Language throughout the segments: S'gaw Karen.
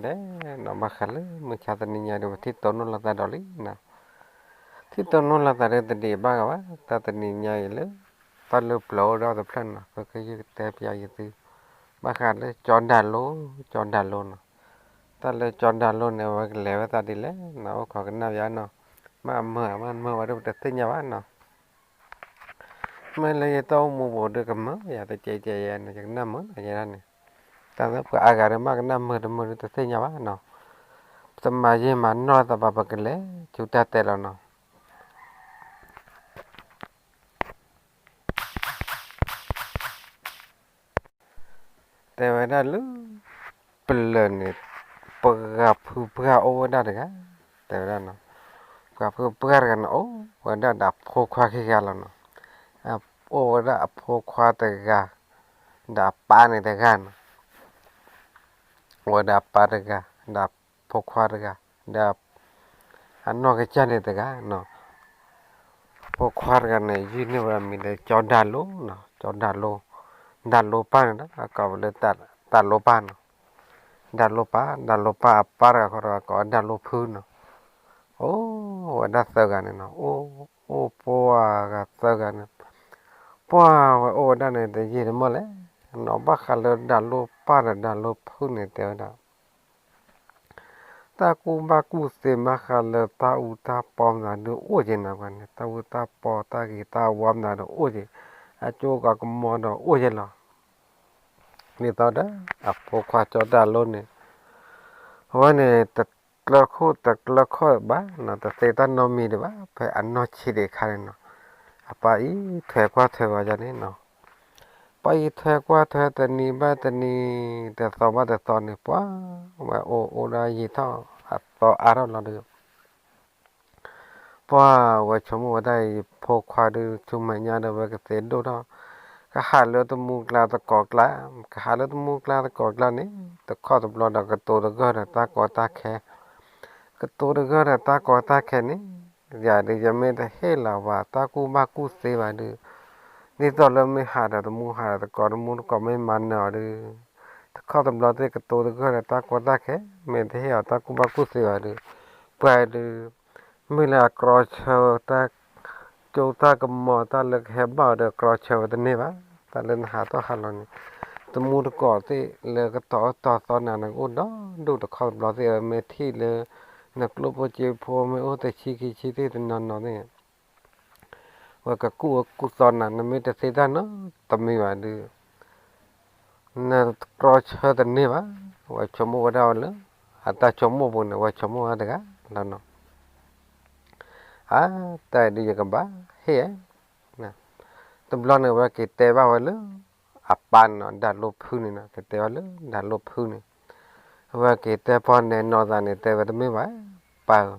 ဒဲးနီၤ ဘၣ်ဃးလၢမုၢ်ဆါတနံၤညါဒီး ပထံၣ်တိၢ်နီၣ်လိာ်သးဒီးလံနီၤ, ထံၣ်တိၢ်နီၣ်လိာ်သးဒီးတဒံးဘၣ်ဂၤဘၣ်, တၢ်တနံၤညါအံၤလၢ တၢ်လၢပျၢၤအိၣ်ဒီးတဖျၢၣ်နီၤ ခဲကယုၢ်ကတဲပျးယသု ဘၣ်ဃးလၢကၠီဒၤလိ, ကၠီဒၤလိနီၤ, တၢ်လၢကၠီဒၤလိန့ၣ် အဝဲကလဲၤဝဲသးဒ်လဲၣ်နီၤ အိၣ်ခိးကနၣ်ယါနီၤ, မ့ၢ်အမုာ်မ့ၢ်တမုာ်ဝဲဒီး ပတသ့ၣ်ညါဘၣ်နီၤ မ့ၢ်လၢယတၢ်အိၣ်မူပူၤဒီးကမုာ်ယၤတကဲးကဲးယဲန့ၣ် ယကနၣ်မုာ်နီၤ ယဲဒၣ်န့ၣ်, တၢ်လၢပှၤအါဂၤဒီးမ့ၢ်ကနၣ်မုာ်တမုာ်ဒီးတသ့ၣ်ညါဘၣ်နီၤ, ပတမၤယံာ်မၤနီၢ်သးဘၣ် ပကလဲၤဆူတၢ်တဲလီၤနီၤ တဲဝဲဒၣ်လၢ ပျၢၤန့ၣ် ပှၤဖုပှၢ်အိၣ်ဝဲဒၣ်တဂၤ, တဲဝဲဒၣ်နီၤ, ပှၤဖုပှၢ်တဂၤန့ၣ် အိၣ်ဝဲဒၣ်ဒီးအဖိခွါခံဂၤလီၤနီၤ, အိၣ်ဝဲဒၣ်အဖိခွါတဂၤ ဒီးအပၢ်န့ၣ်တဂၤနီၤ, အိၣ်ဝဲဒၣ်အပၢ်တဂၤ ဒီးအဖိခွါတဂၤ ဒီး အနီၢ်ကစၢ်န့ၣ်တဂၤနီၤ, ဖိခွါတဂၤန့ၣ် ယုၢ်န့ၢ်ဝဲအမံၤလၢကၠီဒၤလိနီၤ, ကၠီဒၤလိ, ဒၤလိပၢ်န့ၣ်ဒီး အကိးဝဲလၢ ဒၤလိပၢ်နီၤ, ဒၤလိပၢ်, ဒၤလိပၢ်အပၢ်တဂၤဃီဒီး အကိးဝဲဒၣ်ဒၤလိဖုနီၤ, အိၣ်ဝဲဒၣ်သၢဂၤန့ၣ်နီၤ, အိၣ်ပှၤဂၤသၢဂၤန့ၣ်, ပှၤဝဲအိၣ်ဝဲဒၣ်န့ၣ် တယံာ်တမီၢ်လဲၣ်နီၤ, ဘၣ်ဃးလၢဒၤလိပၢ်ဒီးဒၤလိဖုန့ၣ် တဲဝဲဒၣ် တၢ်ကူၣ်ဘၣ်ကူၣ်သ့ဘၣ်ဃးလၢတၢ်အူတၢ်ပီမနုၤဒုးအိၣ်က့ၤနီၤ, ပှၤန့ၣ် တၢ်အူတၢ်ပီတၢ်ဂ့ၤတၢ်ဝါမနုၤဒီးအိၣ်က့ၤ, အကၠိအကမီၤဒီးအိၣ်က့ၤလီၤ, ဒ်သိးဒီး အဖိခွါကၠီဒၤလိန့ၣ် အဝဲန့ၣ် တကျၢၤခိၣ်တကျၢၤခီၣ်ဘၣ်နီၤ, တသ့တၢ်နီတမံၤဒံးဘၣ်, ဖဲအနီၢ်ဆံးဒံးအခါန့ၣ်နီၤ, အပၢ်အံးထွဲကွၢ်ထွဲဝဲဒၣ်န့ၣ်နီၤ ပှၤအံးထွဲကွၢ်ထွဲတနံၤဘၣ်တနံၤ, တသီဘၣ်တသီန့ၣ် ပှၤဝဲအိၣ်အိၣ်ဒၣ်ယံာ်ထီၣ် အသီအါထီၣ်လီၤဒီး ပှၤဝဲဆိကမိၣ်ဝဲဒၣ်အံၤ ဖိခွါဒုး ဆူမဲာ်ညါဒီး ဝဲကသ့ဒိၣ်ထီၣ်, ကဟးလၢတမူကျါသကိးကျါ, ကဟးလၢတမူကျါသကိးကျါန့ၣ် တခီတဘျီဒီး ကတိၤတဂၢၢ်ဒီးတၢ်ကီတၢ်ခဲ, ကတိၤတဂၢၢ်ဒီးတၢ်ကီတၢ်ခဲန့ၣ် ယၤဒုး ယမ့ၢ်တဟ့ၣ်လီၤပှၤတၢ်ကူၣ်ဘၣ်ကူၣ်သ့ဘၣ်ဒုး, ဒ်သိးလၢမ့ၢ်ဟးဒီးတမူ ဟးဒီးသကိး တမူတကိးမ့ၢ်မၤနၢၤအီၤဒုး, တခီတဘျီသ့ၣ် ကတိၤတဂၢၢ်ဒီးတၢ်ကီတၢ်ခဲ, မ့ၢ်တဟ့ၣ်အီၤတၢ်ကူၣ်ဘၣ်ကူၣ်သ့ဘၣ်ဒုး, ပှၤဒုး မ့ၢ်လၢအကြီဆၢတၢ် ကၠိတၢ်ကမီၤ တၢ်လၢကဟဲဘၣ်အီၤဒီး ကြီဆၢဝဲတန့ၢ်ဘၣ်, တၢ်လၢနဟးထီၣ်ဟးလီၤန့ၣ်, တမူတကိးသ့ၣ်လၢကတီၤအၢတီၤသီနၤန့ၣ် ကအိၣ်ဒီဒူၣ်, တခီတဘျီသ့ၣ် အဝဲမ့ၢ်ထံၣ်လၢ နကျိၣ်ဖိစ့ဖိ မ့ၢ်အိၣ်တဆံခံဆံသ့ၣ်တနီၤနီၤသ့ၣ် ဝဲကကူၣ်အၢကူၣ်သီနၤ, နမ့ၢ်တသ့တၢ်နီတမံၤဘၣ်ဒုး နကြီဆၢတန့ၢ်ဘၣ်, ဝဲဆိကမိၣ်ဝဲဒၣ်ဝဲလၢ အတၢ်ဆိကမိၣ်ပူၤန့ၣ် ဝဲဆိကမိၣ်ဝဲတဂၤလီၤနီၤ, အါ တၢ်အံၤဒုးယကဘၣ်ဟ့ၣ်ဧါ, တဘျီန့ၣ် ဝဲက့ၤတဲဘၣ်ဝဲလၢ အပၢ်န့ၣ်နီၤ, ဒၤလိဖုန့ၣ်နီၤ, က့ၤတဲဘၣ်လၢဒၤလိဖုန့ၣ်, ဝဲက့ၤတဲပီၢ်နဲနီၢ်သးန့ၣ် တဲဝဲတမ့ၢ်ဘၣ်, ပၢ်ဧၢ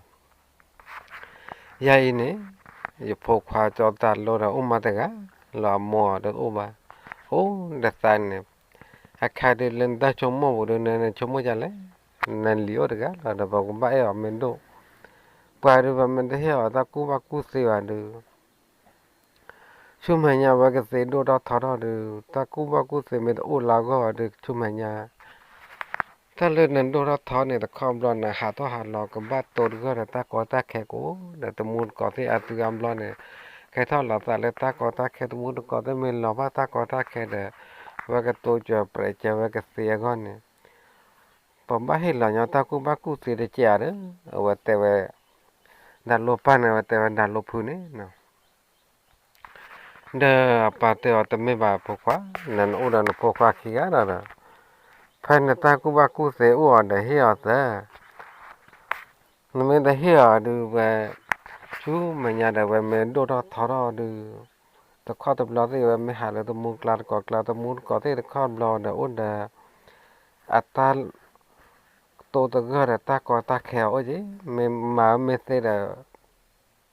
ယၤအံၤန့ၣ် ယဖိခွါကၠီတၤလိဒီးအိၣ်မးတဂၤ, လီၤအမိၢ်အီၤဒီးအိၣ်ဘၣ်, အိၣ်ဒီးသးန့ၣ်, အခါဒုးလၢနတၢ်ဆိကမိၣ်ပူၤဒုး နဆိကမိၣ်ဒ်လဲၣ်, နလံၤအိၣ်တဂၤလီၤဒီး ပကဘၣ်အဲၣ်အီၤမ့ၢ်ဒိၣ်, ပှၤဒုးပမ့ၢ်တဟ့ၣ်အီၤတၢ်ကူၣ်ဘၣ်ကူၣ်သ့ဘၣ်ဒုး ဆူမဲာ်ညါဝဲကသ့ဒိၣ်ထီၣ်ထီထီၣ်ဒုး တၢ်ကူၣ်ဘၣ်ကူၣ်သ့မ့ၢ်တအိၣ်လၢအဂီၢ်ဘၣ်ဒုး ဆူမဲာ်ညါ တၢ်လၢနဒိၣ်ထီၣ်ထီန့ၣ် တခီဘျီနဟးထီၣ်ဟးလီၤ ကဘၣ်တိၤတဂၢၢ်ဒီးတၢ်ကီတၢ်ခဲကိးဒီး တမူတကိးသ့ၣ်အသုးအါဘျီန့ၣ် ကဲထီၣ်လီၤသးလၢတၢ်ကီတၢ်ခဲ တမူတကိးသ့ၣ်မ့ၢ်လီၤဘၣ်တၢ်ကီတၢ်ခဲဒီး အဝဲကတိၤစၢၤပြဲးစၢၤဝဲကသ့အဂီၢ်န့ၣ် ပဘၣ်ဟ့ၣ်လီၤညီတၢ်ကူၣ်ဘၣ်ကူၣ်သ့တကဲးဧါဒီး အဝဲတဲဝဲ ဒၣ်လိၣ်ပၢ်န့ၣ် အဝဲတဲဝဲဒၣ်လိၣ်ဖုန့ၣ် ဒီးအပၢ်တဲအီၤတမ့ၢ်ဘၣ်ဖိခွါ, နအိၣ်ဒီးနဖိခွါခံဂၤဒီး, ဖဲနတၢ်ကူၣ်ဘၣ်ကူၣ်သ့အိၣ်အီၤဒီးဟ့ၣ်အီၤသၢ, နမ့ၢ်တဟ့ၣ်အီၤဒုးဝဲ, ဆူမဲာ်ညါဒီးဝဲမ့ၢ်ဒိၣ်ထီၣ်ထီထီၣ်ဒုး, တခီတဘျီသ့ၣ်ဝဲမ့ၢ်ဟးလၢတမူကျါတကိးကျါ တမူတကိးသ့ၣ်တခီဘျီဒီးအိၣ်ဒီး အတၢ် တိၤတဂၢၢ်ဒီးတၢ်ကီတၢ်ခဲအအိၣ်က့ၤ, မ့ၢ်မၤမ့ၢ်သ့ဒီး တၢ်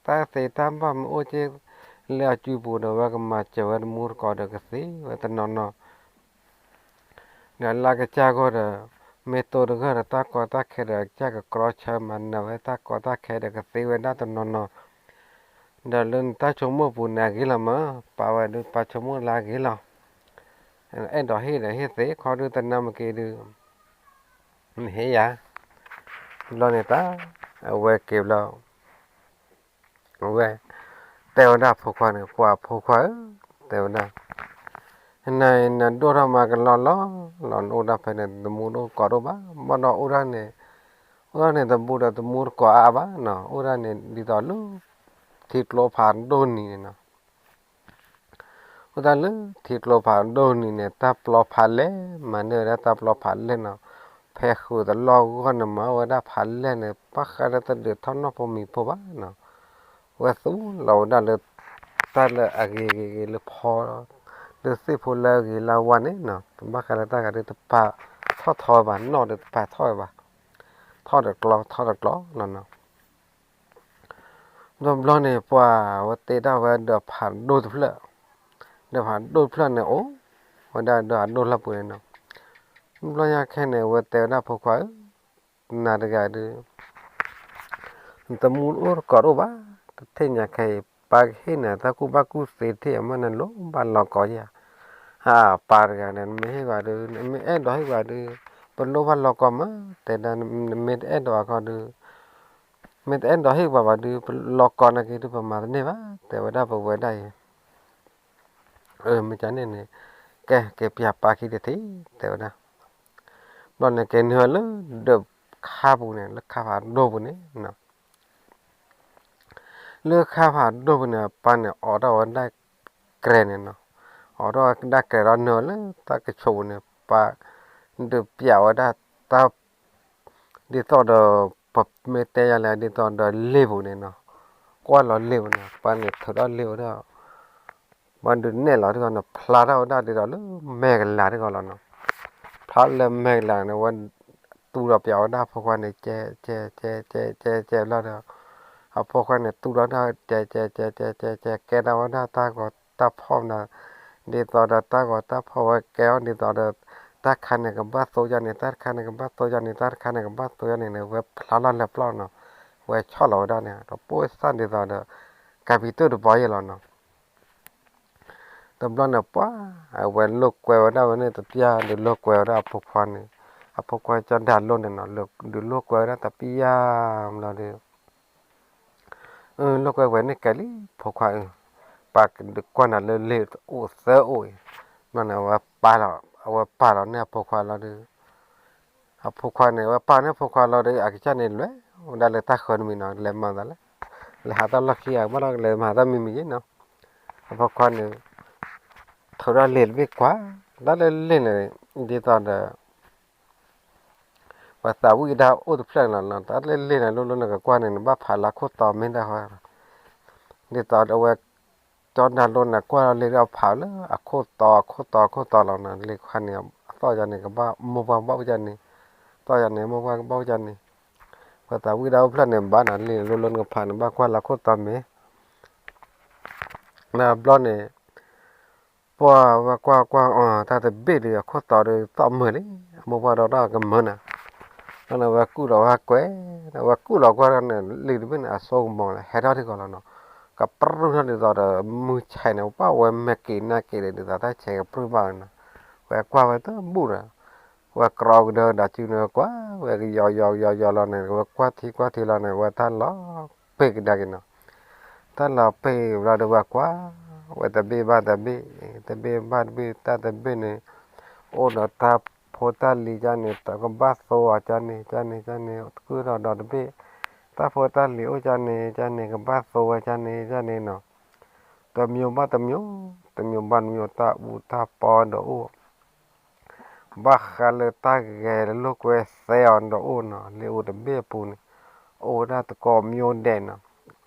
သ့တၢ်ဘၣ်မ့ၢ်အိၣ်က့ၤ လၢအစုပူၤဒီး ဝဲကမၤစၢၤဝဲတမူတကိးဒီးကသ့ဝဲတနီၤနီၤ, ဒီးလၢကစၢ်ဂီၢ်ဒီး မ့ၢ်တိၤတဂၢၢ်ဒီးတၢ်ကီတၢ်ခဲဒီး ကစၢ်ကကြီဆၢမၤနၢၤဝဲတၢ်ကီတၢ်ခဲဒီးကသ့ဝဲဒၣ်တနီၤနီၤ, ဒီးလၢနတၢ်ဆိကမိၣ်ပူၤန့ၣ်အဂ့ၤလီၤမး, ပာ်ဝဲဒုးပာ်ဆိကမိၣ်လၢအဂ့ၤလီၤ, အဲၣ်ဒိးဟ့ၣ်ဒီးဟ့ၣ်သ့ ခီဒုးတနၢ်မ့ၢ်က့ၤဒုး နဟ့ၣ်ယၤ, ဘျီန့ၣ်တၢ်, အဝဲက့ၤဘျီ, အဝဲ, တဲဝဲဒၣ်ဖိခွါန့ၣ် ပှၤဖိခွါဧၢ, တဲဝဲဒၣ်, နၤအံၤနဒိၣ်ထီၣ်မးကလီလီၤလီၤ နအိၣ်ဒၣ်ဖဲန့ၣ် တမူတကိးတအိၣ်ဘၣ်, ဘၣ်ဒီးအိၣ်ဒၣ်န့ၣ်, အိၣ်ဒၣ်န့ၣ်တဘူးဒီးတမူတကိးအါအါဘၣ်နီၤ, အိၣ်ဒၣ်န့ၣ် ဒ်သိးလၢ ထံကျိဖးဒိၣ်နံၤန့ၣ်နီၤ အိၣ်တၢ်လၢထံကျိဖးဒိၣ်နံၤန့ၣ် တၢ်ပျီဖးလဲၢ်, မၤန့ၢ်ဝဲဒၣ်တၢ်ပျီဖးလဲၢ်နီၤ, ဖဲဃုာ်တလီၢ်ဂီၢ်န့ၣ် မၤဝဲဒၣ်ဖးလဲၢ်န့ၣ် ဘၣ်ဃးလၢတဒုးထီၣ်နီၢ်ဖိမံၤဖိဘၣ်နီၤ, ဝဲသူၣ်လီၤဝဲဒၣ်လၢ တၢ်လၢအဂ့ၤဂ့ၤဂ့ၤလၢဖီ, လၢသ့ၣ်ဖိလၢအဂ့ၤလၢအဝါန့ၣ်နီၤ, ဘၣ်ဃးလၢတၢ်ဂၤဒုးတပာ်ထီၣ်ထီဝဲဘၣ်, နီၣ်ဒီးတပာ်ထီၣ်ဝဲဘၣ်, ထီၣ်ဒီးကျီ ထီၣ်ဒီးကျီလီၤနီၤ ဒီးဘျီန့ၣ် ပှၤဝဲတဲတၢ်ဝဲဒီးဖးဒိၣ်တဖျၢၣ်, ဒီးဖးဒိၣ်တဖျၢၣ်န့ၣ် အိၣ်ဝဲဒၣ်ဒီးအဒိၣ်လၢပူၤန့ၣ်နီၤ, ဘျီညါခဲန့ၣ် ဝဲတဲဝဲဒၣ်ဖိခွါဧၢ, နၤတဂၤဒုး နတမူတအိၣ်တကိးတအိၣ်ဘၣ်, တထံၣ်ညါခဲအံၤ ပၢ်ကဟ့ၣ်နၤတၢ်ကူၣ်ဘၣ်ကူၣ်သ့တထံၣ်အမ့ၢ်နလိၣ်ဘၣ်လီၤကီး, ဧါ, ပၢ်တဂၤန့ၣ် နမ့ၢ်ဟ့ၣ်ဘၣ်ဒုး နမ့ၢ်အဲၣ်ဒိးဟ့ၣ်ဘၣ်ဒုး, ပလိၣ်ဘၣ်လီၤကီးမး, တဲဒၣ် နမ့ၢ်တအဲၣ်ဒိးအခီဒုး မ့ၢ်တအဲၣ်ဒိးဟ့ၣ်ပှၤဘၣ်ဒုး ပလီၤကီးနာ်က့ဒုး ပမၤတန့ၢ်ဘၣ်, တဲဝဲဒၣ်ပဝဲဒၣ်အံၤ, မ့ၢ်ကန့ၣ်န့ၣ်, ကဲ က့ၤပျၢ်ပၢ်ခံတထံၣ် တဲဝဲဒၣ်, ဘျီန့ၣ် က့ၤနုာ်လၢ ဒၢးခါပူၤန့ၣ် လၢခါဖးဒိၣ်ပူၤန့ၣ် လၢခါဖးဒိၣ်ပူၤန့ၣ် ပၢ်န့ၣ်အိးထီၣ်ဝဲဒၣ်ကြဲးန့ၣ်နီၤ, အိးထီၣ်ဝဲဒၣ်ကြဲးဒီးနုာ်လၢတၢ်ကဆိးပူၤန့ၣ် ပၢ်ဒုးပျးဝဲဒၣ်တၢ် ဒ်သိးဒီး ပမ့ၢ်တဲယၤလဲၣ် ဒ်သိးဒီးလ့ၣ်ပူၤန့ၣ်နီၤ, ကွၢ်လီၤလ့ၣ်ပူၤန့ၣ် ပၢ်န့ၣ်ထုးထီၣ်လ့ၣ်ဝဲဒၣ် ပှၤဒုးနဲၣ်လီၤတဂီၢ်န့ၣ် ဖျါထီၣ်ဝဲဒၣ်ဒ်သိးလၢမဲာ်ကလၤတဂီၢ်လီၤနီၤ, ဖျါလၢမဲာ်ကလၤန့ၣ် ဝဲတူၢ်ဒီးပျးဝဲဒၣ်အဖိခွါန့ၣ် ကဲ ကဲ ကဲ ကဲ ကဲ ကဲ ဘျီဒီး အဖိခွါန့ၣ် တူၢ်ဒီးတၢ် ကဲ ကဲ ကဲ ကဲ ကဲ ကဲ ကဲထီၣ်ဝဲဒၣ်တၢ်ဂီၤတၢ်ဖီၣ်နီၤ, ဒ်သိးဒီးတၢ်ဂီၤတၢ်ဖီၣ်ဝဲကဲအီၤ ဒ်သိးဒီး တၢ်တခါန့ၣ်ကဘၣ်သိယါန့ၣ် တၢ်တခါန့ၣ်ကဘၣ်သိယါန့ၣ် တၢ်တခါန့ၣ်ကဘၣ်သိယါန့ၣ်န့ၣ် ဝဲဖျါလီၤလၢပျီၢ်နီၤ, ဝဲဆီၣ်လီၤဝဲဒၣ်န့ၣ် ဒီးပိၢ်သၣ်ဒ်သိးဒီး ကၤပံၤတၢၢ်တဘီယဲၢ်လီၤနီၤ တဘျီန့ၣ်ပှၤ အဝဲလိာ်ကွဲဝဲဒၣ်ဝဲန့ၣ်တပျၢ် ဒုးလိာ်ကွဲဝဲဒၣ်အဖိခွါန့ၣ်, အဖိခွါကၠီဒၤလိန့ၣ်နီၤ ဒုးလိာ်ကွဲဝဲဒၣ်တပျၢ်ဘျီဒီး, လိာ်ကွဲဝဲန့ၣ်ကဲလံ ဖိခွါဧၢ, ပၢ်ဒုးကွၢ်နၤလၢလ့ၣ်အိၣ်သၢအိၣ်အံၤ, ဘျီန့ၣ် အဝဲပာ်လီၤန့ၢ်အဖိခွါလီၤဒီး အဖိခွါန့ၣ် အဝဲပာ်န့ၢ်အဖိခွါလီၤဒီး အကစၢ်န့ၣ်လဲၤဝဲဒၣ်လၢတၢ်ဃၢၤတမံၤနီၤ လဲၤမၤသးလဲၣ်, လဲၤဟးတၢ်လီၢ်ခံဂၤ ဘၣ်ဒီးလဲၤမၤတၢ်မံၤမံၤယဲနီၤ, အဖိခွါန့ၣ် ထုးထီၣ်လ့ၣ်တဘ့ၣ်ကွၢ်, တၢ်လၢလ့ၣ်န့ၣ် ဒ်သိးဒီး ပှၤသးဝံၣ်ဒၣ်အိၣ်တဖျၢၣ်န့ၣ်လီၤ, တၢ်လၢလ့ၣ်န့ၣ် လိၣ်လိၣ်န့ၣ်ကကွၢ်န့ၣ် နဘၣ်ဖးလၢအခိၣ်တီမ့ၢ်တၢ်ဃီ, ဒ်သိးဒီးအဝဲ ကၠီဒၤလိန့ၣ် ကွၢ်လီၤလ့ၣ်ဒီးဖးလၢအခိၣ်တီအခိၣ်တီအခိၣ်တီလီၤနီၤ, လ့ၣ်ခွါန့ၣ် အသီၣ်ယါန့ၣ် ကဘၣ်မိၢ်ပှၢ်ကဘၣ်အိၣ်ယါန့ၣ်, သီၣ်ယါန့ၣ် မိၢ်ပှၢ်ကဘၣ်အိၣ်ယါန့ၣ်, ပှၤသးဝံၣ်ဒၣ်အိၣ်ဖျၢၣ်န့ၣ် ဘၣ်နီၤ လ့ၣ်လိၣ်လိၣ်န့ၣ်ကဖးန့ၣ် ဘၣ်ကွၢ်လၢအခိၣ်တီမ့ၢ် နဘျီန့ၣ် ပှၤဝဲကွၢ်ကွၢ်အီၤ တၢ်တဘ့ၣ်ဒီး အခိၣ်တီဒီးသီၣ်မုာ်လံ, အမိၢ်ပှၢ်ဒီးတၢ်ကမၢနၤ, ဒီးန့ၣ်ဝဲကူၣ်လီၤဝဲကွဲ, ဝဲကူၣ်လီၤကွၢ်ဒီးန့ၣ် လ့ၣ်တဘ့ၣ်န့ၣ် အစိကမီၤလၢဟဲထီၣ်ထံကီၢ်လီၤနီၤ, ကပြုၢ်ထီၣ်ဒ်သိးဒီး မုၢ်ဆဲးန့ၣ် ပှၤဝဲမဲာ်က့ၤနၢ်က့ၤဒီး ဒ်သိးတၢ်ဆဲးကပြုၢ်ဘၣ်နီၤ, ဝဲကွၢ်ဝဲတဘူၣ်ဒီး ဝဲကြီကဒီးဒီးစုန့ၣ် ဝဲကွၢ်ဝဲကယီယီယီယီလီၤန့ၣ် ဝဲကွၢ်ထံကွၢ်ထံလီၤန့ၣ် ဝဲတၢ်လီၤပ့ၢ်ကဒါက့ၤနီၤ, တၢ်လီၤပ့ၢ်ဘျီဒီးဝဲကွၢ်, ဝဲတဘ့ၣ်ဘၣ်တဘ့ၣ်, တဘ့ၣ်ဘၣ်တဘ့ၣ် တၢ်တဘ့ၣ်န့ၣ်, အိၣ်ဒီးတၢ်ဖိတၢ်လံၤကန့ၣ် တကဘၣ်သိအီၤကန့ၣ် ကန့ၣ် ကန့ၣ် တကုၢ်ထီၣ်ဒီးတဘ့ၣ်, တၢ်ဖိတၢ်လံၤအိၣ်ကန့ၣ် ကန့ၣ် ကဘၣ်သိဝဲကန့ၣ် ကန့ၣ်နီၤ, တမျိုးဘၣ်တမျိုး, တမျိုးဘၣ်တမျိုး တၢ်အူတၢ်ပီဒီးအိၣ် ဘၣ်ဃးလၢတၢ်ဂဲၤလိာ်ကွဲသဲအီၤဒီးအိၣ်နီၤ, လ့ၣ်အိၣ်တဘ့ၣ်အပူၤန့ၣ် အိၣ်ဝဲဒၣ်သကိးမျိုးဒဲးနီၤ,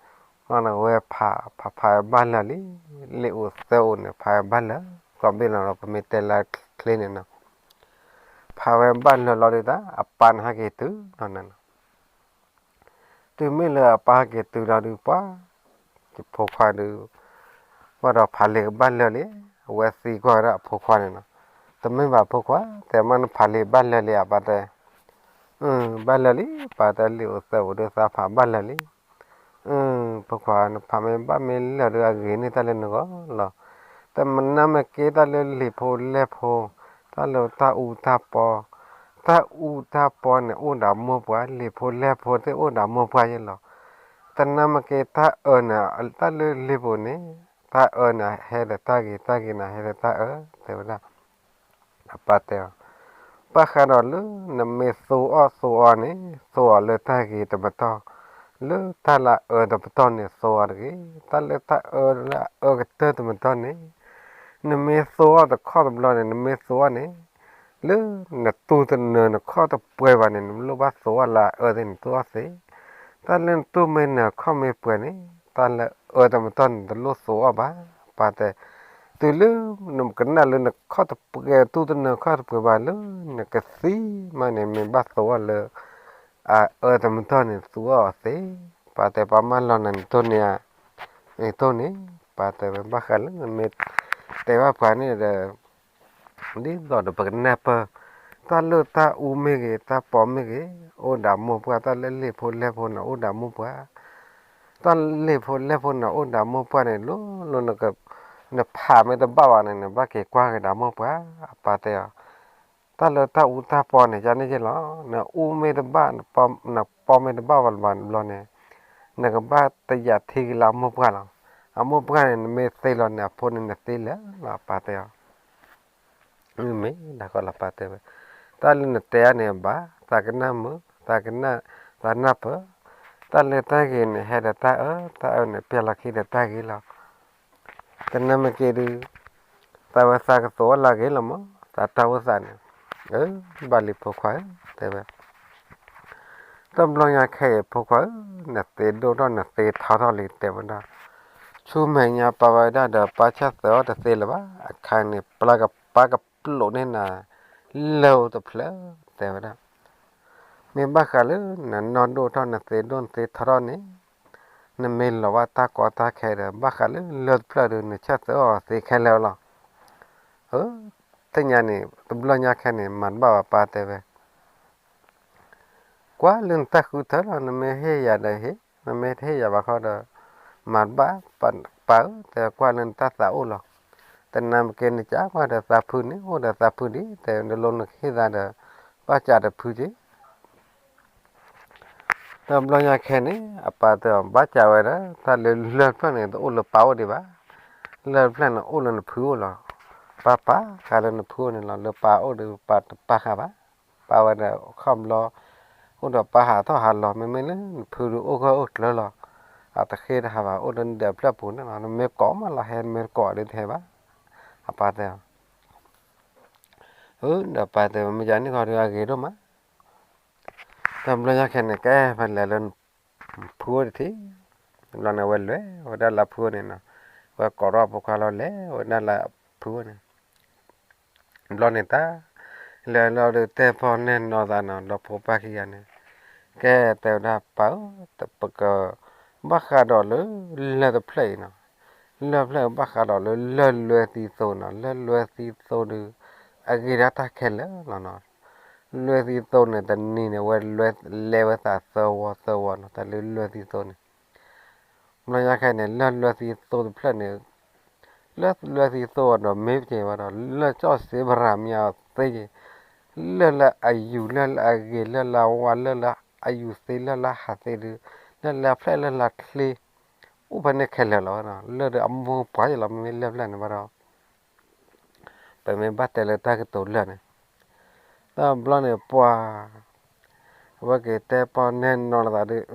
ဘျီန့ၣ်ဝဲဖး ဖးဖးဝဲဘၣ်လၢာ်လံ, လ့ၣ်အိၣ်သၢအိၣ်န့ၣ် ဖးဝဲဘၣ်လၢာ်, သကိးဘ့ၣ်လီၤဒီး ပမ့ၢ်တဲလၢချ့န့ၣ်နီၤ, ဖးဝဲဘၣ်လၢာ်လီၤဒီးတၢ် အပၢ်န့ၣ်ဟဲက့ၤတုၤလီၤန့ၣ်နီၤ တုၤမ့ၢ်လၢအပၢ်ဟဲက့ၤတုၤလီၤဒုးပှၤ, ယဖိခွါဒုး, ဘၣ်ဒီးဖးလ့ၣ်ကဘၣ်လၢာ်လံ, အဝဲသံကွၢ်ဝဲဒၣ်အဖိခွါန့ၣ်နီၤ, တမ့ၢ်ဘၣ်ဖိခွါ, တဲမ့ၢ်နဖးလ့ၣ်ဘၣ်လၢာ်လံဧါ ပၢ်တဲ, ဘၣ်လၢာ်လံ, ပၢ်တဲလ့ၣ်အိၣ်သၢအိၣ်ဒီးသးဖးဘၣ်လၢာ်လံ, ဖိခွါ နဖးမ့ၢ်ဘၣ်မ့ၢ်လၢာ်ဒီးအဂ့ၤန့ၢ်တၢ်လၢနဂီၢ်လီၤ, တမနုၤမ့ၢ်က့တၢ်လၢလံာ်ဖိလဲၢ်ဖိ, တၢ်လၢတၢ်အူတၢ်ပီ, တၢ်အူတၢ်ပီန့ၣ် အိၣ်ဒီးမိၢ်ပှၢ်, လံာ်ဖိလဲၢ်ဖိသ့ၣ်အိၣ်ဒီးမိၢ်ပှၢ်ယဲလီၤ. တနာ်မ့ၢ်က့ၤတၢ်အၢန့ၣ် တၢ်လၢလံာ်ပူၤန့ၣ်, တၢ်အၢန့ၣ် ဟဲဒီးတၢ်ဂ့ၤ, တၢ်ဂ့ၤန့ၣ် ဟဲဒီးတၢ်အၢ, တဲဝဲဒၣ်. အပၢ်တဲအီၤ, ဘၣ်ဃးဒီးလၢနမ့ၢ်သိအီၣ်သိအီန့ၣ်, သိအီၣ်လၢတၢ်ဂ့ၤတမတီၢ်, လၢတၢ်လၢအအၢတမတီၢ်န့ၣ် သိအီၣ်တဂ့ၤ. တၢ်လၢတၢ်အၢလၢအအၢကတၢၢ်တမတီၢ်န့ၣ်, နမ့ၢ်သိအီၣ်တခီတဘျီန့ၣ်, နမ့ၢ်သိအီၣ်န့ၣ်, လၢနတူၢ်တနၢၤနခီၣ်တပှဲၤဘၣ်န့ၣ်, နလိၣ်ဘၣ်သိအီၣ်လၢအအၢသ့ၣ်န့ၣ် သိအီၣ်သ့. တၢ်လၢနတူၢ်မ့ၢ်နၢၤခီၣ်မ့ၢ်ပှဲၤန့ၣ်, တၢ်လၢအအၢတမတီၢ်န့ၣ် တလိၣ်သိအီၣ်ဘၣ်. ပၢ်တဲ, တုၤလၢနကနၣ်လၢနခီၣ်တပှဲၤ, တူၢ်တနၢၤခီၣ်တပှဲၤဘၣ်လၢနကသံမးန့ၣ်, မ့ၢ်ဘၣ်သိအီၣ်လၢအအၢတမတီၢ်န့ၣ် သိအီၣ်အီၤသ့. ပၢ်တဲ ပၢ်မၢလီၤနၤန့ၣ် တိၢ်န့ၢ်ဧါ, န့ၣ်တိၢ်န့ၢ်. ပၢ်တဲဝဲ ဘၣ်ဃးလၢနမ့ၢ်တဲဘၣ်ပှၤန့ၣ်ဒီး ဒ်သိးဒီးပကနၢ်ပၢၢ် တၢ်လၢတၢ်အူမ့ၢ်ဂ့ၤ, တၢ်ပီမ့ၢ်ဂ့ၤ, အိၣ်ဒီးမိၢ်ပှၢ်, တၢ်လၢလံာ်ဖိလဲၢ်ဖိန့ၣ် အိၣ်ဒီးမိၢ်ပှၢ်, တၢ်လၢလံာ်ဖိလဲၢ်ဖိန့ၣ် အိၣ်ဒီးမိၢ်ပှၢ်န့ၣ် လိၤလိၤ နဖးမ့ၢ်တဘၣ်ဘၣ်န့ၣ် နဘၣ်က့ၤကွၢ်က့ၤဒီးမိၢ်ပှၢ်. အပၢ်တဲအီၤ, တၢ်လၢတၢ်အူတၢ်ပီန့ၣ် ယၤန့ၣ်ယဲလီၤ, နအူမ့ၢ်တဘၣ်, နပီမ့ၢ်တဘၣ်ဘၣ်တဘျီန့ၣ်, နကဘၣ်တယာ်ထံက့ၤလၢအမိၢ်ပှၢ်လီၤ. အမိၢ်ပှၢ်န့ၣ် နမ့ၢ်သ့လီၤန့ၣ် အဖိန့ၣ်နသ့လၢာ်လီၤ, အပၢ်တဲအီၤ. မ့ၢ်ဒၣ်ဃီလီၤ ပၢ်တဲဝဲ, တၢ်လၢနတဲအန့ၣ်ဘၣ်, သးကနၣ်မုာ်, သးကနၣ်, သးနၢ်ပၢၢ်, တၢ်လၢတၢ်ဂ့ၤန့ၣ် ဟဲဒီးတၢ်အၢ, တၢ်အၢန့ၣ် ပျဲလီၤခံဒီးတၢ်ဂ့ၤလီၤ. တနာ်မ့ၢ်က့ၤဒုး, သးဝဲသးကသိးအီၣ်လၢအဂ့ၤလီၤမး, သးတၢ်အိၣ်သးန့ၣ်, အၢ, ဘၣ်လံဖိခွါဧၢ, တဲဝဲ တဘျီညါခဲအံၤ ဖိခွါဧၢ, နသ့ဒိၣ်ထီၣ်နသ့ထီထီၣ်လံ တဲဝဲဒၣ်. ဆူမဲာ်ညါပၢ်ဝဲဒၣ်ဒီး ပၢ်ဆၣ်သၢအီၣ်တသ့လၢၤဘၣ်, အခါန့ၣ် ပၢ်ကပျိးန့ၢ်နၤ လၢၢ်တဖျၢၣ်, တဲဝဲဒၣ်. မ့ၢ်ဘၣ်ဃးလၢနနီၢ်ဒိၣ်ထီၣ် နသ့ဒိၣ်နသ့ထီထီၣ်န့ၣ်, နမ့ၢ်လီၤဘၣ်တၢ်ကီတၢ်ခဲဒီး ဘၣ်ဃးလၢလၢၢ်တဖျၢၣ်ဒီး နဆၣ်သၢအီၣ်သ့ခဲလၢာ်လီၤ. အၢ, သ့ၣ်ညါန့ၣ် တဘျီညါခဲန့ၣ် မၤတဘၣ်ဘၣ် ပၢ်တဲဝဲ ကွၢ်လၢနတၢ်ဃုထၢလီၤ, နမ့ၢ်ဟ့ၣ်ယၤဒီးဟ့ၣ်, နမ့ၢ်တဟ့ၣ်ယၤဘၣ်ခီဒီး မၤတဘၣ်, ပၢ်ဧၢ, တဲကွၢ်လၢနတၢ်သးအိၣ်လီၤ. တနာ်မ့ၢ်က့ၤ နကကွၢ်ဒီးသးဖုန့ၣ် အိၣ်ဒီးသးဖုဒ် တဲနလိနကဟ့ၣ်သးဒီး ဘၣ်စးဒီးဖုက့ၤ တဘျီညါခဲန့ၣ် အပၢ်တဲအီၤ ဘၣ်စးဝဲဒီး တၢ်လၢလၢၢ်တဖျၢၣ်န့ၣ် တအိၣ်လၢပၢ်အိၣ်ဒံးဘၣ်. လၢၢ်တဖျၢၣ်န့ၣ် အိၣ်လၢနဖုအိၣ်လီၤ. ပၢ်ပာ်ဃာ်လၢနဖုအိၣ်န့ၣ်လီၤ. လၢပၢ်အိၣ်ဒီး ပၢ်တပာ်ဃာ်ဘၣ်. ပၢ်ဝဲဒီးခီဘျီ အိၣ်ဒီးပၢ်ဟးထီၣ်ဟးလီၤ. မ့မ့ၢ်လၢနဖုဒီး အိၣ်ဂၢၢ်အိၣ်ကျၢၤလီၤ. အတဃ့တဟးဘၣ် အိၣ်ဒီးနဒၢးဖျၢၣ်ပူၤန့ၣ်လီၤ. နမ့ၢ်ကိးမးလီၤ ဟဲ, နမ့ၢ်တကိးဒီးတဟဲဘၣ်. အပၢ်တဲအီၤ အၢ ဒီးပၢ်တဲ မ့ၢ်ယၤန့ၣ်ခီဒီးအဂ့ၤဒိၣ်မး. တဘျီညါခဲန့ၣ် ကဲဖဲလဲၤလၢဖုအိၣ်တထံၣ်, တဘျီန့ၣ် အဝဲလဲၤဝဲဒၣ်လၢဖုအိၣ်န့ၣ်နီၤ, ဝဲကိးထီၣ်ဖိခွါလီၤ လဲၤဝဲဒၣ်လၢဖုအိၣ်န့ၣ်, တဘျီန့ၣ်တၢ် လဲၤလီၤဒီးတဲပီၢ်နဲၣ်နီၤသးနီၤ ဒီးဖိပၢ်ခံဂၤန့ၣ်, ကဲတဲဝဲဒၣ် ပၢ်ဧၢ, ပက ဘၣ်ဃးဒီးလၢ လၢၢ်တဖျၢၣ်အံၤနီၤ, လၢၢ်တဖျၢၣ်ဘၣ်ဃးဒီးလၢ လၢၢ်လွဲသံသိနီၤ, လၢၢ်လွဲသံသိဒီး အဂ့ၤဒၣ်တၢ်ခဲလၢာ်လီၤနီၤ. လွဲသံသိန့ၣ် တနံၤန့ၣ် ဝဲလဲၤဝဲသးသၢဝီသၢဝီနီၤ, တၢ်လၢလွဲသံသိန့ၣ် ဘျီညါခဲန့ၣ် လၢၢ်လွဲသံသိတဖျၢၣ်န့ၣ်, လၢၢ်လွဲသံသိဒီးမ့ၢ်ပက့ၤဘၣ်ဒီး လၢၢ်ကၠီၣ်စ့ပရၤမ့ၢ်အီၤသ့က့ၤ, လၢၢ်လၢအယူၤ လၢၢ်လၢအဂ့ၤ လၢၢ်လၢအဝါ လၢၢ်လၢအယူၤသ့ လၢၢ်လၢအဟးသ့ဒီး လၢၢ်လၢအဖျၢၣ် လၢၢ်လၢအချ့ အိၣ်ဖဲန့ၣ်ခဲလၢာ်လီၤဝဲနီၤ. လၢၢ်ဒီးအမိၢ်ပှၢ်ယလီၤ မ့မ့ၢ်လၢၢ်ဖျၢၣ်န့ၣ်ဘၣ်ဒီး ပမ့ၢ်ဘၣ်တဲလၢတၢ်ကတိၤလၢၢ်န့ၣ်, တဘျီန့ၣ်ပှၤ အဝဲက့ၤတဲပီၢ်နဲၣ်နီၤလီၤသးဒီး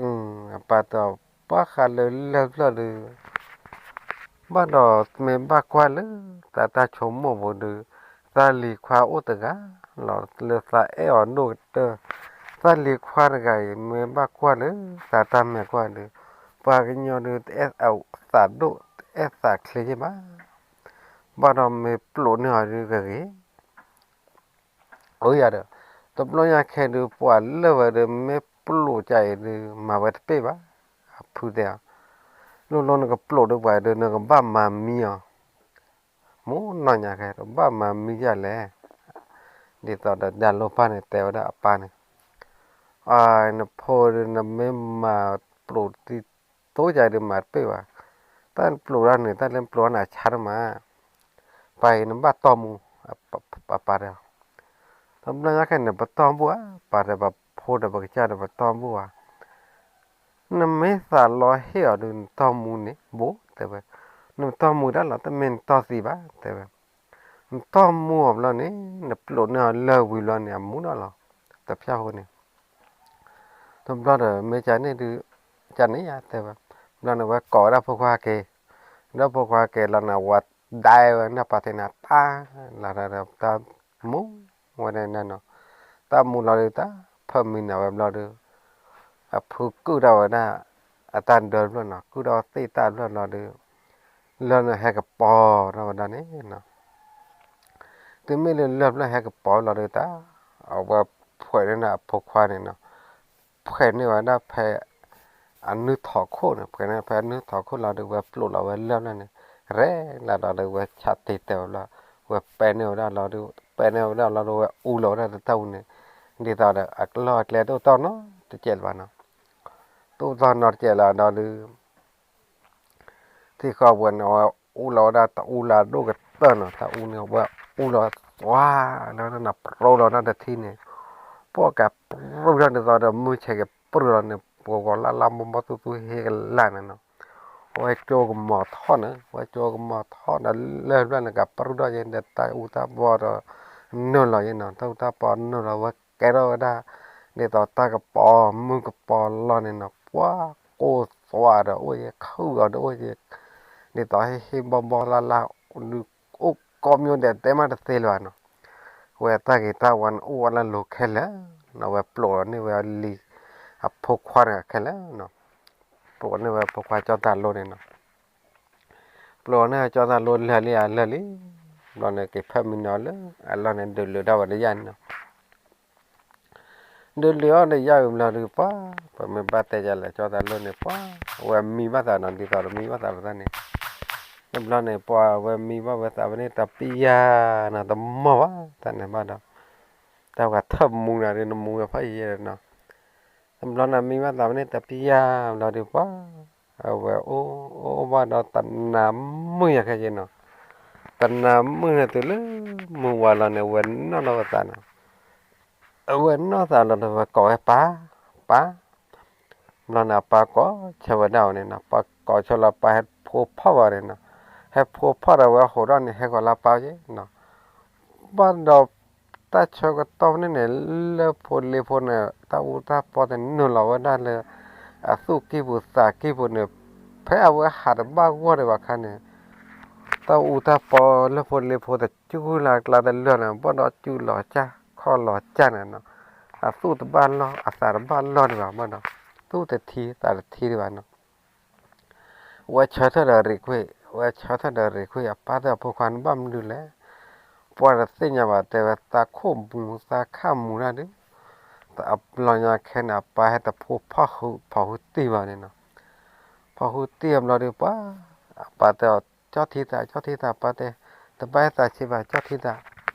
အပၢ်တဲအီၤ ပှၤဃးလၢလၢၢ်ဖျၢၣ်ဒီး ဘၣ်ဒီးမ့ၢ်ဘၣ်ကွၢ်လၢ သးတၢ်ဆိကမိၣ်ပူၤဒီး သးလံၤခွါအိၣ်တဂၤလီၤ လၢသးအဲၣ်အီၤဒိၣ်ကတၢၢ်, သးလံၤခွါတဂၤအံၤ မ့ၢ်ဘၣ်ကွၢ်လၢ သးတၢ်မဲာ်ကွၢ်ဒီး ပှၤကညီဒီး တအဲၣ်သးဒိၣ် တအဲၣ်သးချ့ယဲၢ်ဘၣ်, ဘၣ်ဒီးမ့ၢ်ပျိးန့ၢ်အီၤဒုးကဂ့ၤ အိၣ်ယၤဒီး တဘျီညါခဲဒုး ပှၤလၢၢ်ဝဲဒီး မ့ၢ်ပျိးကၢ်အံၤဒုး မၤဝဲတပ့ၢ်ဘၣ်. အဖုတဲအီၤ လိၤလိၤနကပျိးဒီးပှၤဒီး နကဘၣ်မၤမံအီၤ, မ့ၢ်နီၢ်ညါခဲ တဘၣ်မၤမံယၤလဲၣ်. ဒ်သိးဒီး ဒၣ်လိၣ်ပၢ်န့ၣ် တဲဝဲဒၣ်အပၢ်န့ၣ်, အၢ နဖိဒီး နမ့ၢ်မၤပျိးတံသိကၢ်အံၤဒီး မၤတပ့ၢ်ဘၣ်. တၢ်ပျိးဒၣ်န့ၣ် တၢ်လၢပျိးန့ၣ် အဆါတမး, ပၢ်အံၤ နဘၣ်တီၢ်မူ, အပၢ်တဲအီၤ တဘျီညါခဲန့ၣ် ပတီၢ်ဘူၣ်ဧါ, ပၢ်ဒီးပဖိဒီးပကစၢ်ဒီးပတီၢ်ဘူၣ်ဧါ, နမ့ၢ်သးလီဟ့ၣ်အီၤဒီး နတီၢ်မူန့ၣ်ဘိၣ် တဲဝဲ, နတီၢ်မူဒၣ်လီၤ တမ့ၢ်နတီၢ်သံဘၣ် တဲဝဲ, နတီၢ်မူအီၤဘျီန့ၣ် နပျိးန့ၢ်အီၤလၢာ်ဝံၤဘျီန့ၣ် အမူနီၤလီၤ, တဖၠၣ်ဖိန့ၣ် တဘျီဒီးမ့ၢ်ကန့ၣ်ဒုး, ကန့ၣ်ယတဲဝဲ, ဘျီန့ၣ်ဝဲကိးဝဲဒၣ်ဖိခွါက့ၤ, ဒီးဖိခွါက့ၤလီၤန့ၣ် ဝဲဒၣ်ဝဲန့ၣ်ပၢ်သ့ၣ်န့ၣ် တၢ်လီၤဒီးတၢ်မူ ဝဲဒၣ်နီၤ, တၢ်မူလီၤဒုးတၢ်ဖၢမံၤန့ၣ်ဝဲဘျီဒုး, အဖုကုၢ်ထီၣ်ဝဲဒၣ် အတၢ်ဒၢတဖျၢၣ်နီၤ, ကုၢ်ထီၣ်သ့ၣ်တၢ်တဖျၢၣ်ဘျီဒုး, လၢၢ်န့ၣ်ဟဲကပီၤထီၣ်ဝဲဒၣ်န့ၣ်နီၤ တုၤမ့ၢ်လၢလၢၢ်ဖျၢၣ်ဟဲကပီၤလီၤဒုးတၢ်, အဝဲဖှဲးန့ၢ်န့ၣ်အဖိခွါန့ၣ်နီၤ, ဖှဲးန့ၢ်ဝဲဒၣ်ဖဲ အနုၢ်ထီခိၣ်န့ၣ်, ဖှဲးန့ၢ်ဖဲအနုၢ်ထီခိၣ်လီၤဒုး ဝဲပျိးလီၤဝဲလၢၢ်ဖျၢၣ်န့ၣ်, ရဲၣ်လၢဒီးဝဲဆးတ့ၢ်တဲာ်ဝဲဘျီ, ဝဲပဲာ်န့ၢ်ဝဲဒၣ်လီၤဒုး, ပဲာ်န့ၢ်ဝဲဒၣ်လီၤဒုး ဝဲအူလီၤဝဲဒၣ်တၢ်အူန့ၣ်, ဒ်သိးဒီးအကလီၢ်အကျဲတအိၣ်တီၢ်နီတစဲးလၢၤဘၣ်နီၤ, တအိၣ်တီၢ်နီတစဲးလၢၤဒီးဒုး ထံၣ်ဃီပှဲၤန့ၣ် အဝဲအူလီၤဝဲဒၣ်တၢ်အူလၢအဒိၣ်ကတၢၢ်နီၤ, တၢ်အူန့ၣ် အဝဲအူလီၤသွါလီၤန့ၣ် ပြူလီၤဒၣ်တထံန့ၣ်, ပှၤကပြူၢ်ဒၣ်ဒ်သိးဒီးမုၢ်ဆဲးကပြူၢ်လီၤန့ၣ် ပှၤဂီၤလၢ်လၢ်ဘီဘီသူသူဟ့ကလၢ်န့ၣ်နီၤ, အဝဲကၠိကမီၤထီၣ်န့ၣ်, အဝဲကၠိကမီၤထီၣ်ဒီးလၢၢ်ဖျၢၣ်န့ၣ် ကပြူၢ်ဒၣ်ယဲဒီးတၢ်အူတၢ်ပီဒီး နုာ်လီၤယဲနီၤ, တၢ်အူတၢ်ပီနုာ်လီၤဝဲကဲထီၣ်ဝဲဒၣ် ဒ်သိးတၢ်ကပီၤမုၢ်ကပီၤလီၤန့ၣ်နီၤ, ပှၤကိၢ်သွါဒီးအိၣ်ယဲ ခုၣ်အီၤဒီးအိၣ်ယဲ, ဒ်သိးဟ့ၣ်ဟ့ၣ်ဘီဘီလၢ်လၢ် ဒုးအိၣ်ကိးမံၤဒဲးတဲမးတသ့လၢၤဘၣ်နီၤ, ဝဲတၢ်ဂ့ၤတၢ်ဝါန့ၣ်အိၣ်ဝဲလၢလိၤခဲလၢာ်နီၤ, ဝဲပျိးန့ၢ်ဝဲလံအဖိခွါန့ၣ်ခဲလၢာ်နီၤ, ပျိးန့ၢ်ဝဲဖိခွါကၠီတၢ်လိန့ၣ်နီၤ ပျိးန့ၢ်ဝဲကၠီတၢ်လိလၢာ်လံဧါလၢာ်လံ, ဘျီန့ၣ်က့ၤဖၢမံၤန့ၢ်အီၤလၢအလီၢ်န့ၣ် ဒုးလုာ်ဒၣ်ဝဲဒီးယၢ်န့ၣ်နီၤ, ဒုးလုာ်အီၤဒီးယၢ်ဝံၤဘျီဒုးပှၤ, ပမ့ၢ်ဘၣ်တဲယၤလဲၣ် ကၠီတၢ်လိန့ၣ်ပှၤ, အဝဲမံဘၣ်သးနီၤ ဒ်သိးဒီးမံဘၣ်သးလီၤတၢ်န့ၣ်, တဘျီန့ၣ်ပှၤအဝဲမံဘၣ်ဝဲသးဝဲန့ၣ် တပံယၤနီၤ တမီၢ်ဘၣ်တၢ်န့ၣ်ဘၣ်ဒီး, တၢ်ဝဲထၢၣ်မူနၤဒီးနမူဝဲဖးယံာ်ယဲနီၤ တဘျီန့ၣ်မံဘၣ်သးဝဲန့ၣ်တပံယၤဘျီဒုးပှၤ, အဝဲအိၣ်အိၣ်ဘၣ်ဒီးတနၤမုၢ်ယၤခဲက့နီၤ, တနၤမုၢ်န့ၣ်တုၤလၢမုၢ်ဝါလီၤန့ၣ် အဝဲနီၣ်လီၤဝဲသးနီၤ, အဝဲနီၣ်သးလီၤဒီးဝဲကိးဝဲပၢ်, ပၢ်, ဘျီန့ၣ်အပၢ်ကိးဆၢဝဲဒၣ်အီၤန့ၣ်နီၤ, ပၢ်ကိးဆၢလီၤပၢ်ဟဲဖိဖီၣ်ဝဲန့ၣ်နီၤ, ဟဲဖိဖီၣ်ဒီးဝဲအဟိးထီၣ်န့ၣ် ဟဲဃီၤလၢပၢ်ယဲနီၤ ဘၣ်ဒီး တၢ်ဆၢကတီၢ်ဖဲန့ၣ်န့ၣ် လၢဖိလ့ဖိန့ၣ် တၢ်အူတၢ်ပီသ့ၣ်နုာ်လီၤဝဲဒၣ်လၢ အသူၣ်ကံၢ်ပူၤသးကံၢ်ပူၤန့ၣ် ဖဲအဝဲဟးတဘၣ်ဂီၢ်ဒံးဘၣ်ခါန့ၣ် တၢ်အူတၢ်ပီလၢဖိလ့ဖိတကၠူလၢအကျါတလၢာ်န့ၣ် ဘၣ်ဒီးကၠူလီၤကၢ် ခီၣ်လီၤကၢ်န့ၣ်နီၤ, အသူၣ်တဘၣ်လီၢ် အသးတဘၣ်လီၢ်ဒံးဘၣ် ဘၣ်ဒီး သူၣ်တထံသးတထံဒံးဘၣ်နီၤ ဝဲဆၢထၢၣ်ဒီးရံးခွံ, ဝဲဆၢထၢၣ်ဒီးရံးခွံ အပၢ်တဲအဖိခွါန့ၣ်ဘၣ်မနုၤလဲၣ်, ပှၤတသ့ၣ်ညါဘၣ် တဲဝဲသးခိၣ်မူသးခၣ်မူတၢ်ဒုး, အဘျီညါခဲန့ၣ် အပၢ်ဟဲတဖိဖီၣ် ဖီၣ်ဟုတံၢ်ဘၣ်န့ၣ်နီၤ, ဖီၣ်ဟုတံၢ်အဘျီဒုးပှၤ, အပၢ်တဲအီၤ ကၠီထံသး ကၠီထံသး ပၢ်တဲ, တဘၣ်ဟဲသးဆံးဘၣ် ကၠီထံသး,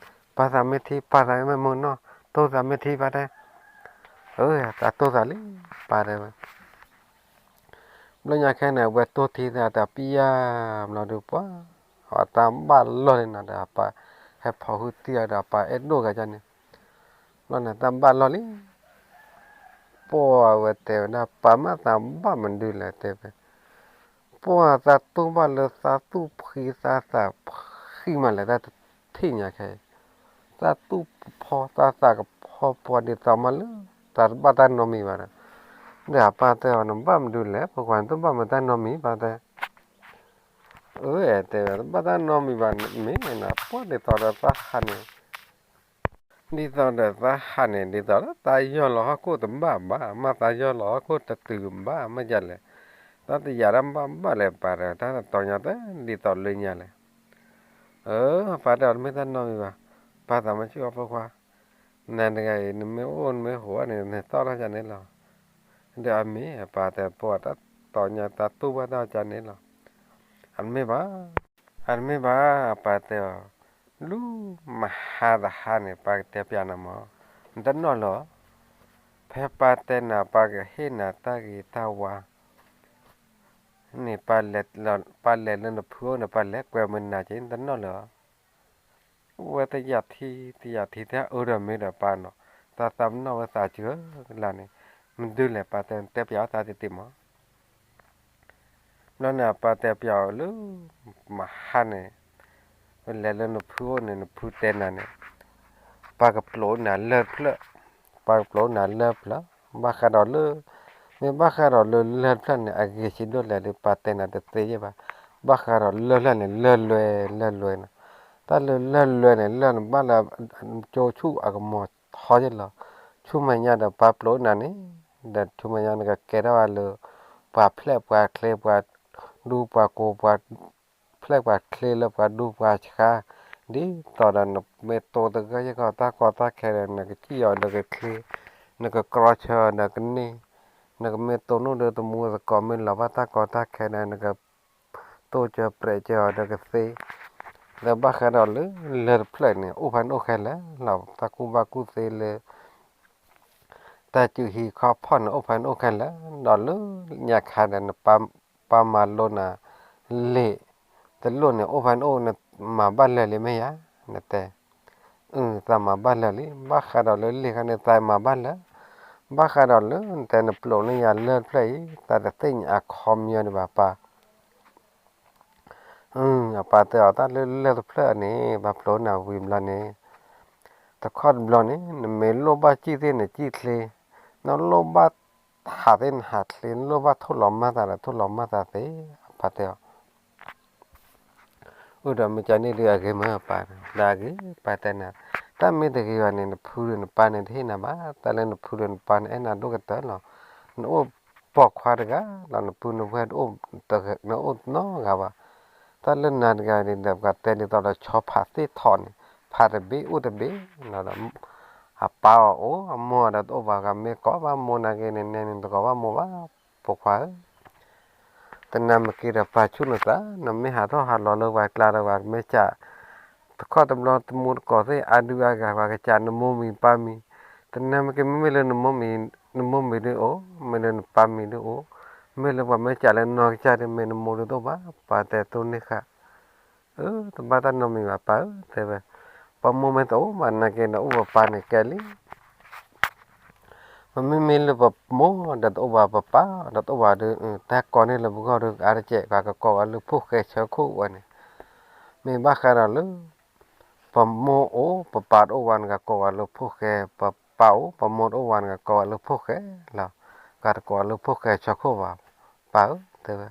ပၢ်သးမ့ၢ်ထံ ပၢ်သးမ့ၢ်မုာ်နီၢ်, တိၢ်သးမ့ၢ်ထံ ပၢ်တဲ, အၢ သးတိၢ်သးလံ, ပၢ်တဲဝဲ ဘျီညါခဲန့ၣ် အဝဲတိၢ်ထံသးတပံယၤဘျီဒုးပှၤ, အတၢ်ဘၣ်လီၢ်လံနီၤဒီး အပၢ်ဟဲဖီၣ်ဟုတံၢ်အီၤဒီး အပၢ်အဲၣ်ဒိၣ်ဂၤန့ၣ်, ဘျီန့ၣ်တၢ်ဘၣ်လီၢ်လံ, ပှၤဝဲတဲဝဲဒၣ် ပၢ်မ့ၢ်သးဘၣ်မနုၤလဲၣ်တဲဝဲ ပှၤသးတူၢ်ဘၣ်လၢသးသူၣ်ဖှံသးသးဖှံမးလဲၣ် တၢ်တထံၣ်ညါခဲအံၤ, သးသူၣ်ဖှံသးသးကဖီပှၤဒ်သိးမးလၢ သးတဘၣ်တၢ်နီတမံၤဘၣ်ဒီး, ဒီးအပၢ်တဲအီၤ နဘၣ်မနုၤလဲၣ် ဖိခွါ နတဘၣ်မတၢ်နီတမံၤ ပၢ်တဲ, အၢ တဲဝဲ တဘၣ်တၢ်နီတမံၤဘၣ် မ့ၢ်နပှၢ်ဒ်သိးဒီးသးဟးန့ၣ် ဒ်သိးဒီးသးဟးန့ၣ် ဒ်သိးဒီးသးယီၢ်လီၤဟီၣ်ခိၣ်တဘၣ်ဘၣ် မ့ၢ်သးယီၢ်လီၤဟီၣ်ခိၣ်တတုၤဘၣ် မ့ၢ်ဒ်လဲၣ်, တၢ်တယာ်တၢ်ဘၣ်ဘၣ်လဲၣ် ပၢ်တဲ တၢ်တတီၤညါတဒ်သိးလၢညါလဲၣ်, အၢ ပၢ်တဲအီၤ တမ့ၢ်တၢ်နီတမံၤဘၣ်, ပၢ်သးမ့ၢ်ဆူၣ်အီၤဖိခွါ, နၤတဂၤအံၤ နမ့ၢ်အိၣ်နမ့ၢ်ဟူးန့ၣ် နသီၣ်ထီၣ်ကန့ၣ်လီၤ, ဒီးအမ့ၢ် ပၢ်တဲ ပှၤတၢ်တတီၤညါတၢ်တူၢ်ဘၣ်တၢ်ကန့ၣ်လီၤ, အတမ့ၢ်ဘၣ် အတမ့ၢ်ဘၣ် ပၢ်တဲအီၤ, လူၤမဟါတဟါန့ၣ် ပၢ်ကတဲပျးနၤမး, နတနီၣ်လၢၤ, ဖဲပၢ်တဲနၤ ပၢ်ကဟ့ၣ်နၤတၢ်ဂ့ၤတၢ်ဝါန့ၣ် ပၢ်လဲၤလၢနဖုအိၣ်န့ၣ် ပၢ်လဲၤကွဲမုာ်နၤက့ နတနီၣ်လၢၤ, ဝဲတယာ်ထံ တယာ်ထံထဲအၢဒီးမ့ၢ်ဒီးပၢ်နီၤ, သးသးပနီၣ်ဝဲသးစှၤကလၢ်န့ၣ်, မဒုလဲၣ်ပၢ်တဲ တဲပၠးအီၤသးတတ့ၢ်မး. ဘျီန့ၣ်အပၢ်တဲပၠးအီၤလၢ မဟါန့ၣ်, လဲၤလၢနဖုအိၣ်န့ၣ် နဖုတဲနၤန့ၣ်, ပၢ်ကပျိးနၤလၢၢ်တဖျၢၣ်, ပၢ်ကပျိးနၤလၢၢ်တဖျၢၣ်, ဘၣ်ဃးဒီးလၢ, မ့ၢ်ဘၣ်ဃးဒီးလၢလၢၢ်တဖျၢၣ်န့ၣ် အဂ့ၤဆံးဒိၣ်လဲၣ်ဒီး ပၢ်တဲနၤတသ့ယဲၢ်ဘၣ်. ဘၣ်ဃးဒီးလၢၢ်တဖျၢၣ်န့ၣ် လၢၢ်လွဲ လၢၢ်လွဲနီၤ. တၢ်လၢလၢၢ်လွဲန့ၣ် လၢၢ်နဘၣ်လၢ ကၠိဆူၣ်အကမီၤထီယဲၢ်လီၤ. ဆူမဲာ်ညါဒီးပၢ်ပျိးနၤန့ၣ်, ဒီးဆူမဲာ်ညါနကကဲထီၣ်ဝဲလၢ ပှၤဖျဲၣ်ပှၤချ့ ပှၤဒူပှၤကိး ပှၤဖျဲၣ်ပှၤချ့လၢပှၤဒူပှၤဆှါ, ဒ်သိးဒီးနမ့ၢ်တိတဂၢၢ်ယဲၢ်ကီၢ်တၢ်ကီတၢ်ခဲဒီး နကစံၣ်အီၤဒီးကချ့, နကကြီဆၢအီၤဒီးကန့ၢ်, နကမ့ၢ်တိနူၣ်ဒီးတမူသကိး မ့ၢ်လီၤဘၣ်တၢ်ကီတၢ်ခဲဒီး နကတိစၢၤပြဲးစၢၤအီၤဒီးကသ့, ဒီးဘၣ်ဃးဒီးလၢလၢၢ်တဖျၢၣ်န့ၣ် အိၣ်ဖဲန့ၣ်အိၣ်ခဲလၢာ်လီၤ. တၢ်ကူၣ်ဘၣ်ကူၣ်သ့လၢ တၢ်စုဟံၣ်ခီဖီၣ်န့ၣ် အိၣ်ဖဲန့ၣ်အိၣ်ခဲလၢာ်, ဒီးလၢညါခါဒီး နပၢ်မၤလိနၤလံာ်တလိၣ်န့ၣ် အိၣ်ဖဲန့ၣ်အိၣ် နမၤဘၣ်လၢာ်လံမ့ၢ်ဧါ, နတဲ, အၢ သးမၤဘၣ်လၢာ်လံ. ဘၣ်ဃးဒီးလၢလံာ်ခါန့ၣ် သးမၤဘၣ်လၢာ်, ဘၣ်ဃးဒီးလၢနတဲနပျိးန့ၢ်ယၤလၢၢ်တဖျၢၣ်အံၤ သးတသ့ၣ်ညါအခီပညီဒံးဘၣ်ပၢ် အပၢ်တဲအီၤ တၢ်လၢလၢၢ်တဖျၢၣ်န့ၣ် ပၢ်ပျိးနၤဝံၤဘျီန့ၣ်, တခီတဘျီန့ၣ် နမ့ၢ်လိၣ်ဘၣ်စံၣ်သ့ၣ်န့ၣ် စံၣ်ချ့, နလိၣ်ဘၣ်ဟးသ့ၣ်နဟးချ့, နလိၣ်ဘၣ်ထိၣ်လီၤမၢ်သးဒီး ထိၣ်လီၤမၢ်သးသ့, အပၢ်တဲအီၤ အၢ ဒီးမ့ၢ်ကန့ၣ်ဒီး အဂ့ၤမ့ၢ်ပၢ်, ဒီးအဂ့ၤ ပၢ်တဲနၤ, တၢ်မ့ၢ်တဂ့ၤဘၣ်န့ၣ် နဖုဒီးနပၢ်န့ၣ် တဟ့ၣ်နၤဘၣ်. တၢ်လၢနဖုဒီးနပၢ်န့ၣ် အဲၣ်နၤဒိၣ်ကတၢၢ်လီၤ. နအိၣ်ပိာ်ခွါတဂၤလီၤ, နပုၢ်နဝဲၢ်တအိၣ်, နအိၣ်နီတဂၤဘၣ်. တၢ်လၢနၤတဂၤန့ၣ်ဒီး ပှၤတဲဒ်သိးဒီးဆီဖးသ့ၣ်ထီၣ်န့ၣ် ဖးတဘ့ၣ်အိၣ်တဘ့ၣ်လီၤဒီး အပၢ်အီၤအိၣ် အမိၢ်ဒီးတအိၣ်ဘၣ်ဂၤ မ့ၢ်ကိးဘၣ်မိၢ်နၤက့န့ၣ် နဲန့ၣ်တကိးဘၣ်မိၢ်ဘၣ်, ပိာ်ခွါဧၢ တနၢ်မ့ၢ်က့ၤဒီးပာ်ဆူၣ်နသး, နမ့ၢ်ဟးထီၣ်ဟးလီၤလၢပှၤကျါဒီး ပှၤမ့ၢ်စံး, တခီတဘျီတမူတကိးသ့ၣ်အါဒုအါဂၤ ပှၤကစံးနမိၢ်မံၤပၢ်မံၤ, တနၢ်မ့ၢ်က့ၤ မ့မ့ၢ်လၢနမိၢ်မံၤ, နမိၢ်မံၤဒုအိၣ်, မ့ၢ်လၢနပၢ်မံၤဒုအိၣ်, မ့ၢ်လၢပှၤမ့ၢ်စံးလၢနီၢ်ကစၢ်ဒု မ့ၢ်နမိၢ်ဒုတအိၣ်ဘၣ်, ပၢ်တဲတိၢ်န့ၢ်ဃာ် အၢ တဘၣ်တၢ်နီတမံၤဘၣ်ပၢ်ဧၢ တဲဝဲ, ပမိၢ်မ့ၢ်တအိၣ်ဘၣ်နာ်က့ဒီး အိၣ်ပပၢ်န့ၣ်ကဲလံ. ပမ့မ့ၢ်လၢပမိၢ်ဒီးတအိၣ်ဘၣ် ပပၢ်ဒီးတအိၣ်ဘၣ်ဒီး တၢ်ကိးန့ၢ်လၢပဂီၢ်ဒီးအါတကဲး ပှၤကကိးဝဲလၢဖိၣ်ဃဲဆၢခိၣ်ဝဲန့ၣ်, မ့ၢ်ဘၣ်ဃးဒီးလၢ ပမိၢ်အိၣ် ပပၢ်တအိၣ်ဝဲန့ၣ် ကကိးဝဲလၢဖိၣ်ဃဲ, ပပၢ်အိၣ် ပမိၢ်တအိၣ်ဝဲန့ၣ် ကကိးဝဲလၢဖိၣ်ဃဲလီၤ, ကတကိးဝဲလၢဖိၣ်ဃဲဆၢခိၣ်ဘၣ်, ပၢ်ဧၢ တဲဝဲ,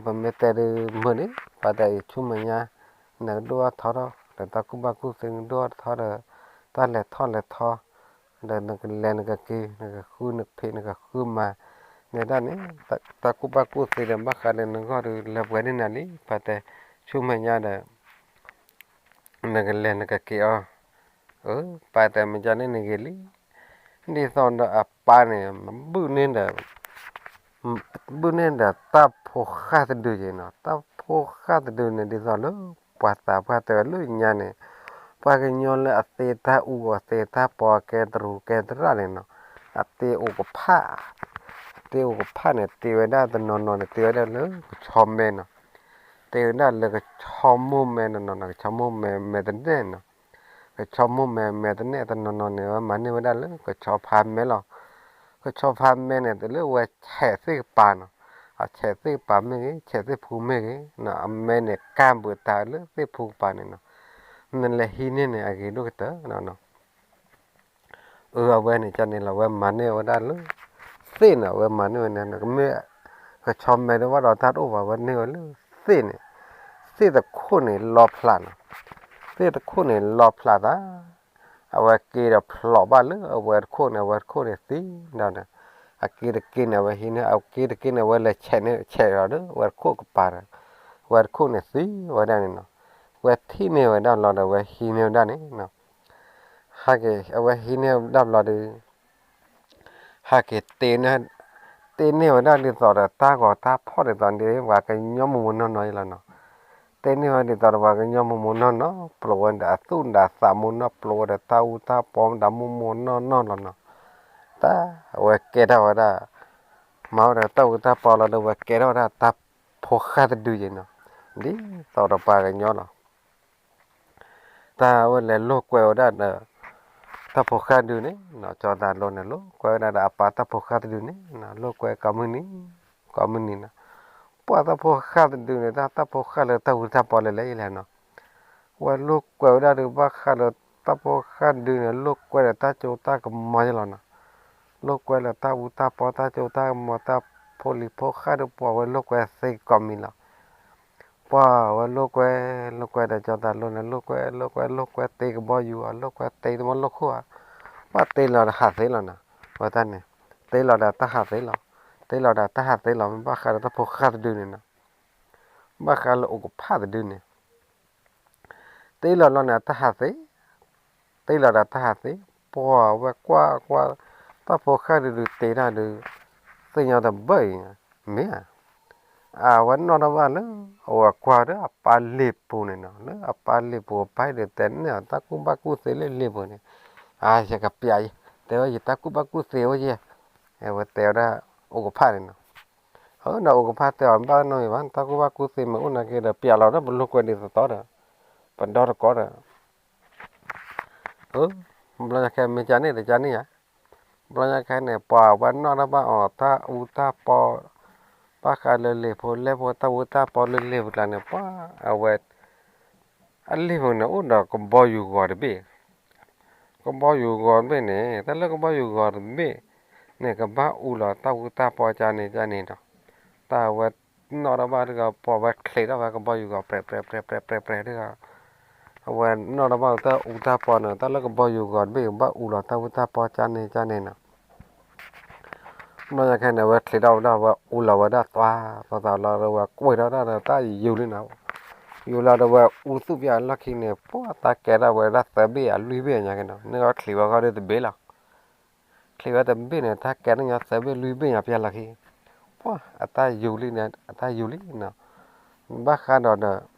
ပမ့ၢ်တဲဒုးမုာ်န့ၣ် ပၢ်တဲအံၤဆူမဲာ်ညါ နကဒိၣ်ထီၣ်ထီထီၣ် ဒီးတၢ်ကူၣ်ဘၣ်ကူၣ်သ့နကဒိၣ်ထီၣ်ထီထီၣ်ဒီး တၢ်လဲၤထီၣ်လဲၤထီ ဒီးနကလဲၤနကက့ၤ နကဃုနကဖံးနကဃုမၤ န့ၣ်ဒၣ်န့ၣ် တၢ်ကူၣ်ဘၣ်ကူၣ်သ့ဒီး ဘၣ်ဃးဒီးနဂီၢ်ဒီး လဲၤပှဲၤန့ၢ်နၤလံ ပၢ်တဲ, ဆူမဲာ်ညါဒီး နကလဲၤနကက့ၤအီၤ, ပၢ်တဲမ့ၢ်ကန့ၣ်နဂ့ၤလံ, ဒ်သိးဒီးအပၢ်န့ၣ် ဘုၣ်န့ၢ်ဒီး ဘုၣ်န့ၢ်ဒီးတၢ်ဖိဃၢ်တဒုက့ၤနီၤ, တၢ်ဖိဃၢ်တဒုန့ၣ် ဒ်သိးလၢ ပှၤသးပှၢ်တဲဝဲလၢညါန့ၣ် ပှၤကညီလၢအသ့တၢ်အူအသ့တၢ်ပီအကဲတရူးကဲသရၣ်န့ၣ်နီၤ, အသ့အိၣ်ကဖၣ်, အသ့အိၣ်ကဖၣ်န့ၣ် တ့ဝဲဒၣ်တနီၤနီၤန့ၣ် တ့ဝဲဒၣ်လၢကဆီမဲနီၤ, တ့ဝဲဒၣ်လၢကဆီမိၢ်မဲနီၤနီၤ ကဆီမိၢ်မဲမဲာ်တနဲၣ်နီၤ, ကဆီမိၢ်မဲမဲာ်တနဲၣ်တနီၤနီၤန့ၣ် ဝဲမၤန့ၢ်ဝဲဒၣ်လၢကဆီဖါမဲလီၤ. ကဆီဖါမဲန့ၣ် တလၢဝဲဆဲးသ့ၣ်ကပၤနီၤ, အဆဲးသ့ၣ်ကပၤမ့ၢ်ဂ့ၤ ဆဲးသ့ၣ်ဖူမ့ၢ်ဂ့ၤ, အမဲန့ၣ်ကၢ်ဘုးတၢ်လၢသ့ၣ်ဖူကပၤန့ၣ်နီၤ, နလဲၤဟံးန့ၢ်န့ၣ် အဂ့ၤဒိၣ်ကတၢၢ်နီၤ. အဝဲန့ၣ်ကန့ၣ်လီၤ ဝဲမၤန့ၢ်ဝဲဒၣ်လၢ သ့ၣ်န့ၣ် ဝဲမၤန့ၢ်ဝဲန့ၣ် ကမ့ၢ် ကဆီမဲဒီးဘၣ်ဒီးတၢ်တအိၣ်ဘၣ် ဝဲန့ၢ်ဝဲလၢသ့ၣ်န့ၣ်, သ့ၣ်တခိၣ်န့ၣ်လီဖျးနီၤ, သ့ၣ်တခိၣ်န့ၣ်လီဖျးသး, အဝဲက့ၤဒီးဖျိးဘၣ်လၢအဝဲတခိၣ်န့ၣ် အဝဲတခိၣ်န့ၣ်သံဒီးန့ၣ်, အက့ၤတက့ၤန့ၣ် အဝဲဟံးန့ၢ် အက့ၤတက့ၤန့ၣ် အဝဲလဲၤဆဲးန့ၣ် ဆဲးဒီးလၢအဝဲတခိၣ်ကပၤဒီး အဝဲတခိၣ်န့ၣ်သံဝဲဒၣ်န့ၣ်နီၤ, ဝဲထံၣ်န့ၢ်ဝဲဒၣ်လီၤဒီး ဝဲဟံးန့ၢ်ဝဲဒၣ်န့ၣ်နီၤ ဟဲက့ၤ အဝဲဟံးန့ၢ်ဝဲဒၣ်ဘျီဒီး ဟဲက့ၤတ့န့ၢ်, တ့န့ၢ်ဝဲဒၣ်ဒ်သိးဒီးတၢ်ဂီၤတၢ်ဖီၣ်ဒ်သိးဒ်ပှၤကညီမိၢ်မိၢ်နီၢ်နီၢ်အံၤလီၤနီၤ, တ့န့ၢ်ဝဲဒ်သိးဒီးပှၤကညီမိၢ်မိၢ်နီၢ်နီၢ် ပျိးဝဲဒီးအသူၣ်ဒီးအသးမိၢ်နီၢ် ပျိးဝဲဒီးတၢ်အူတၢ်ပီဒီးမိၢ်မိၢ်နီၢ်နီၢ်လီၤနီၤ, တၢ်အဝဲကဲထီၣ်ဝဲဒၣ် မၤဝဲဒီးတၢ်အူတၢ်ပီလီၤဒီး ဝဲကဲထီၣ်ဝဲဒၣ်တၢ်ဖိဃၢ်တဒုယဲနီၤ, ဒ်သိးဒီးပှၤကညီလီၤ. တၢ်ဝဲလဲၤလိာ်ကွဲဝဲဒၣ်ဒီး တၢ်ဖိဃၢ်တဒုန့ၣ်နီၤ, ကၠီသးလိန့ၣ် လိာ်ကွဲဝဲဒၣ်ဒီးအပၢ်တၢ်ဖိဃၢ်တဒုန့ၣ်နီၤ, လိာ်ကွဲကိးမုၢ်နံၤ ကိးမုၢ်နံၤနီၤ, ပှၢ်တၢ်ဖိဃၢ်တဒုန့ၣ် တၢ်တၢ်ဖိဃၢ်လၢတၢ်အူတၢ်ပီလဲၤလဲၤလဲၤနီၤ, ဝဲလိာ်ကွဲဝဲဒၣ်ဒီး ဘၣ်ဃးဒီးတၢ်ဖိဃၢ်တဒုန့ၣ် လိာ်ကွဲဒီးတၢ်စိတၢ်ကမီၤယဲလီၤနီၤ, လိာ်ကွဲလၢတၢ်အူတၢ်ပီ တၢ်စိတၢ်ကမီၤ တၢ်ဖိလံၤဖိဃၢ်ဒီး ပှၢ်ဝဲလိာ်ကွဲသ့ကိးမံၤလီၤ. ပှၢ်ဝဲလိာ်ကွဲ လိာ်ကွဲဒီးကၠီသးလိန့ၣ် လိာ်ကွဲ လိာ်ကွဲ လိာ်ကွဲတ့ကဘီယူၤဧါ, လိာ်ကွဲတ့တဘီလိာ်ခိၣ်ဧါ, ပှၢ်တ့လီၤဒီးဟးသ့လီၤနီၤ, ဝဲတၢ်န့ၣ် တ့လီၤဒီးတၢ်ဟးသ့လီၤ, တ့လီၤဒီးတၢ်ဟးသ့လီၤ, မ့ၢ်ဘၣ်ဃးဒီးတၢ်ဖိဃၢ်တဒုန့ၣ်နီၤ, ဘၣ်ဃးလၢအိၣ်ကဖၣ်တဒုန့ၣ် တ့လီၤလီၤန့ၣ် အတၢ်ဟးသ့, တ့လီၤဒီးတၢ်ဟးသ့, ပှၢ်ဝဲကွၢ်ကွၢ် တၢ်ဖိဃၢ်တဒုတ့တၢ်ဒုး သ့ၣ်ညါတဘၢအံၤ, မ့ၢ်ဧါ, အဝဲနီၣ်ထီၣ်ဘၣ်လၢ အဝဲကွၢ်ဒီးအပၢ်လ့ၣ်ပူၤန့ၣ်နီၤ, လၢအပၢ်လ့ၣ်ပူၤအပၢ်ဒီးတဲန့ၢ်အီၤ တၢ်ကူၣ်ဘၣ်ကူၣ်သ့လၢလ့ၣ်ပူၤန့ၣ်, အါ ယကပျးအံၤ, တဲဝဲယတၢ်ကူၣ်ဘၣ်ကူၣ်သ့အိၣ်ယဲ, အဝဲတဲဝဲဒၣ် အိၣ်ကဖၣ်န့ၣ်နီၤ, အၢ ဒီးအိၣ်ကဖၣ်တဲအီၤ ဘၣ်နီတမံၤဘၣ်, တၢ်ကူၣ်ဘၣ်ကူၣ်သ့မ့ၢ်အိၣ်နာ်က့ဒီး ပျးလီၤဒီးပလိာ်ကွဲဒ်သိးသိးဒီး ပဒီတကိးဒီး အၢ ဘျီညါခဲမ့ၢ်ကန့ၣ်တကန့ၣ်ဧါ, ဘျီညါခဲန့ၣ် ပှၤဝဲနီၣ်ထီၣ်ဘၣ်အီၤ တၢ်အူတၢ်ပီ ဘၣ်ဃးလၢလ့ၣ်ဖိလဲၣ်ဖိ တၢ်အူတၢ်ပီလၢလ့ၣ်ပူၤကျါန့ၣ် ပှၤအဝဲ အလ့ၣ်ပူၤန့ၣ် အိၣ်ဒီးကဘီယူၤဂီၤတဘ့ၣ်, ကဘီယူၤဂီၤတဘ့ၣ်န့ၣ် တၢ်လၢကဘီယူၤဂီၤတဘ့ၣ်န့ၣ် ကဘၣ်အူလီၤတၢ်အူတၢ်ပီကန့ၣ်ကန့ၣ်နီၤ, တၢ်အဝဲနီၣ်ထီၣ်ဘၣ်တဂၤ ပှၤဝဲချံးထီၣ်ဝဲကဘီယူၤဂီၤ ပြဲးပြဲးပြဲးပြဲးပြဲးတဂၤ အဝဲနီၣ်ထီၣ်ဘၣ်တၢ်အူတၢ်ပီန့ၣ် တၢ်လၢကဘီယူၤဂီၤတဘ့ၣ် ကဘၣ်အူလီၤတၢ်အူတၢ်ပီကန့ၣ်ကန့ၣ်နီၤ, ဘျီညါခဲန့ၣ် အဝဲချံးထီၣ်ဝဲဒၣ် ဝဲအူလီၤဝဲဒၣ်သွါသွါသွါလီၤဒီး ဝဲကွံာ်ထီၣ်ဒၣ်ဒီးတၢ်ယူၤလံနီၤ, ယူၤလီၤဒီးဝဲအူသူၣ်ပျၢ်အလီၢ်ခံန့ၣ် ပှၤတၢ်ကဲထီၣ်ဝဲဒၣ်သၢဘ့ၣ်အလွံၢ်ဘ့ၣ်ညါက့နီၤ, န့ၣ်အီချံးဝဲဃီဒီးတဘ့ၣ်လီၤ, ချံးဝဲတဘ့ၣ်န့ၣ် တၢ်ကဲထီၣ်ညီသၢဘ့ၣ်လွံၢ်ဘ့ၣ်ညါပျၢ်လီၢ်ခံ, ပှၤအတၢ်ယူၤလံန့ၣ် အတၢ်ယူၤလံနီၤ, ဘၣ်ဃးဒီးဒီး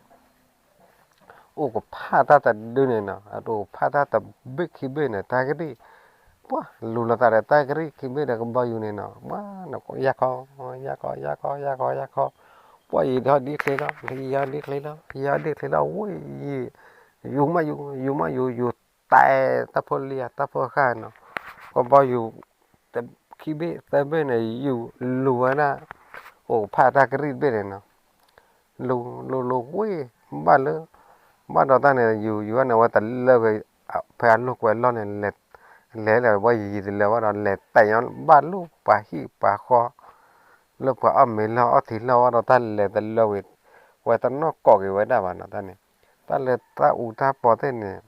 အိၣ်ကဖၣ်တၢ်တဒုန့ၣ်နီၤ, အတအိၣ်ကဖၣ်တၢ်တဘ့ၣ်ခံဘ့ၣ်န့ၣ် တၢ်ကရံၣ် ပှၤလူၤလီၤသးဒီးတၢ်ကရံၣ်ခံဘ့ၣ်ဒီးကဘီယူၤန့ၣ်နီၤ, ပှၤနကယၢ်ခီ ယၢ်ခီ ယၢ်ခီ ယၢ်ခီ ယၢ်ခီ, ပှၤယံာ်ထီၣ်ဒ်ချ့လီၤ ယံာ်ထီၣ်ဒ်ချ့လီၤ ယံာ်ထီၣ်ဒ်ချ့လီၤ ဝဲယံာ် ယူၤမးယူၤ ယူၤမးယူၤ ယူၤတဲတၢ်ဖိလံၤဧါ တၢ်ဖိဃၢ်နီၤ, ကဘီယူၤ ခံဘ့ၣ်သၢဘ့ၣ်န့ၣ် ယူၤလူၤဝဲဒၣ် အိၣ်ကဖၣ်တၢ်ကရံၣ်တဘ့ၣ်န့ၣ်နီၤ, လူၤလူၤလူၤဝဲ ဘၣ်လၢ ဘၣ်ဒီးတၢ်န့ၣ် ယူၤယူၤဝဲန့ၣ် အဝဲတလၢဝဲ ဖဲအလိာ်ကွဲလီၢ်န့ၣ် လဲၤ လဲၤလၢဝဲယံာ်ယံာ်တလၢဘၣ်ဒီး လဲၤတဲာ်ညီဘၣ်လၢပှၤဟံၣ်ပှၤဃီ လၢပှၤအီၣ်မ့ၤလီၢ်အီၣ်ထံလီၢ်ဘၣ်ဒီး တၢ်လဲၤတလၢဝဲ ဝဲတနီၣ်ကိးက့ၤဝဲဒၣ်ဘၣ်နီၤ တၢ်န့ၣ်, တၢ်လၢတၢ်အူတၢ်ပီသ့ၣ်န့ၣ်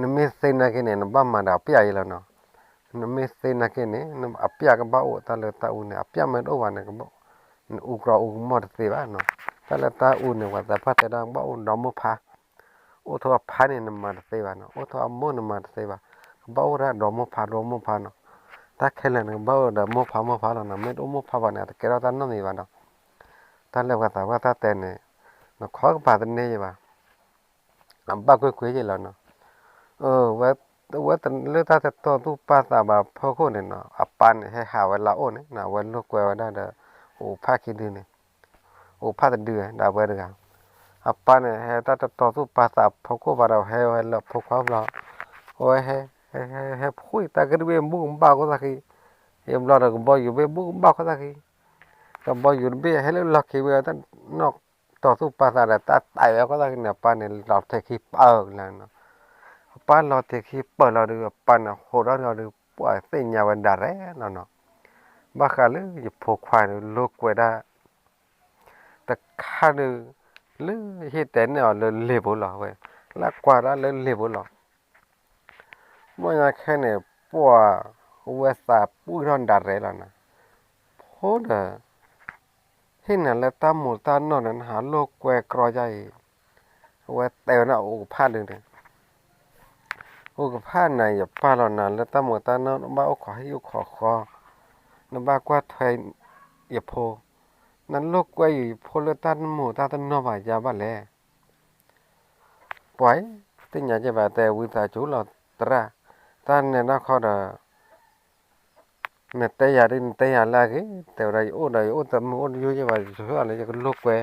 နမ့ၢ်သ့နာ်က့န့ၣ် နဘၣ်မၤဒီးအပျၢ်ယဲလီၤနီၤ, နမ့ၢ်သ့နာ်က့န့ၣ် အပျၢ်ကဘၣ်အိၣ်တၢ်လၢတၢ်အူန့ၣ် အပျၢ်မ့ၢ်တအိၣ်ဘၣ်န့ၣ် နအူကြီအူကမီၢ်တသ့ဘၣ်နီၤ, တၢ်လၢတၢ်အူန့ၣ် ပှၤသးပှၢ်တဲဒၣ်ကဘၣ်အိၣ်ဒီမိၢ်ဖး အိၣ်ထိးအဖါန့ၣ် နမၤတသ့ဘၣ်နီၤ, အိၣ်ထိးအမိၢ်နမၤတသ့ဘၣ်, ကဘၣ်အိၣ်ဒၣ်ဒီမိၢ်ဖးဒီမိၢ်ဖးနီၤ, တၢ်ခဲလၢာ်န့ၣ် ကဘၣ်အိၣ်ဒီးမိၢ်ဖးမိၢ်ဖးလီၤနီၤ, မ့ၢ်တအိၣ်မိၢ်ဖးဘၣ်န့ၣ် အတကဲထီၣ်တၢ်နီတမံၤဘၣ်နီၤ, တၢ်လၢပှၤသးပှၢ်တၢ်တဲန့ၣ် နခီကပၤတန့ၢ်ယဘၣ်, အဘၣ်ကွ့ၢ်ကွ့ၢ်ယဲလီၤနီၤ, ဝဲ ဝဲလၢတၢ်တတီၢ်သူၣ်ပာ်သးဘၣ်ဖီခိၣ်န့ၣ်နီၤ, အပၢ်န့ၣ် ဟဲဟးဝဲလၢအအိၣ်န့ၣ်နီၤ, အဝဲလိာ်ကွဲဝဲဒၣ်ဒီး အိၣ်ဖးခံဒုန့ၣ်, အိၣ်ဖးတဒုဒီးအဝဲတဂၤ, အပၢ်န့ၣ် ဟဲတၢ်တတီၢ်သူၣ်ပာ်သးဖီခိၣ်ဘၣ်ဒီး ဟဲဝဲလၢဖိခွါဘျီ, အဝဲဟဲ ဟဲ ဟဲ ဟဲဖှံတၢ်ကရံၣ်ဘ့ၣ်ဘူကဘၣ်ခိၣ်သၣ်ခံ, ယဘျီဒီးကဘီယူၤဘ့ၣ်ဘူကဘၣ်ခိၣ်သၣ်ခံ, ကဘီယူၤတဘ့ၣ်ဟဲလၢလီၢ်ခံဝဲတၢ်နီၣ် တီၢ်သူၣ်ပာ်သးဒီးတၢ်တဲာ်ဝဲခိၣ်သၣ်ခံန့ၣ် အပၢ်န့ၣ် လီၤထဲခံပၢၢ်လီၤနီၤ, အပၢ်လီၤထဲခံပၢၢ်လီၤဒီး အပၢ်န့ၣ် ဟိးထီၣ်ဒီး ပှၤသ့ၣ်ညါဝဲဒၣ်ရဲၣ်လီၤနီၤ, ဘၣ်ဃးလၢယဖိခွါန့ၣ် လိာ်ကွဲဒၣ် တခါဒီး လၢဟ့ၣ်တဲန့ၢ်အီၤလၢလ့ၣ်ပူၤလီၤဝဲ, လၢကွၢ်ဒၣ်လၢလ့ၣ်ပူၤလီၤ မ့ၢ်ညါခဲန့ၣ် ပှၤဝဲသးပှၢ်ထီၣ်ဒၣ်ရဲၣ်လီၤနီၤ, ဖိဒီး ဟ့ၣ်နၤလၢတၢ်မူးတၢ်နီၢ်န့ၣ် နဟးလိာ်ကွဲကြီယၤအံၤ, အဝဲတဲဝဲဒၣ်အိၣ်ကဖၣ်ဒုန့ၣ်, အိၣ်ကဖၣ်နၤ ယပာ်လီၤနၤလၢတၢ်မူးတၢ်နီၢ် နဘၣ်အိၣ်ခိးဟံၣ်အိၣ်ခိးဃီ, နဘၣ်ကွၢ်ထွဲယဖိ, နလိာ်ကွဲယဖိလၢတၢ်မူးတၢ်တနီၢ်ဘၣ်ယၤဘၣ်လဲၣ် ပှၤအံၤ သ့ၣ်ညါက့ၤဘၣ်တဲဝံသးစူၤလီၤသရၣ်, တၢ်နဲဒၣ်ခီဒီး နတဲယၤဒ်နတဲယၤလၢအဂ့ၤ, တဲဝဲဒၣ်ယအိၣ်ဒီးယအိၣ်တမုာ်အိၣ်တယိာ်က့ၤဘၣ် ယဆိၣ်အီၤလၢယကလိာ်ကွဲ,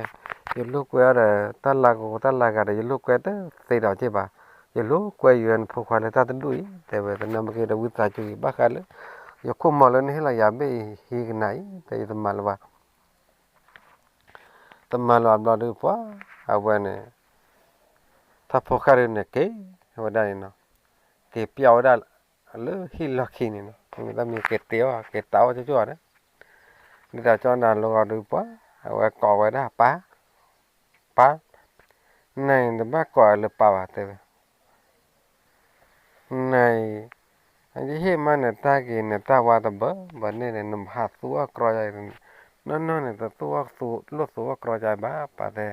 ယ ယလိာ်ကွဲအီၤဒီး တၢ်လၤကဝီၤတၢ်လၤဂၤဒီး ယလိာ်ကွဲတသ့ဒီးက့ဘၣ်. ယလိာ်ကွဲယိၤနဖိခွါလၢတၢ်တဒူၣ်အံၤ တဲဝဲ. သနာ်က့ဒီး ဝံသးစူၤအံၤ ဘၣ်ဃးလၢ ယခိၣ်မီၤလၢနဟ့ၣ်လီၤယၤဘ့ၣ်အံၤ ဟံးကနၤအံၤ တဲ ယတမၤလၢၤဘၣ်. တမၤလၢၤအဘျီဒုး ပှၤအဝဲန့ၣ် တၢ်ဖိဃၢ်ဒုးန့ၣ် က့ၤဝဲဒၣ်န့ၣ်နီၤ, က့ၤပျီဝဲဒၣ်လၢဟံၣ်လီၢ်ခံန့ၣ်နီၤ, မ့ၢ်တၢ်မ့ၢ်က့ၤတ့အီၤ က့ၤတးအီၣ်ကၠိကၠိန့ၣ်, ဒ်တၢ်ကၠီနၤလီၤဂီၤဒုး ပှၤအဝဲကိးဝဲဒၣ် ပၢ်, ပၢ်, နၤအံၤ နတဘၣ်ကိးအီၤလၢပၢ်ဘၣ် တဲဝဲ. နၤအံၤ ယဟ့ၣ်မးနတၢ်ဂ့ၤ နတၢ်ဝါတဘၢဘၢန့ၣ်န့ၣ် နဟးသူအီၣ်ကြီယၤအံၤ, နီၢ်နီၢ်န့ၣ် တသူအီၣ်သူ လိၣ်သူအီၣ်ကြီယၤဘၣ် ပၢ်တဲ,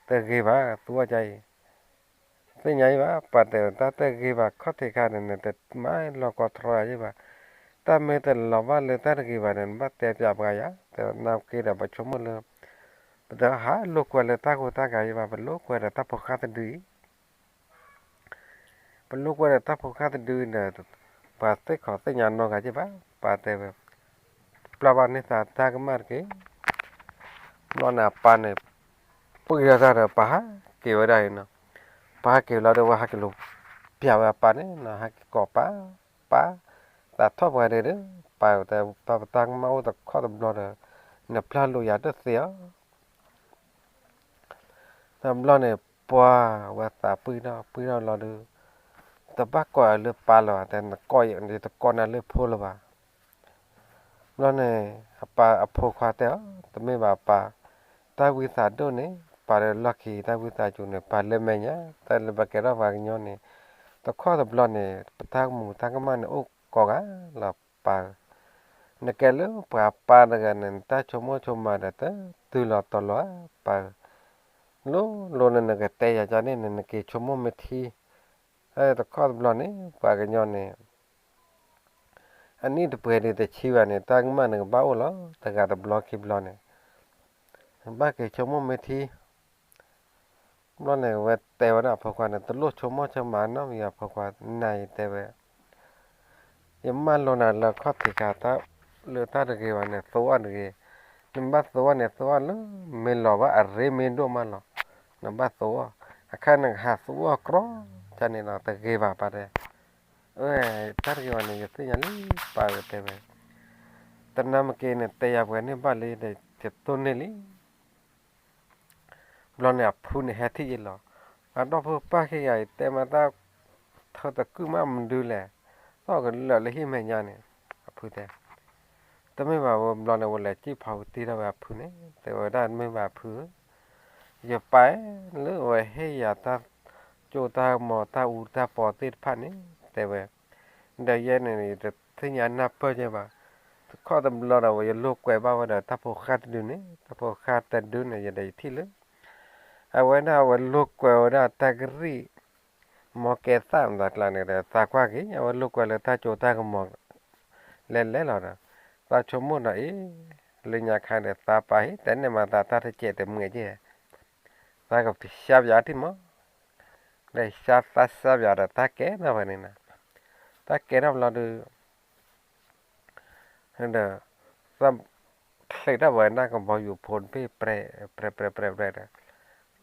တဂ့ၤဘၣ် သူအီၣ်ယၤအံၤ, သ့ၣ်ညါအံၤဘၣ် ပၢ်တဲ, တၢ်တဂ့ၤဘၣ်ခီၣ်ထံးခါန့ၣ် နတမၤလီၤကီထီယၤဘၣ်, တၢ်မ့ၢ်တလီၤဘၣ်လၢတၢ်တဂ့ၤဘၣ်န့ၣ် နဘၣ်တဲပျးပှၤယၤ, တဲဝဲ. သနာ်က့ဒီး ပဆိကမိၣ်လၢ ပတဟးလိာ်ကွဲလၢတၢ်ဂိၢ်တၢ်ဂၤယၤဘၣ်, ပလိာ်ကွဲဒီးတၢ်ဖိဃၢ်တဒုအံၤ ပလိာ်ကွဲဒီးတၢ်ဖိဃၢ်တဒုန့ၣ် ပှၤသ့ၣ်ခီၣ်သ့ၣ်ညါနီတဂၤယၤဘၣ် ပၢ်တဲဝဲ. ပျၢ်ဘၣ်န့ၢ်သးတၢ်ကမၣ်တက့ၢ်. ဘျီန့ၣ်အပၢ်န့ၣ် ပှ့ၤအီၤတၢ်ဒီး ပၢ်ဟးက့ၤဝဲဒၣ်အံၤနီၤ, ပၢ်ဟးက့ၤလီၤဒီး ဝဲဟးက့ၤလိာ်ပျးဝဲအပၢ်န့ၣ်နီၤ, ဟးက့ၤကိးပၢ်, ပၢ်, သးထီၣ်ပှၤဒဲးဒီး ပၢ်တဲ, ပၢ်ပတၢ်ကမၣ်အိၣ်တခီတဘျီဒီး နပျၢ်လိာ်ယၤတသ့အီၤ တဘျီန့ၣ် ပှၤဝဲသးပှ့ၤထီၣ်ပှ့ၤထီၣ်လီၤဒီး တဘၣ်ကိးအီၤလၢပၢ်လၢၤဘၣ်, တဲ နကိးယၤ ယတကိးနၤလၢဖိလၢၤဘၣ်. ဘျီန့ၣ် အပၢ်အဖိခွါတဲအီၤ, တမ့ၢ်ဘၣ်ပၢ်, တၢ်ဝံသးဒိၣ်န့ၣ် ပၢ်လၢလီၢ်ခံ တၢ်ဝံသးစူၤန့ၣ် ပၢ်လၢမဲာ်ညါ, တၢ်လၢပကဲထီၣ်ပှၤကညီန့ၣ် တခီတဘျီန့ၣ် ပတၢ်ကမူးတၢ်ကမၣ်န့ၣ် အိၣ်ကိးဂၤလီၤပၢ်ဧၢ. နကဲလၢပှၤပၢ်တဂၤန့ၣ် နတၢ်ဆိကမိၣ်ဆိကမးဒီး တတုၤလီၤတီၤလီၤဧါ ပၢ်ဧၢ. လိၤလိၤန့ၣ် နကတဲယၤကန့ၣ်န့ၣ် နက့ၤဆိကမိၣ်မ့ၢ်ထံ, တခီတဘျီန့ၣ် ပှၤကညီန့ၣ် အနံၣ်တပှဲၤဒံးတဆံဘၣ်န့ၣ် တၢ်ကမၣ်န့ၣ်ကဘၣ်အိၣ်လီၤ တဂၤတဘျီခံဘျီန့ၣ်, ဘၣ်က့ၤဆိကမိၣ်မ့ၢ်ထံ. ဘျီန့ၣ် အဝဲတဲဝဲဒၣ်အဖိခွါန့ၣ် တလိၣ်ဆိကမိၣ်ဆိကမးနီတမံၤ အဖိခွါ, နၤအံၤတဲဝဲ ယမၢလိာ်နၤလၢခီၣ်ထံးခါ တၢ်လၢတၢ်တဂ့ၤဘၣ်န့ၣ် သိအီၣ်တဂ့ၤ, နဘၣ်သိအီၣ်န့ၣ် သိအီၣ်လၢမ့ၢ်လီၤဘၣ်အရ့မ့ၢ်ဒိၣ်မးလီၤ, နဘၣ်သိအီၣ်, အခါနကဟးသိအီၣ်ကြီကန့ၣ်ဒီး တဂ့ၤဘၣ်ပၢ်တဲ, အၢ တၢ်တဂ့ၤဘၣ်န့ၣ် ယသ့ၣ်ညါလံ ပၢ်ဧၢတဲဝဲ, သနာ်က့န့ၣ် တဲယၤပှဲၤန့ၢ်ဘၣ်လံဒီး ယတိၢ်န့ၢ်လံ. ဘျီန့ၣ်အဖုန့ၣ်ဟဲထံၣ်ယလီၤ, အဒီပုၢ်ပၢ်ခံဂၤအံၤ တဲမးတၢ် ထၢတကုၢ်မးမနုၤလဲၣ်, သီၣ်ကလၢာ်လၢဟံၣ်မဲာ်ညါန့ၣ်, အဖုတဲ, တမ့ၢ်ဘၣ်ဝဲဘျီန့ၣ် ဝဲလဲၤစံၣ်ဖီဝံၤတံၢ်ထီၣ်ဝဲအဖုန့ၣ် တဲဝဲဒၣ်တမ့ၢ်ဘၣ်အဖုဧၢ, ယပၢ်လၢအဝဲဟ့ၣ်ယၤတၢ်ကၠိတၢ်ကမီၤတၢ်အူတၢ်ပီသ့ၣ်တဖၣ်န့ၣ် တဲဝဲ, ဒီးယဲန့ၣ် ယတသ့ၣ်ညါနၢ်ပၢၢ်က့ဘၣ်, တခီတဘျီဒီး ဝဲယလိာ်ကွဲဘၣ်ဝဲဒီးတၢ်ဖိဃၢ်တဒုန့ၣ် တၢ်ဖိဃၢ်တဒုန့ၣ် ယဒီးယထံၣ်လၢ အဝဲဒၣ်အဝဲလိာ်ကွဲဝဲဒၣ်တၢ်ကရံၣ် မီကဲသၣ်မတၤကျါန့ၣ်ဒီး သးကွၢ်က့ၤ အဝဲလိာ်ကွဲလၢတၢ်ကၠိတၢ်ကမီၤ လဲၤလဲၤလီၤဒီး သးဆိကမိၣ်ဒီးအ့ၣ် လၢညါခါဒီး သးပၢ်ဟ့ၣ်တဲန့ၢ်မးသးတၢ်တစဲးတမှဲး, သးကပျးပယၤထံၣ်မး, ဒီးသးပျးဒီးတၢ်ကဲထီၣ်ဝဲန့ၣ်နီၤ, တၢ်ကဲထီၣ်ဘျီဒီး ဒီး သးချံးထီၣ်ဝဲဒၣ်ကဘီယူၤဖိတဘ့ၣ် ပြဲးပြဲးပြဲးပြဲးဒီး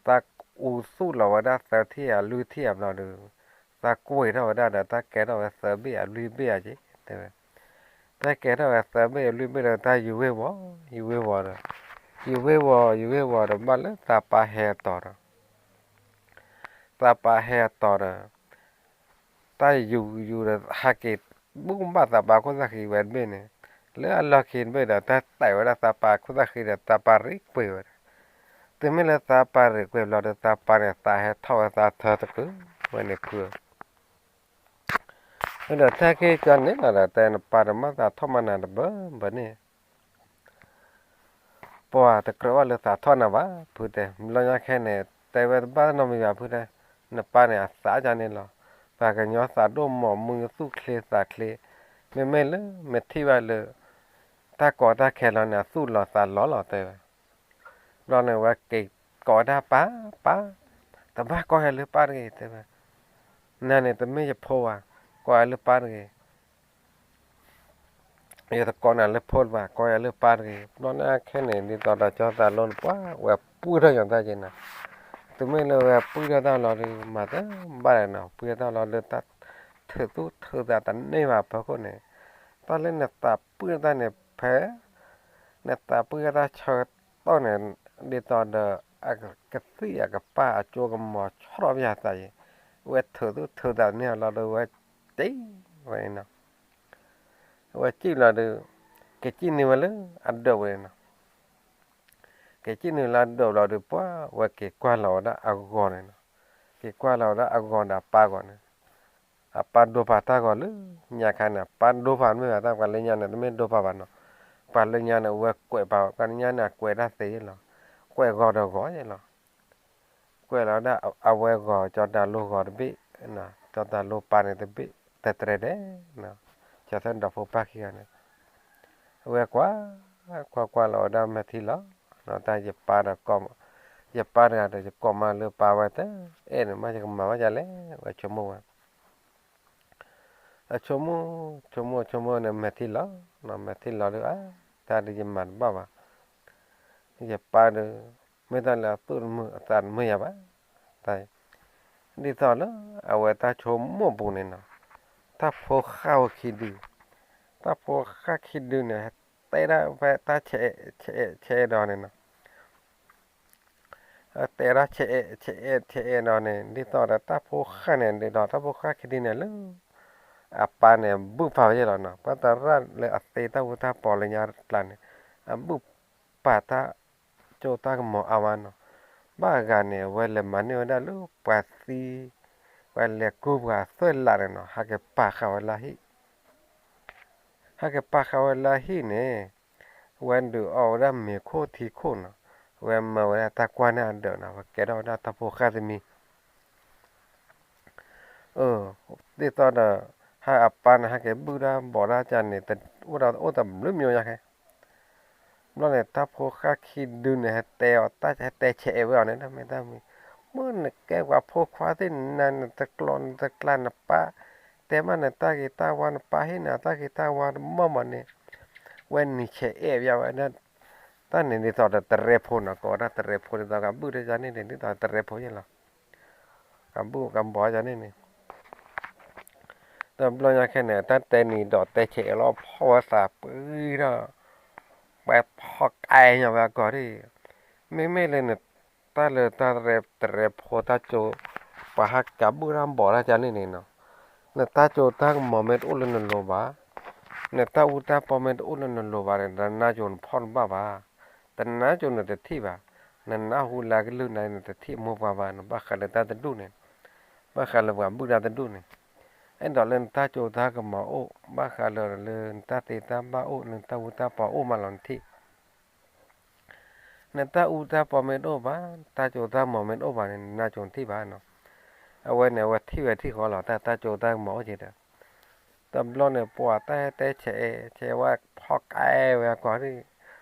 သးအူသူၣ်လီၤဝဲဒၣ်သၢထံၣ်ဧါလွံၢ်ထံၣ်ဧါဘျီဒီး သးကွံာ်ထီၣ်ဝဲဒၣ်ဒီး တၢ်ကဲထီၣ်ဝဲသၢဘ့ၣ်ဧါလွံၢ်ဘ့ၣ်ဧါက့ တဲဝဲ, တၢ်ကဲထီၣ်ဝဲသၢဘ့ၣ်ဧါလွံၢ်ဘ့ၣ်ဒီး တၢ်ယူၤဝ့ၤဝီၤ ယူၤဝ့ၤဝီၤဒီး ယူၤဝ့ၤဝီၤ ယူၤဝ့ၤဝီၤဒီး ဘၣ်လၢသးပၢ်ဟဲအတီၤဒီး သးပၢ်ဟဲအတီၤဒီး တၢ်ယူၤယူၤဒီး ဟးက့ၤဘူၣ်ဘၣ်သးပၢ်ခိၣ်သၣ်ဃံဝဲတဘ့ၣ်န့ၣ်, လၢအလီၢ်ခံတဘ့ၣ်ဒီး တၢ်တဲာ်ဝဲဒၣ်သးပၢ်ခိၣ်သၣ်ဃံဒီး သးပၢ်ရံၣ်ကွံာ်ဝဲဒၣ်, တုၤမ့ၢ်လၢသးပၢ်ရံၣ်ကွံာ်ဘျီဒီး သးပၢ်န့ၣ် သးဟဲထီၣ်ဝဲသးထၢတကုာ်ဝဲန့ၣ်ဖုဧၢ, ဒီးတၢ်က့ၤကၠီန့ၣ်လီၤဒီး တဲနပၢ်တမၤသးထီၣ်မၤနၤတဘၢဘၢန့ၣ် ပှၤတကြၢးဘၣ်လၢသးထီၣ်နၤဘၣ် ဖုတဲ, ဘျီညါခဲန့ၣ် တဲဝဲတဘၣ်နီတမံၤဘၣ်ဖုတဲ, နပၢ်န့ၣ်အသးကန့ၣ်လီၤ, ပှၤကညီသးဒိၣ်မးမုၢ်သူၣ်ချ့သးချ့, မ့မ့ၢ်လၢမ့ၢ်ထံၣ်ဘၣ်လၢ တၢ်ကီတၢ်ခဲလီၤန့ၣ် အသူၣ်လီၤသးလီၤလီၤတဲဝဲ, ဘျီန့ၣ်ဝဲက့ၤကိးဝဲဒၣ်ပၢ်ပၢ်, တဘၣ်ကိးယၤလၢပၢ်တဂ့ၤတဲဝဲ, နၤန့ၣ်တမ့ၢ်ယဖိဘၣ်, ကိးယၤလၢပၢ်တဂ့ၤ ယတကိးနၤလၢဖိတဘၣ်, ကိးယၤလၢပၢ်တဂ့ၤ. ဘျီန့ၣ်ခဲန့ၣ် ဒ်သိးဒီးကၠီသးလိန့ၣ် ပှၤဝဲပုၢ်ထီၣ်ယီၤတၢ်က့ၤနီၤ. တုၤမ့ၢ်လၢဝဲပုၢ်ထီၣ်တၢ်လီၤဒီး မၤတဘၣ်လဲၣ်နီၤ, ပုၢ်ထီၣ်တၢ်လီၤဒီး တၢ်ထုးသူၣ်ထုးသးတန့ၢ်ဘၣ်အဖီခိၣ်န့ၣ်, တၢ်လၢနသးပုၢ်တၢ်န့ၣ် ဖဲ နသးပုၢ်တၢ်ဆၢကတီၢ်န့ၣ် ဒ်သိးဒီး အကသံၣ်အကပၢ်အကၠိကမီၤဆီၣ်ထီၣ်ပယၤသးယံၤ, ဝဲထုးသူၣ်ထုးသးတန့ၢ်အလီၢ်ဒီး ဝဲစံၣ်ဝဲန့ၣ်နီၤ. ဝဲစံၣ်လီၤဒီး ကစံၣ်န့ၢ်ဝဲလၢအဒၢးဝဲန့ၣ်နီၤ. ကစံၣ်န့ၢ်လၢအဒၢးလီၤဒီး ပှၤဝဲက့ၤကွၢ်လီၤဝဲဒၣ်အဂီၤန့ၣ်နီၤ. က့ၤကွၢ်လီၤဝဲဒၣ်အဂီၤဒီးအပၢ်ဂီၤန့ၣ်, အပၢ်ဒိဖးတၢ်ဂီၤလၢညါခါန့ၣ်, အပၢ်ဒိဖးမ့ၢ်ဘၣ်တၢ် ပှၤလၢညါန့ၣ် တမ့ၢ်ဒိဖးဘၣ်နီၤ. ပှၤလၢညါန့ၣ် အဝဲကွဲးပာ်, ပှၤလၢညါန့ၣ် အကွဲးတၢ်သ့လီၤ. ကွဲးဂီၤဒီးဂီၤယဲလီၤ. ကွဲးလီၤဒၣ်အဝဲဂီၤ ကၠီတၤလိဂီၤတဘ့ၣ်, ကၠီတၤလိပၢ်န့ၣ်တဘ့ၣ် တတြဲၤဒဲး, ကၠီသၢဒီဖိပၢ်ခံဂၤန့ၣ်, အဝဲကွၢ်, ကွၢ်ကွၢ်လီၤဝဲဒၣ်မဲာ်ထံလီၤ, တၢ်ယပၢ်ဒီး, ယပၢ်တဂၤဒီး ယကိးမးလၢပၢ်ဝဲတအဲၣ်န့ၣ် မ့ၢ်ယကမၤဘၣ်ဒ်လဲၣ်, ဝဲဆိကမိၣ်ဝဲ အဆိကမိၣ်, ဆိကမိၣ်ဆိကမိၣ်န့ၣ် မဲာ်ထံလီၤ, မဲာ်ထံလီၤဒီး အါ, တၢ်ဒ်ယမၤတဘၣ်ဘၣ်, ယပၢ်ဒီး, မ့ၢ်တၢ်လၢအသူၣ်တမုာ်အသးတမုာ်ယၤဘၣ်, တၢ်, ဒ်သိးလၢအဝဲတၢ်ဆိကမိၣ်ပူၤန့ၣ်နီၤ, တၢ်ဖိဃၢ်ဝဲခံဒု, တၢ်ဖိဃၢ်ခံဒုန့ၣ် ဟဲတဲဒၣ်ဖဲတၢ်ဆဲးအဲးဆဲးအဲးဆဲးအဲးဒီးန့ၣ်နီၤ တဲဒၣ်ဆဲးအဲးဆဲးအဲးဆဲးအဲးဒီးန့ၣ် ဒ်သိးဒီးတၢ်ဖိဃၢ်န့ၣ် ဒ်သိးတၢ်ဖိဃၢ်ခံဒုန့ၣ်လၢ အပၢ်န့ၣ် ဘုၣ်ပာ်ဝဲယဲလီၤနီၤ, ပှၤသရၣ်လၢအသ့တၢ်အူတၢ်ပီလၢညါတကျါန့ၣ်, အဘုၣ်ပာ်တၢ်ကၠိတၢ်ကမီၤအါမးနီၤ, ဘၣ်အဂၤန့ၣ် အဝဲလဲၤမၤန့ၢ်ဝဲဒၣ်လၢပှၤသံ, ပှၤလဲၤကူပှၤသွဲၣ်လးန့ၣ်နီၤ, ဟးက့ၤပာ်ဃာ်ဝဲလၢဟံၣ် ဟဲက့ၤပာ်ဃာ်ဝဲလၢဟံၣ်န့ၣ်, ဝဲဒုးအီၣ်ဝဲဒၣ်မ့ၤခိၣ်ထံခိၣ်နီၤ, ဝဲမၤဝဲဒၣ်တၢ်ကွၢ်န့ၢ်အဒၢးနီၤ, ဝဲကဲထီၣ်ဝဲဒၣ်တၢ်ဖိဃၢ်သမံ ဒ်သိးဒီး ဟဲအပၢ်န့ၣ် ဟဲက့ၤဘုၣ်တၢ်ဘီးတၢ်ကန့ၣ် အိၣ်တဘျုးမံၤညါခဲ ဘျီန့ၣ် တၢ်ဖိဃၢ်ခံဒုန့ၣ် ဟဲတဲအီၤ, ဟဲတဲဆဲးအဲးဝဲအီၤန့ၣ် မ့ၢ်တၢ်မံၤ, မ့ၢ်နကဲပှၤဖိခွါသ့ၣ်နၤ နတကျိၤနတကျါ နပၢ်တဲမး နတၢ်ဂ့ၤတၢ်ဝါ နပၢ်ဟ့ၣ်နၤတၢ်ဂ့ၤတၢ်ဝါတမီၢ်မီၢ်န့ၣ်, ဝဲနံၤဆဲးအဲးဝဲဒၣ်, တၢ်န့ၣ်ဒ်သိးဒီးတရဲဖိနီၤ, ကိးဝဲဒၣ်တရဲဖိ ဒ်သိးကဘုၣ်တၢ်န့ၣ်န့ၣ် ဒ်သိးတရဲဖိယဲလီၤ, ကဘုၣ်ကဘီယၤန့ၣ်န့ၣ် တဘျီညါခဲန့ၣ် တၢ်တဲနံၤဒီးတဲဆဲးအဲးလီၤ ဖီၣ်ဝဲသးပှံထီၣ်, ပှၤဖီၣ်ကဲညီဝဲအကိာ်ဒၣ်, မ့မ့ၢ်လၢနတၢ်လၢတၢ်တရဲဖိတၢ်ကၠိ, ပှၤဟးကးဘုၣ်တၢ်ဘီးတၢ်ကန့ၣ်န့ၣ်နီၤ, နတၢ်ကၠိတၢ်ကမီၤမ့ၢ်တအိၣ်လၢနလိၤဘၣ်, နတၢ်အူတၢ်ပီမ့ၢ်တအိၣ်လၢနလိၤဘၣ်န့ၣ် တနါကၠိနဖီၣ်တဘၣ်ဘၣ်, တနါကၠိနတထံၣ်ဘၣ်, နနၢ်ဟူလၢကလုၢ်နၤ နတထံၣ်မိၢ်ပှၢ်ဘၣ်, နဘၣ်ဃးလၢတၢ်တဒူၣ်န့ၣ်, ဘၣ်ဃးလၢပှၤဘုၣ်တၢ်တဒူၣ်န့ၣ်, အဲၣ်ဒိးလၢနတၢ်ကၠိတၢ်ကမီၤအိၣ်, ဘၣ်ဃးလၢလၢနတၢ်သ့တၢ်ဘၣ်အိၣ်, နတၢ်အူတၢ်ပီအိၣ်မးလီၤနထံၣ် နတၢ်အူတၢ်ပီမ့ၢ်တအိၣ်ဘၣ်, တၢ်ကၠိတၢ်ကမီၤမ့ၢ်တအိၣ်ဘၣ်န့ၣ် နနါကၠိနထံၣ်ဘၣ်နီၤ, အဝဲန့ၣ် အဝဲထံၣ်ဝဲထံၣ်ဃီလီၤ တၢ်တၢ်ကၠိတၢ်ကမီၤအိၣ်က့ၤဒီး, တဘျီန့ၣ် ပှၤတၢ်ဟဲတဲဆဲးအဲး, ဆဲးဝဲဖီၣ်ကဲဝဲအကိာ်ဒၣ်,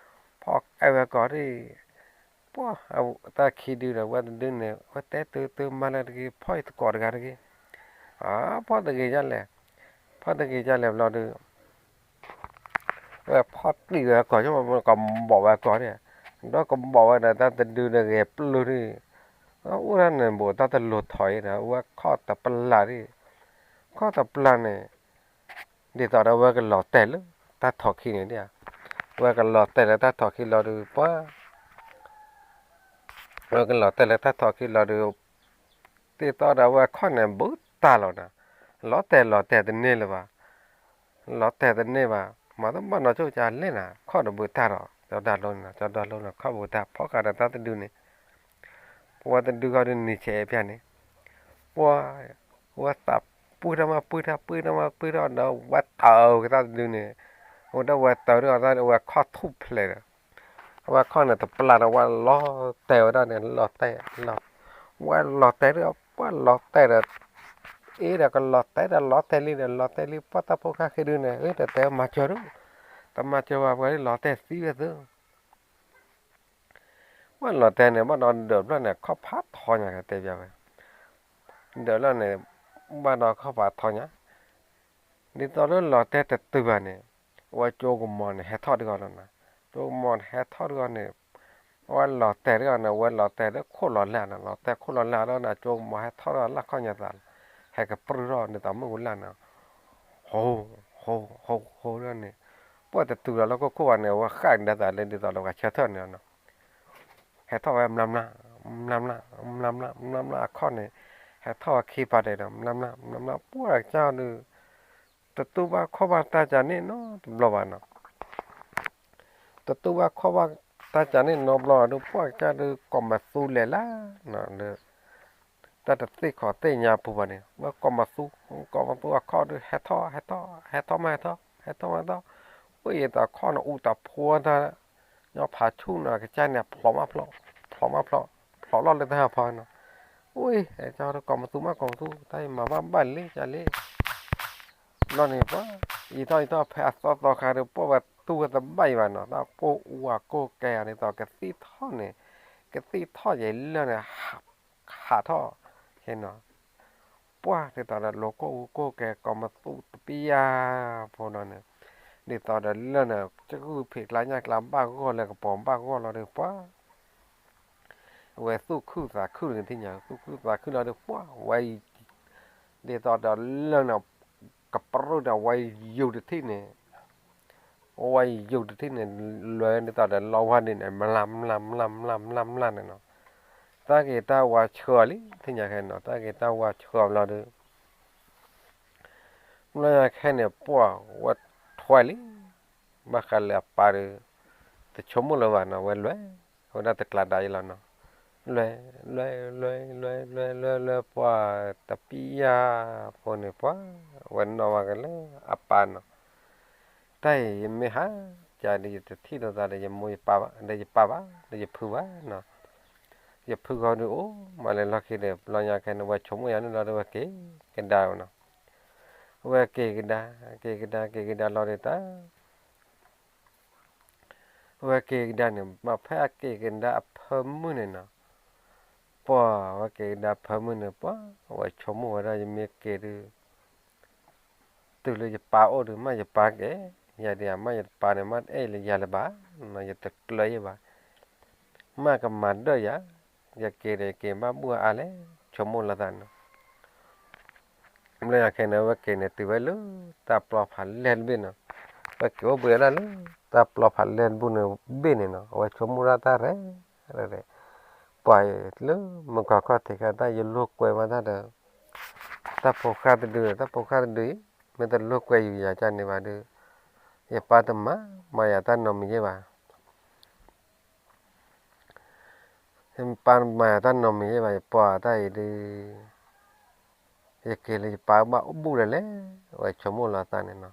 ဖီၣ်ကဲဝဲအကိာ်ဒၣ်, ပှၤ, တၢ်ခံဒုဒီး ဝဲတဒုန့ၣ် ဝဲတဲတုၤတုၤမၤလၢတဂ့ၤ ဖီၣ်အံၤသကိးတဂၤတဂ့ၤ, ဖီၣ်တဂ့ၤဒ်လဲၣ်, ဖီၣ်တဂ့ၤဒ်လဲၣ်ဘျီဒီး ဝဲဖီၣ်တံၢ်ဝဲအကိာ် ဆိကမိၣ်ကဘီးဝဲအကိာ်န့ၣ်, ဒီးကဘီးဝဲဒီးတၢ်တဒုဒီးဂဲၤပျုၢ်ဒၣ်, အိၣ်ဒၣ်န့ၣ်ဘူးတၢ်တလိၤထီၣ်အံၤဒီး ဝဲခီၣ်တပျၢ်ဒၣ်, ခီၣ်တပျၢ်န့ၣ်, ဒ်သိးဒီးဝဲကလီၤတဲာ်လၢတၢ်ထီၣ်ခံန့ၣ်ဒၣ်, ဝဲကလီၤတဲာ်လၢတၢ်ထီၣ်ခံလီၤဒီး ပှၤ ဝဲကလီၤတဲာ်လၢတၢ်ထီၣ်ခံလီၤဒီး, ဒ်သိးဒီးဝဲခီၣ်န့ၣ်ဘူးတၢ်လီၤဒီး, လီၤတဲာ်လီၤတဲာ်တန့ၢ်လၢၤဘၣ်, လီၤတဲာ်တန့ၢ်ဘၣ်, မၤတဘၣ်နီၢ်ကၠိကလဲၣ်နၤ ခီၣ်တဘူးတၢ်ဒီး ကၠီဒၢလိန့ၣ် ကၠီဒၢလိန့ၣ် ခီၣ်ဘူးတၢ်ဖီၣ်ဃာ်ဒီးတၢ်တဒုန့ၣ်, ပဝဲတဒုဃီဒီးနံၤဆဲးအဲးဖၠၣ်န့ၣ်, ပှၤ ဝဲသးပှံထီၣ်မးပှံထီၣ်ပှံထီၣ်မးပှံထီၣ်ဒီး ဝဲတၢ်အုးကတၢ်တဒုန့ၣ်, အိၣ်ဒီးဝဲတၢ်အုးဒီး ဝဲခီၣ်ထူၣ်ဖျဲးဒီး အဝဲခီၣ်န့ၣ်တပျၢ်န့ၣ် ဝဲလီၤတဲာ်ဝဲဒၣ်န့ၣ် လီၤတဲာ်, ဝဲလီၤတဲာ်ဒီး ပှၤလီၤတဲာ်ဒီး, အ့ဒီးကလီၤတဲာ်ဒီးလီၤတဲာ်လံဒီး လီၤတဲာ်လံ ပှၤတၢ်ဖိဃၢ်ခံဒုန့ၣ် အ့ဒီးတဲမၤစၢၤဒၣ်, တမၤစၢၤဘၣ်ပှၤလီၤတဲာ်သံဝဲသု ပှၤလီၤတဲာ်န့ၣ် ဘၣ်ဒီးဒၢးဖျၢၣ်န့ၣ် ခီၣ်ဖးထီညါတဲဘၣ်ဝဲ, ဒၢးဖျၢၣ်န့ၣ် ဘၣ်ဒီးခီၣ်ဖးထီညါ, ဒ်သိးလၢလီၤတဲာ်တတုၤဘၣ်န့ၣ်, ဝဲကၠိကမီၤန့ၣ် ဟဲထီၣ်တဂီၢ်လီၤနီၤ. ကၠိကမီၤန့ၣ် ဟဲထီၣ်တဂီၢ်န့ၣ် အဝဲလီၤတဲာ်တဂီၢ်န့ၣ် အဝဲလီၤတဲာ်လၢခိၣ်လီၤလၢ်နီၤ, လီၤတဲာ်ခိၣ်လီၤလၢ်လီၤန့ၣ် ကၠိကမီၤဟဲထီၣ်တဂီၢ်လၢ်ခီၣ်ညါသးလီၤ. ဟဲကပြုၢ်ထီၣ်န့ၣ် သးမုၣ်ကလၢ်န့ၣ် ဟိ ဟိ ဟိ ဟိန့ၣ် ပှၢ်တတုၤလီၤလၢခိၣ်ခိၣ်ဘၣ်န့ၣ် အဝဲဃၣ်ကဒါသးလၢ ဒ်သိးဒီးပှၤဆၢထၢၣ်န့ၣ်နီၤ. ဟဲထီၣ်ဝဲမျးမျး မျးမျး မျးမျး မျးမျးအခီၣ်န့ၣ် ဟဲထီၣ်ဝဲခံပၤဒဲးဒီး မျးမျး မျးမျး ပှၢ်ကစၢ်ဒီး တတူၢ်ဘၣ်ခီၣ်ဘၣ်တၢ်ကန့ၣ်နီတဘျီဘၣ်နီၤ. တတူၢ်ဘၣ်ခီၣ်ဘၣ်တၢ်ကန့ၣ်နီတဘျီဒီး ပှၢ်ကစၢ်ဒီး ကိးမသူလဲၤလၢ တၢ်တသ့ၣ်ခီၣ်သ့ၣ်ညါပူၤဘၣ်န့ၣ် ဝဲကိးမသူ ကိးမသူအခီၣ်ဒီး ဟဲထီၣ် ဟဲထီၣ် ဟဲထီၣ်မးဟဲထီၣ် ဟဲထီၣ်မးဟဲထီၣ်, ဝဲအံၤတခီၣ်န့ၣ် အူတၢ်ဖိတၢ် ညီဖးဆူၣ်နီၤ ကစၢ်န့ၣ် ဖျိးမးဖျိး ဖျိးမးဖျိး ဖျိးလီၤလၢတၢ်ဟးဖီနီၤ. ဝဲ ကၢ်ဒီးကိးမသူမးကိးမသူ တၢ်အံၤမၤဘၣ်ဘၣ်လံကလံ ဘျီန့ၣ်ပှၢ် ယံာ်ထီၣ်ယံာ်ထီၣ်ဖဲအသီသီခါဒီး ပှၢ်ဝဲတူၢ်ဝဲတဘၣ်အံၤဘၣ်နီၤ တၢ်ကိၢ်အူအကိၢ်ကဲအီၤဒ်သိးကသံၣ်ထီၣ်န့ၣ် ကသံၣ်ထီၣ်ယံာ်လၢန့ၣ် ဟးထီၣ် ဟဲနီၤ ပှၢ်ဒ်သိးဒီးလိၤကိၢ်အူကိၢ်ကဲ ကိးမသူတပျၢ်ဖိနီၤန့ၣ် ဒ်သိးဒီးလၢန့ၣ် ကဂုၢ်ဖံးကျါညၣ်ကျါဘၣ်ဂီၢ်လၢကပီၤဘၣ်ဂီၢ်လီၤဒီးပှၢ် အဝဲသူၣ်ခုသးခုန့ၣ်သ့ၣ်ညါ သူၣ်ခုသးခုလီၤဒီးပှၢ်ဝဲ ဒ်သိးဒီးလၢန့ၣ် ကပြုၢ်န့ၣ် ဝဲယူၤတထံၣ်န့ၣ် ဝဲယူၤတထံၣ်န့ၣ် လဲၤဒ်သိးဒီးလီဝါဒ်န့ၣ် မျးမျးမျးမျးမျးမျးန့ၣ်နီၤ. တၢ်ဂ့ၤတၢ်ဝါဆှၢအီၤလံ သ့ၣ်ညါခဲနီၤ တၢ်ဂ့ၤတၢ်ဝါဆှၢအီၤဘျီဒီး မျီညါခဲန့ၣ် ပှၢ်ဝဲထွဲလံ ဘၣ်ဃးလၢအပၢ်ဒီး တဆိကမိၣ်လၢၤဘၣ်နီၤ ဝဲလဲၤ ဝဲဒၣ်တကျးဒါအံၤလီၤနီၤ. လဲၤ လဲၤ လဲၤ လဲၤ လဲၤ လဲၤ လဲၤ ပှၢ်တပျၢ်ဖိန့ၣ် ပှၢ်ဝဲနီၣ်ဘၣ်က့ၤလၢအပၢ်နီၤ. တၢ်အံၤယမ့ၢ်ဟးကဒီး ယတထံၣ်လိာ်သးဒီးယမိၢ်ယပၢ်ဘၣ် ဒီးယပၢ်ဘၣ် ဒီးယဖုဘၣ်နီၤ. ယဖုဂီၢ်ဒုးအိၣ်မးလၢလီၢ်ခံဒီး မျီညါခဲန့ၣ် ဝဲဆိကမိၣ်ယၤန့ၣ်လီၤဒီး ဝဲက့ၤကဒါနီၤ. ဝဲက့ၤကဒါ က့ၤကဒါ က့ၤကဒါလီၤဒီးတၢ် ဝဲက့ၤကဒါန့ၣ် မ့ၢ်ဖဲအက့ၤကဒါအဖၢမုၢ်န့ၣ်နီၤ, ပှၢ်ဝဲက့ၤကဒါဖၢမုၢ်န့ၣ် ပှၢ်ဝဲဆိကမိၣ်ဝဲဒၣ် ယမ့ၢ်က့ၤဒုး တုၤလၢယပၢ်အိၣ်ဒီး မ့ၢ်ယပၢ်ကဲ ယၤဒံးဧါ, မ့ၢ်ယပၢ်န့ၣ် မ့ၢ်တအဲၣ်လၢယၤလၢၤဘၣ်, ယတကျၢၤယဘၣ်, မ့ၢ်ကမၤဒၢၣ်ယၤ, ယက့ၤဒီးယက့ၤဘၣ်ဘူၣ်အါလဲၣ်, ဆိကမိၣ်လီၤသးန့ၣ် ဘျီယၤခဲန့ၣ် အဝဲက့ၤန့ၣ်တုၤဝဲလၢ တၢ်ပျီဖးလဲၢ်တဘ့ၣ်န့ၣ်, အဝဲက့ၤအိၣ်ဘှံးဝဲဒၣ်လၢ တၢ်ပျီဖးလဲၢ်တဘ့ၣ်န့ၣ်ဘ့ၣ်န့ၣ်နီၤ, အဝဲဆိကမိၣ်ဒၣ်တၢ်ရဲၣ်ရဲၣ်, ပှၤလၢမုၢ်ကီၢ်ခီၣ်ထံးခါ တၢ်ယလိာ်ကွဲမးတၢ်ဒီး တၢ်ဖိဃၢ်တဒု, တၢ်ဖိဃၢ်တဒုအံၤ မ့ၢ်တလိာ်ကွဲယူၤယၤကန့ၣ်ဘၣ်ဒီး ယပၢ်တမၤမၤယၤတၢ်နီတမံၤယဲၢ်ဘၣ်. ယပၢ်မၤယၤတၢ်နီတမံၤယဲၢ်ဘၣ်, ယပှၤတၢ်အံၤဒုး ယက့ၤလၢယပၢ်ဘၣ်အိၣ်ဘူၣ်လၢၤလဲၣ်, အဝဲဆိကမိၣ်လီၤသးန့ၣ်နီၤ,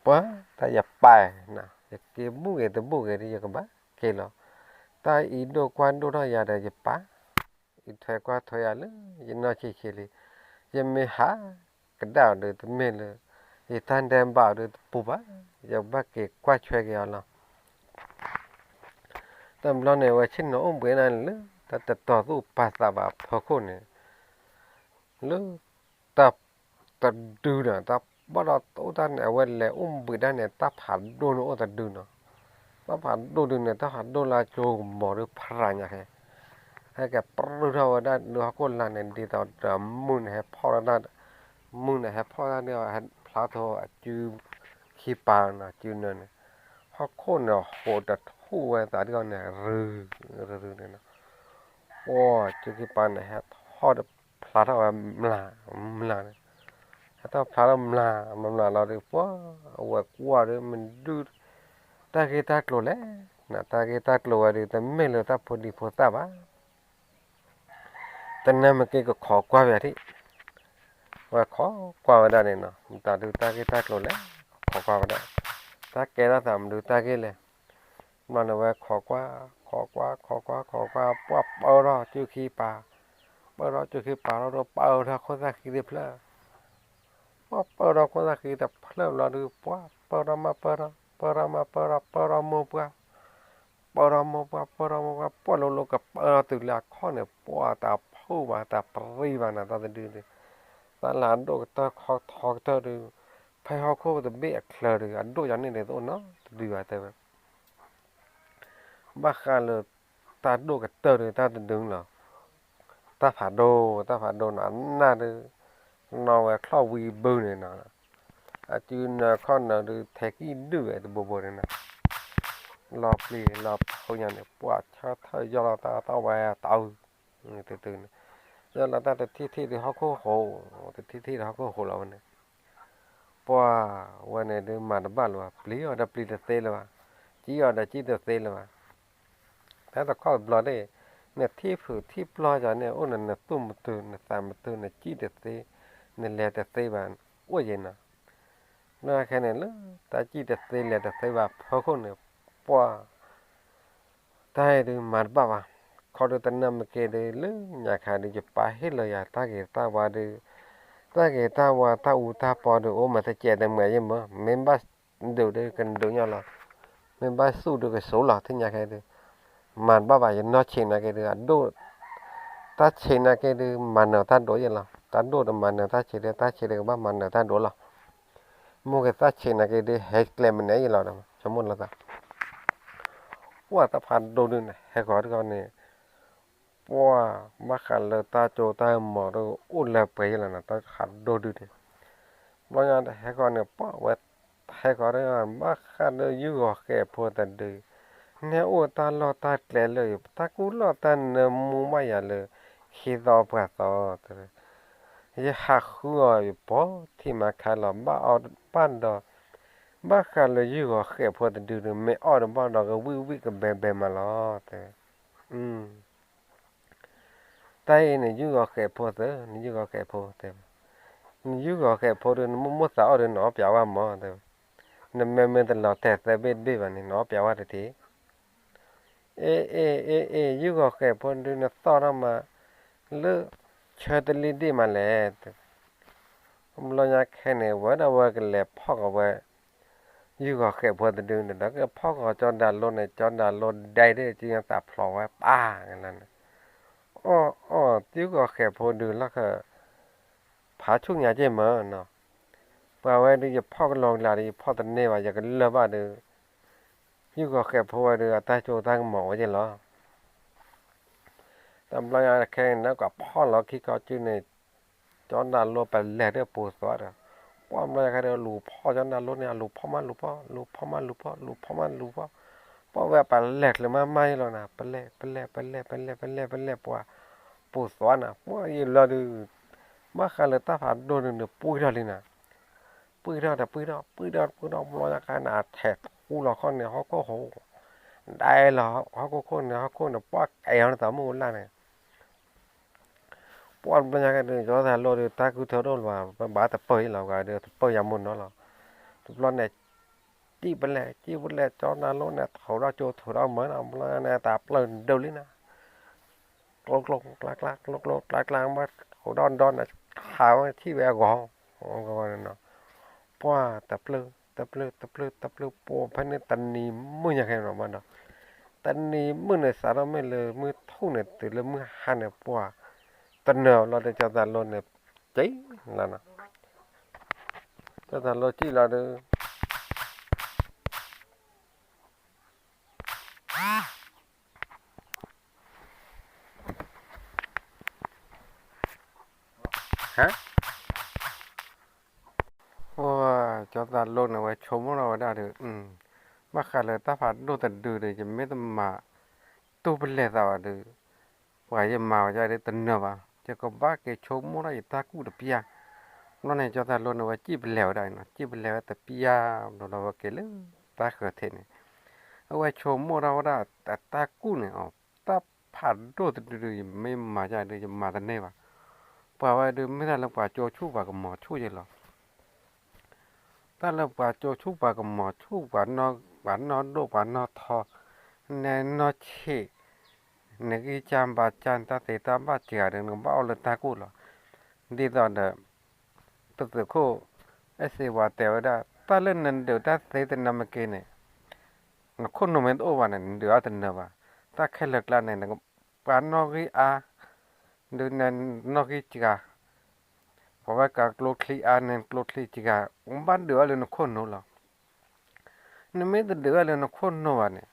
ပှၤတၢ်ယပၢ်နီၤ, ယက့ၤဘူၣ်ဂ့ၤတဘူၣ်ဂ့ၤဒီး ယကဘၣ်က့ၤလီၤ, တၢ်အံၤဒိၣ်ကွၢ်ဒိၣ်ထီၣ်ယၤဒီးယပၢ်, အံးထွဲကွၢ်ထွဲယၤလၢ ယနီၢ်ဆံးဆံးလံ, ယမ့ၢ်ဟးကဒါအီၤဒီးတမ့ၢ်လၢ ယတၢ်ဒဲးဘးအီၤဒီးတပူၤဘၣ်, ယဘၣ်က့ၤကွၢ်ထွဲက့ၤအီၤလီၤ. တဘျီန့ၣ် အဝဲဆ့ၣ်နီၤအိၣ်ဘှံးနၤန့ၣ်လၢ တၢ်တတီၤသူၣ်ပာ်သးဘၣ်အဖီခိၣ်န့ၣ်, လၢတၢ်တဒုဒီး တၢ်ဘၣ်ဒီးတအိၣ်တၢ်န့ၣ် အဝဲလဲၤအိၣ်ဘှံးဒၣ်န့ၣ် တၢ်ဖးဒိၣ်န့ၣ်အိၣ်တဒုနီၤ, တၢ်ဖးဒိၣ်ဒုန့ၣ် တၢ်ဖးဒိၣ်လၢကၠိကမီၤဒီးဖရၤညါခဲ ဟဲက့ၤပြုၢ်ထီၣ်ဝဲဒၣ်လၢဟီၣ်ခိၣ်လာ်န့ၣ် ဒ်သိးဒီးမုၢ်န့ၣ်ဟဲဖီၣ်တၢ်, မုၢ်န့ၣ်ဟဲဖီၣ်တၢ်ဒီး ဟဲဖျါထီၣ်အစုခံပၤနီၤ, စုနၢန့ၣ်, ဟီၣ်ခိၣ်န့ၣ်ဟိးတထူၣ်ဝဲသးဒ်အီၤန့ၣ် ရုရုန့ၣ်နီၤ, အိ စုခံပၤန့ၣ် ဟဲထီၣ်ဒီးဖျါထီၣ်ဝဲ မျးမျးန့ၣ်, ဟဲထီၣ်ဖျါထီၣ်မျးမျးမျးလီၤဒီး ပှၤအဝဲကွၢ်ဒီးမနုၤ တၢ်ဂ့ၢ်တၢ်ကျိၤလဲၣ်, တၢ်ဂ့ၢ်တၢ်ကျိၤဝဲဒီး တမ့ၢ်လၢတၢ်ဖိဒံဖိသၣ်ဘၣ် တနၢ်မ့ၢ်က့ၤကခိးကွၢ်ဝဲဒၣ်, ဝဲခိးကွၢ်ဝဲဒၣ်န့ၣ်နီၤ, မတၤဒုးတၢ်ဂ့ၢ်တၢ်ကျိၤလဲၣ်, ခိးကွၢ်ဝဲဒၣ်, တၢ်ကဲထီၣ်သးမနုၤတၢ်ဂ့ၢ်လဲၣ်, ဘျီန့ၣ်ဝဲခိးကွၢ်, ခိးကွၢ် ခိးကွၢ် ခိးကွၢ် ပှၢ်ပၢထီၣ်စုခံပၤ, ပၢထီၣ်စုခံပၤထီၣ်ဒီး ပၢထီၣ်ခိၣ်သၣ်ဃံတဖျၢၣ် ပှၢ်ပၢထီၣ်ခိၣ်သၣ်ဃံတဖျၢၣ်ဘျီဒီး ပှၢ်ပၢထီၣ်မးပၢထီၣ် ပၢထီၣ်မးပၢထီၣ် ပၢထီၣ်မိၢ်ပှၢ်, ပၢထီၣ်မိၢ်ပှၢ် ပၢထီၣ်မိၢ်ပှၢ် ပှၢ်လိၤလိၤကပၢထီၣ်တုၤလၢအခီၣ်န့ၣ် ပှၢ်တၢ်ဖှိၣ်ဘၣ်တၢ်ပြံဘၣ်နၤတၢ်တဒုန့ၣ်, တၢ်လၢအဒိၣ်ကတၢၢ်ခီထီကတၢၢ်ဒီး ဖဲဟီၣ်ခိၣ်တဘ့ၣ်အချၢဒီး အဒိၣ်ယၤန့ၣ်ဒီးတအိၣ်နီတဒုဘၣ်တဲဝဲ ဘၣ်ဃးလၢတၢ်ဒိၣ်ကတၢၢ်ဒီးတၢ်တဒုလီၤ. တၢ်ဖးဒိၣ်, တၢ်ဖးဒိၣ်နီၤ အနၢ်ဒီး နီၢ်ဝဲချီၣ်ဝံဘုန့ၣ်နီၤ, အစုနၢခီၣ်နၢဒုး ထဲကံၢ်ဒုၣ်ဝဲတဘိဘိန့ၣ်နီၤ, လီၤပျံၤလီၤဖုးညါန့ၣ် ပှၤဆၢထၢၣ်ယီၢ်လီၤတၢ်သီၣ်ဝဲတအုး, တတုၤန့ၣ် ယီၢ်လီၤတၢ်တထံၣ်ထံၣ်ဒီးဟီၣ်ခိၣ်ဟိး, တထံၣ်ထံၣ်ဒီးဟီၣ်ခိၣ်ဟိးလီၤဝဲန့ၣ် ပှၤဝဲန့ၣ်ဒုးမၤတဘၣ်လၢၤဘၣ်, ပျံၤအီၤဒီးပျံၤတသ့လၢၤဘၣ်, စံၣ်အီၤဒီးစံၣ်တသ့လၢၤဘၣ်. တၢ်တခီတဘျီန့ၣ် နထံၣ်ဖုးထံၣ်ပျီၢ်ယၤန့ၣ် အိၣ်နနသူၣ်မတုၤ နသးမတုၤ နစံၣ်တသ့ နလဲၤတသ့ဘၣ် အိၣ်ယဲနီၤ. လၢခဲန့ၣ်လၢတၢ်စံၣ်တသ့လဲၤတသ့ဘၣ်ဖီခိၣ်န့ၣ် ပှၤ တၢ်အံၤဒုးမၤတဘၣ်ဘၣ်, ခီဒုးတနၢ်မ့ၢ်က့ၤဒုး လၢညါခါဒုး ယပၢ်ဟ့ၣ်လီၤယၤတၢ်ဂ့ၤတၢ်ဝါဒုး, တၢ်ဂ့ၤတၢ်ဝါတၢ်အူတၢ်ပီဒုး အိၣ်မၤတစဲးတမုာ်ယဲမ့ၢ်, မ့ၢ်ဘၣ်ဒုးဒုးကဒုးညီလီၤ, မ့ၢ်ဘၣ်စူၣ်ဒုးကစူၣ်လီၤ ထံၣ်ညါခဲဒုး, မၤတဘၣ်ဘၣ် ယနီၢ်ဆံးနာ်က့ဒုး အဒိၣ်, တၢ်ဆံးနာ်က့ဒုး မၤနၢၤတၢ်ဒိၣ်ယဲလီၤ, တၢ်ဒိၣ်ဒီးမၤနၢၤတၢ်ဆံးဒီး တၢ်ဆံးဒီးကဘၣ်မၤနၢၤတၢ်ဒိၣ်လီၤ. မိၢ်က့ၤတၢ်ဆံးနာ်က့ဒုး ဟဲကျဲမနုၤယဲလီၤဒီး ဆိကမိၣ်လီၤသး ပှၤတၢ်ဖးဒိၣ်ဒုးန့ၣ် ဟဲဃီၤတခီန့ၣ်, ပှၤဘၣ်ဃးလၢတၢ်စိတၢ်ကမီၤဒီးအိၣ်လၢပှဲၤယဲလီၤနီၤ တၢ်ဖးဒိၣ်ဒုးန့ၣ်, ဘျီညါတဟဲဃီၤန့ၣ် ပှၤဝဲဟဲဃီၤတခီ ဘၣ်ဃးလၢယုၢ်ဂီၤဃဲးဖိတဒုး, န့ၣ်အိၣ်တၢ်လီၢ်တၢ်ကျဲလၢ တၢ်ကူၣ်လီၢ်တၢ်နၢမူဘၣ်ယၤလၢ ခံသီပှၤသီ တဲဝဲ ယဟးဃုအီၤယပိာ်ထံမၤခါလီၤ ဘၣ်အီၣ်ဘၣ်ဒီး, ဘၣ်ဃးလၢယုၢ်ဂီၤဃဲးဖိတဒုဒုး မ့ၢ်အီၣ်ဒီးဘၣ်ဒီးကဝံၣ်ဝံၣ်ကဘဲဘဲမးလီၤ တဲဝဲ, တၢ်အံၤန့ၣ် ယုၢ်ဂီၤဃဲးဖိသၢ, နယုၢ်ဂီၤဃဲးဖိတဲ, နယုၢ်ဂီၤဃဲးဖိဒုး နမိၢ်မိၢ်သးအီၣ်ဒုး နအီၣ်ပျးဝဲမး တဲဝဲ, နမ့မ့ၢ်တလီၤတဲာ်သၢဘ့ၣ်တဘ့ၣ်ဘၣ်န့ၣ် နအီၣ်ပျးဝဲတထံၣ် အ့ အ့ အ့ အ့ ယုၢ်ဂီၤဃဲးဖိဒုး နသီၣ်ထီၣ်မး လၢ ဆၢတလံၣ်ဒ့ၣ်မးလဲၣ်, ဘျီညါခဲန့ၣ် ဝဲဒၣ်ဝဲကလဲၤဖီၣ်ဃီၤဝဲ ယုၢ်ဂီၤဃဲးဖိတဒုန့ၣ်ဒီး ကဖီၣ်ဃီၤကၠီဒၤလိန့ၣ် ကၠီဒၤလိဒဲဒၣ်ကသးဖျိးဝဲပၢ်န့ၣ်လီၤန့ၣ်, အီၣ်အီၣ် ယုၢ်ဂီၤဃဲးဖိဒုးလီၢ်ခၢၣ် ဖးဆူၣ်ညါက့ၢ်မၢနီၤ, ပှၤဝဲဒုးယဖီၣ်ကလီကလးဒီး ယဖီၣ်တန့ၢ်ဘၣ် ယကလၢၢ်ဘၣ်ဒီး ယုၢ်ဂီၤဃဲးဖိဝဲဒုး အတၢ်စိတၢ်ကမီၤအိၣ်က့ၢ်လီၤ. တဘျီညါခဲအံၤန့ၣ် ကဖီၣ်လီၤခံခီစုန့ၣ် ကၠီဒၤလိပလဲၢ်ဒီးပူၤသွးဒီး, ပှၤဘျီညါခဲဒီး လူၤဖီၣ်ကၠီဒၤလိန့ၣ် အလူၤဖီၣ်မးလူၤဖီၣ် လူၤဖီၣ်မးလူၤဖီၣ် လူၤဖီၣ်မးလူၤဖီၣ်, ပှၤဝဲပလဲၢ်ချ့မးမးယလီၤနၤ, ပလဲၢ် ပလဲၢ် ပလဲၢ် ပလဲၢ် ပလဲၢ် ပလဲၢ် ပှၤ ပူၤသွးနၤ, ပှၤယလီၤဒုး ဘၣ်ဃးလၢတၢ်ဖးဒိၣ်ဒုးန့ၣ် ပှံၢ်ထီၣ်လံနၤ ပှံၢ်ထီၣ်တပှံၢ်ထီၣ် ပှံၢ်ထီၣ်တပှံၢ်ထီၣ် ဘျီညါခါန့ၣ် အထဲးထူလီၤခီၣ်န့ၣ် ဟီၣ်ခိၣ်ဟူး, ဒဲလီၤဟီၣ်ခိၣ်ခိၣ်န့ၣ် ဟီၣ်ခိၣ်န့ၣ် ပှၤကဲအီၤန့ၣ် သးမုၢ်လၢ်န့ၣ်, ပှၤဘျီညါခါဒုး ကၠီသးလိဒုး တၢ်ကူၣ်ထၢဒိၣ်လီၤ ပဘၣ်တပၢၢ်အံၤလီၤ ပှၤဒုးတပၢၢ်ယၤမုၢ်နီၤလီၤ, တဘျီန့ၣ် စံၣ်ပလဲၢ် စံၣ်ပလဲၢ် ကၠီနၤလိန့ၣ် ထိးဒီးကၠိထိးဒီးမၢနီၤ ဘျီန့ၣ် တၢ်ပျၢၢ်ဒုးလံနၤ ကျိကျိကျါကျါ ကျိကျိကျါကျါ မ့ၢ်ဟူးဒီၣ်ဒီးန့ၣ် ခးဝဲထံၣ်ဝဲအဂီၢ်, ပှၤတပျၢၢ် တပျၢၢ် တပျၢၢ် တပျၢၢ် ပှၤဖဲန့ၣ်တနံၤမုၢ်ညါခဲနီၤမးဒီး, တနံၤမုၢ်န့ၣ် စးထီၣ်မ့ၢ်လၢမုၢ်ထူၣ်န့ၣ် တုၤလၢမုၢ်ဟါန့ၣ် ပှၤ တနၢၤလီၤဒီး ကၠီသးလိန့ၣ် စံၣ်လီၤနီၤ, ကၠီသးလိစံၣ်လီၤဒီး ဟါ, ကၠီသးလိန့ၣ် ဝဲဆိကမိၣ်ထီၣ်ဝဲဒၣ်ဒီး, ဘၣ်ဃးလၢတၢ်ဖးဒိၣ်တဒုဒီး ယမ့ၢ်တမၤတူၢ်ပလဲၢ်သးဘၣ်ဒီး, ပှၤယမၤဝဲဒၣ်ဒီးတနၢၤဘၣ်, ယကဘၣ်က့ၤဆိကမိၣ်ထီၣ်ယတၢ်ကူၣ်တပျၢ်, ဘျီန့ၣ် ကၠီသးလိန့ၣ် ဝဲစံၣ်ပလဲၢ်ဝဲဒၣ်အံၤနီၤ, စံၣ်ပလဲၢ်ဝဲတပျၢ်, ဘျီဒီးဝဲက့ၤလၢတၢ်ဃၢၤထံးန့ၣ်, အဝဲဆိကမိၣ်ထီၣ်ဝဲဒၣ်အတၢ်ကူၣ်န့ၣ်အီၤ, တၢ်ဖးဒိၣ်တဒုဒုး ယမ့ၢ်မၤယၤဒီး ယမၤတန့ၢ်ဘၣ်, ပှၤဝဲဒုးမ့ၢ်တၢ်လၢပှၤကၠိဆူၣ်ပှၤကမီၤဆူၣ်ယဲလီၤ တၢ်လၢပှၤကၠိဆူၣ်ပှၤကမီၤဆူၣ် ပှၤနီၢ်ဒိၣ်ပှၤနီၢ်ထီ, နဲနီၢ်ဆံး, နဂံၢ်စၢ်ဘါစၢ် နတၢ်သ့တၢ်ဘၣ်စှၤဒီး နကဘၣ်အိၣ်လၢတၢ်ကူၣ်လီၤ. ဒ်သိးဒီး ပသုးခိၣ်အဲၣ်စ့ဝါတဲဝဲဒၣ် တၢ်လၢနဒုးတၢ်သ့တနၢ်မ့ၢ်က့ၤန့ၣ် နခိၣ်နူာ်မ့ၢ်တအိၣ်ဘၣ်န့ၣ် နဒုးအီၣ်တနၢၤဘၣ်. တၢ်ခဲလၢာ်ကျါန့ၣ် ပှၤနီၣ်ဂံၢ်အါ, ဒုးနဲနီၣ်ဂံၢ်စှၤ, ပှၤဝဲကးကျိချံအါန့ၣ် ကျိချံစှၤ ဘၣ်ဒုးအီၤလၢနခိၣ်နူာ်လီၤ. နမ့ၢ်တဒုးအီၤလၢနခိၣ်နူာ်ဘၣ်န့ၣ်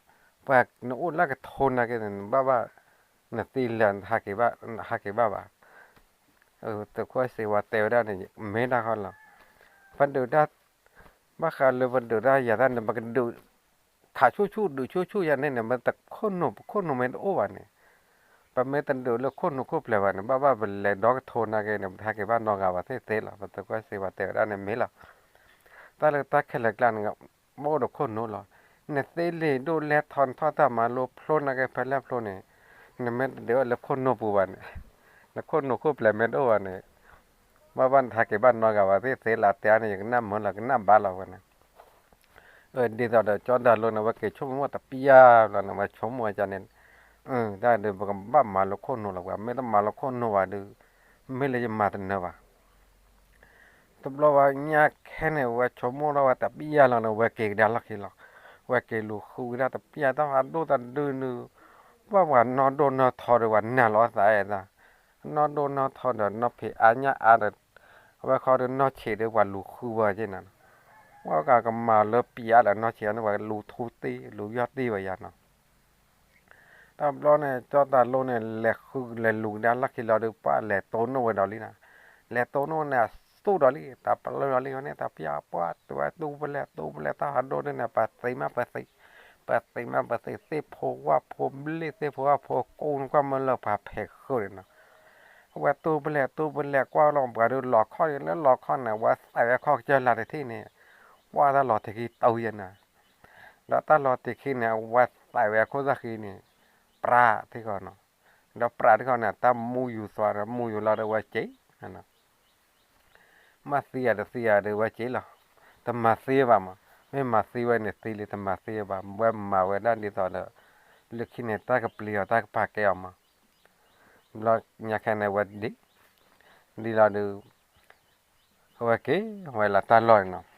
ပှၤနအိၣ်လၢကထိနာ်က့န့ၣ် နဘၣ်ဘၣ် နသံလၢာ် ဟးက့ၤဘၣ်ဘၣ်. သုးခိၣ်စ့ဝါတဲဝဲဒၣ်န့ၣ် မ့ၢ်တၢ်ဃီလီၤ. ပဒုးတၢ် ဘၣ်ဃးလၢပဒုးတၢ်ယၤတၢ်န့ၣ် ပကဒုး ထးဆူၣ်ဆူၣ်ဒုးဆူၣ်ဆူၣ်ယၤန့ၣ်န့ၣ် မ့ၢ်တခိၣ်နူာ် ပခိၣ်နူာ်မ့ၢ်တအိၣ်ဘၣ်န့ၣ် ပမ့ၢ်တဒုးလၢခိၣ်နူာ်ခိၣ်ပျဲၢ်ဘၣ်န့ၣ် ဘၣ်ဘၣ်ပလဲၤဒီကထိနာ်က့န့ၣ် ပတဟးက့ၤဘၣ်နီတဂၤဘၣ်သ့ၣ်သ့လီၤ. ပသုးခိၣ်စ့ဝါတဲဝဲဒၣ်န့ၣ်မ့ၢ်လီၤ. တၢ်လၢတၢ်ခဲလၢာ်ကျါန့ၣ် မ့ၢ်အိၣ်ဒီးခိၣ်နူာ်လီၤ. နသ့လံာ်ဒိၣ်လဲၢ်ထီ နထီၣ်တၢ်မၤလိဖျိနာ်က့ဖဲလဲၣ်ဖျိန့ၣ် နမ့ၢ်တဒုးအီၤလၢခိၣ်နူာ်ပူၤဘၣ်န့ၣ် နခိၣ်နူာ်ခိၣ်ပျဲၢ်မ့ၢ်တအိၣ်ဘၣ်န့ၣ် ဘၣ်ဘၣ်နတဟးက့ၤဘၣ်နီတဂၤဘၣ်သ့ၣ်သ့လီၤ. တဲအါန့ၣ် ယကနၣ်မုာ်လီၤ ကနၣ်ဘါလီၤဝဲန့ၣ် ဒ်သိးဒီးကၠီဒၤလိန့ၣ် အဝဲက့ၤဆိကမိၣ်တပျၢ်လီၤန့ၣ် အဝဲဆိကမိၣ်ဝဲဒၣ်န့ၣ် တၢ်ဒုးပကဘၣ်မၤလၢခိၣ်နူာ်လီၤ ပှၤမ့ၢ်တမၤလၢခိၣ်နူာ်ဘၣ်ဒုး မ့ၢ်လၢယမၤတနၢၤဘၣ်. တဘျီဝဲညါခဲန့ၣ် အဝဲဆိကမိၣ်ထီၣ်ဝဲတပျၢ်လီၤန့ၣ် အဝဲက့ၤကဒါလီၢ်ခံလီၤ. အဝဲက့ၤလူၤဃုဝဲဒၣ်တပျၢ် တၢ်ဖးဒိၣ်တၢ်ဒုးန့ၣ် ဘၣ်ပှၤနီၢ်ဒိၣ်နီၢ်ထီဒီးပှၤနၢ်လီၤအသးအဲၣ်သး နီၢ်ဒိၣ်နီၢ်ထီဒီးနီၢ်ဖံးအါညၣ်အါဒီး အဝဲဃီဒီးနီၢ်ဆံးဒီးပှၤလူၤဃုဝဲက့ၤန့ၣ် ဝဲကကမၤလၢပျၢ်ဒီးနီၢ်ဆံးအါန့ၣ် ပှၤလူၤထူတ့ၢ်လူၤယီၢ်တ့ၢ်ဝဲယၤနီၤ. တဘျီန့ၣ် ကၠီတၤလိန့ၣ် လဲၤဃုလဲၤလူၤကဒါလီၢ်ခံလီၤဒီး ပှၤလဲၤတိၢ်နီၣ်ဝဲဒီးလံနီၤ. လဲၤတိၢ်နီၣ်န့ၣ် အသူၣ်ဒီးလံ တၢ်ပလၢၢ်ဒီးလံန့ၣ် တၢ်ပျၢ်ပှၢ်တုၤဝဲတူၢ်ပလဲၢ်တူၢ်ပလဲၢ် တၢ်ဟးဒိၣ်ဒ်န့ၣ် ပသံမးပသံ ပသံမးပသံ သ့ၣ်ဖိဝၣ်ဖိဘျ့ၣ် သ့ၣ်ဖိဝၣ်ဖိကိးနကွၢ်မၢလၢပှၤဖဲးဃုာ်န့ၣ်နီၤ. အဝဲတူၢ်ပလဲၢ်တူၢ်ပလဲၢ်ကွၢ်လီၤပှၤဒီးလီၤခီၣ်န့ၣ် လၢလီၤခီၣ်န့ၣ် အဝဲသးဝဲခီၣ်ကစၢၢ်လၢ်တထံၣ်န့ၣ် ပှၢ်တၢ်လီၤတံၢ်ခံတအိယဲနီၤ. ဒီးတၢ်လီၤတံၢ်ခံန့ၣ် အဝဲသးဝဲခိၣ်သၣ်ဃံန့ၣ် ပြးထံဃီနီၤ. ဒီးပြးထံဃီန့ၣ် တၢ်မူယူၤသွါဒီးမူယူၤလီၤဒီးအဝဲစ့ မၤသံယၤတသံယၤဒီးဝဲစ့လီၤ. တမၤသံဘၣ်မး မ့ၢ်မၤသံဝဲန့ၣ်သံလံ တမၤသံဘၣ် ဝဲမၤဝဲဒၣ်ဒ်သိးဒီး လၢခံန့ၣ် တၢ်ကပျံၤအီၤတၢ်ကပာ်ကဲအီၤမး ဘျီညါခဲန့ၣ်ဝဲဒ် ဒ်လီၤဒုး အဝဲက့ၤဝဲလၢတၢ်လီၢ်န့ၣ်နီၤ.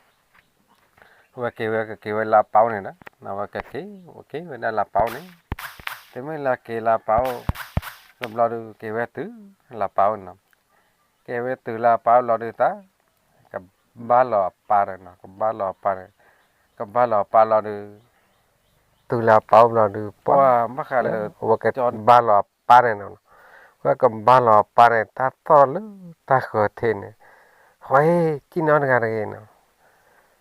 အဝဲက့ၤဝဲကက့ၤဝဲလၢအပၢ်အိၣ်န့ၣ်ဒီး အဝဲကက့ၤက့ၤဝဲဒၣ်လၢအပၢ်အိၣ်န့ၣ် တမ့ၢ်လၢက့ၤလၢအပၢ်အိၣ် တဘျီဒုးက့ၤဝဲတုၤလၢအပၢ်အိၣ်န့ၣ်နီၤ. က့ၤဝဲတုၤလၢအပၢ်အိၣ်လီၤဒုးသး ကဘါလီၤအပၢ်န့ၣ်နီၤ ကဘါလီၤအပၢ်န့ၣ် ကဘါလီၤအပၢ်လီၤဒုး တုၤလၢအပၢ်အိၣ်ဘျီဒုး ပှၢ်ဘၣ်ဃးလၢ အဝဲကဘါလီၤအပၢ်န့ၣ်နီၤ. ဝဲကဘါလီၤအပၢ်န့ၣ် တၢ်သီၣ်လၢတၢ်ဃၢၤထံးန့ၣ် ဃီ ကံၣ်နီတဂၤတဂ့ၤနီၤ.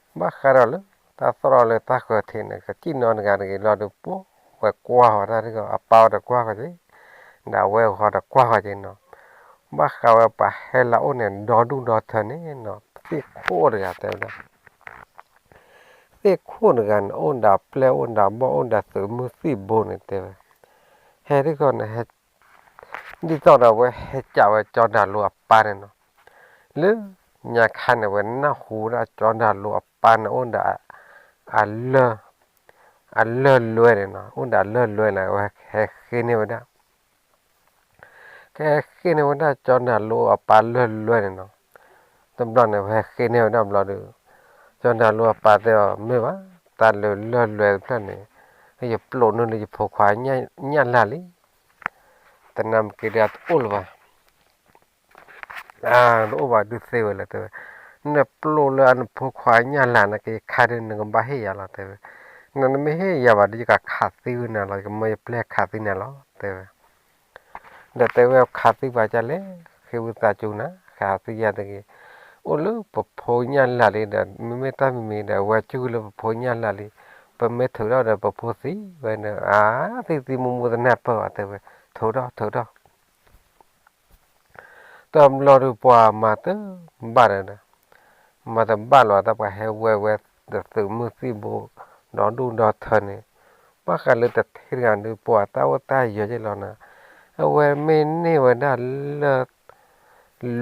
ဘၣ်ဃးဒီးလၢ တၢ်သီၣ်လၢတၢ်ဃၢၤထံးန့ၣ် ကံၣ်နီတဂၤတဂ့ၤလီၤဒုး ပှၢ်ဝဲကွၢ်ဃီၤတၢ်ဒ်ဂီၤ အပၢ်အိၣ်ဒီးကွၢ်ဃီၤက့ၤ ဒီးအဝဲဃီၤဒီးကွၢ်ဃီၤက့ၤနီၤ. ဘၣ်ဃးဝဲပှၤဟဲလၢအအိၣ်န့ၣ် ဒီဒူၣ်ဒီထၢန့ၣ်နီၤ သ့ၣ်ခိၣ်တဂၤတဲဝဲဒၣ် သ့ၣ်ခိၣ်တဂၤန့ၣ် အိၣ်ဒၣ်ပျဲၢ်အိၣ်ဒၣ်ဘီၣ်အိၣ်ဒၣ်သုးမုၢ်သံၣ်ဘိန့ၣ်တဲဝဲ ဟဲဒ်ဂီၤန့ၣ် ဒ်သိးဒီးအဝဲဟဲကးဝဲကၠီဒၤလိအပၢ်န့ၣ်နီၤ. လၢညါခါန့ၣ် အဝဲနၢ်ဟူဝဲဒၣ်ကၠီဒၤလိအပၢ်န့ၣ် အိၣ်ဒီး အလၢၢ်လွဲန့ၣ်နီၤ အိၣ်ဒီးအလၢၢ်လွဲန့ၣ် အဝဲဟဲဃ့န့ၢ်ဝဲဒၣ် ကဟဲဃ့န့ၢ်ဝဲဒၣ်ကၠီဒၤလိအပၢ်လၢၢ်လွဲန့ၣ်နီၤ. တဘျီန့ၣ် အဝဲဟဲဃ့န့ၢ်ဝဲဒၣ်ဘျီဒီး ကၠီဒၤလိအပၢ်တဲအီၤ မ့ၢ်ဘၣ် တၢ်လၢလၢၢ်လွဲတဖျၢၣ်န့ၣ် ယပျိးန့ၢ်လၢယဖိခွါညၣ်လၢ်လံ တနၢ်မ့ၢ်က့ၤဒီးတအိၣ်လၢၤဘၣ် တအိၣ်ဘၣ်ဒုးသ့ဝဲလၢတဲဝဲ နပျိးလၢအနဖိခွါညၣ်လၢ်န့ၣ် ကယခါဒုးနကဘၣ်ဟ့ၣ်ယၤလီၤတဲဝဲ နမ့ၢ်ဟ့ၣ်ယၤဘၣ်ဒီး ယကခးသံဝဲနၤလီၤ ယကမၢယပျဲၢ်ခးသံနၤလီၤတဲဝဲ ဒီးတဲဝဲခးသံပှၤကလဲၣ် ဃ့ဝံသးစူၤနၤ ခးသံယၤတဂ့ၤ အိၣ်လၢပဖိညၣ်လၢ်လံဒီး မ့မ့ၢ်တၢ်မံၤမံၤဒီး အဝဲစုလၢပဖိညၣ်လၢ်လံ ပမ့ၢ်ထုးထီၣ်ဒီးပဖိသံဝဲဒီး အါ သံသံမူမူသနၢ်ပၢၢ်ဘၣ်တဲဝဲ ထုးထီၣ်ထုးထီၣ် တဘျီဒုးပှၤမၤတဘၣ်ဒီး မၤတဘၣ်လီၤတၢ် ပှၤဟဲဝဲဝဲဒီးသုးမုၢ်သံၣ်ဘိ ဒီဒူၣ်ဒီထၢန့ၣ် ဘၣ်ဃးလၢတထံတဂၤဒုး ပှၤတၢ်အိၣ်တၢ်ယၢၤက့ၤလီၤနၤ အဝဲမ့ၢ်န့ၢ်ဝဲဒၣ်လၢၢ်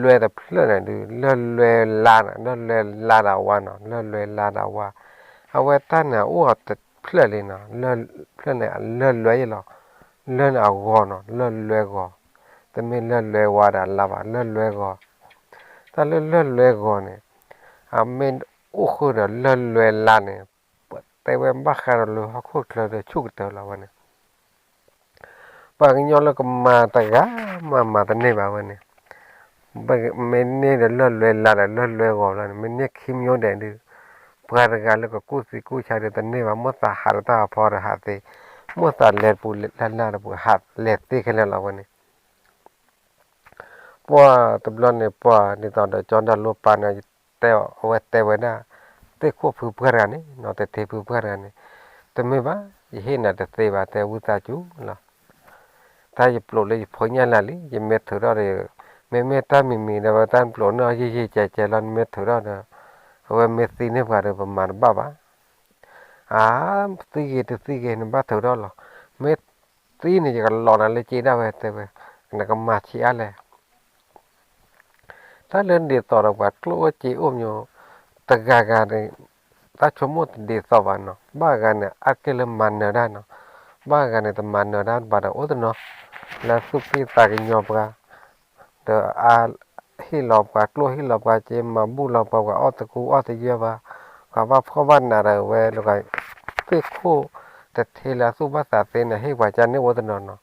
လွဲတဖျၢၣ်န့ၣ်ဒုး လၢၢ်လွဲလါန့ၣ် လၢၢ်လွဲလါဒီးဝါနီၤ လၢၢ်လွဲလါဒီးဝါ အဝဲတၢ်န့ၣ်အိၣ်အီၤတဖျၢၣ်လံနီၤ လၢၢ်ဖျၢၣ်န့ၣ် အလၢၢ်လွဲယဲလီၤ လၢၢ်န့ၣ်အဂီၤနီၤ လၢၢ်လွဲဂီၤ တမ့ၢ်လၢၢ်လွဲဝါဒီးလါဘၣ် လၢၢ်လွဲဂီၤ တၢ်လၢလၢၢ်လွဲဂီၤန့ၣ် အမ့ၢ်အိၣ်ဃုာ်ဒီးလၢၢ်လွဲလါန့ၣ် တဲဝဲဘၣ်ဃးဒီးလၢဟီၣ်ခိၣ်ချၢဒီးဆူၣ်ကတၢၢ်လီၤဝဲန့ၣ် ပှၤကညီလၢကမၤတဂၤမၤမၤတန့ၢ်ဘၣ်ဝဲန့ၣ် မ့ၢ်န့ၢ်ဒီးလၢၢ်လွဲလါဒီးလၢၢ်လွဲဂီၤလီၤန့ၣ် မ့ၢ်န့ၢ်ခံမျိုးဒဲးဒုး ပှၤတဂၤလၢကကူၣ်သံကူၣ်ဆါဒီးတန့ၢ်ဘၣ် မိၣ်သးဟးဒီးတၢ်ဖီဒီးဟးသ့, မိၣ်သးလဲၤတပူၤလၢ်လၢ်တပူၤ ဟးလဲၤသ့ခဲလၢာ်လီၤဝဲန့ၣ် ပှၤတဘျီန့ၣ် ပှၤဒ်သိးဒီးကၠီဒၣ်လိပၢ်န့ၣ် တဲအီၤ အဝဲတဲဝဲဒၣ် သ့ၣ်ခိၣ်ဖုပှၢ်တဂၤန့ၣ်နီၤ တထ့ဖုပှၢ်တဂၤန့ၣ်, တမ့ၢ်ဘၣ် ယဟ့ၣ်နၤတသ့ဘၣ် တဲဝံသးစူၤလီၤ. တၢ်ယပျိာ်လၢယဖိညၣ်လၢ်လံ ယမ့ၢ်ထုးထီၣ်ဒီး မ့မ့ၢ်တၢ်မံၤမံၤဒီးဝဲတၢ်ပျိာ်န့ၢ်အီၤယံာ်ယံာ်ကဲးကဲးလီၤ နမ့ၢ်ထုးထီၣ်ဒီး အဝဲမ့ၢ်သံန့ၢ်ပှၤဒီးပမၤတဘၣ်ဘၣ်. အါ သံဂ့ၤတသံဂ့ၤ နဘၣ်ထုးထီၣ်လီၤ. မ့ၢ်သံန့ၣ် ယကလီၤနၤလၢစ့ဒၣ်ဝဲ တဲဝဲ, နကမၤဆံးအါလဲၣ်. တၢ်လၢဒ်သိးဒီးပှၤကျိၣ်အိၣ်စ့အိၣ်မး တဂၤဂၤန့ၣ် တၢ်ဆိကမိၣ်တဒ်သိးဘၣ်နီၤ. ဘၣ်ဂၤန့ၣ် အါတက့ၢ်လၢမၤနၢၤတၢ်နီၤ. ဘၣ်ဂၤန့ၣ် တမၤနၢၤတၢ်ဘၣ်ဒီးအိၣ်တနီၤ လၢသူၣ်က့ၣ်သးကညီၤပှၤ ဒီးအဟ့ၣ်လီၤပှၤကျိၣ်ဟ့ၣ်လီၤပှၤစ့ မၤဘူၣ်လီၤပှၤ ပှၤအီၣ်သကူအီၣ်သယၢၢ်ဘၣ်, ပှၤဘၣ်ဖှီၣ်ဘၣ်နးဒီးဝဲလၢ သ့ၣ်ခိၣ်တထ့လၢအသူၣ်ဘၣ်သးသ့န့ၣ် ဟ့ၣ်ပှၤကန့ၣ်အိၣ်တနီၤနီၤ.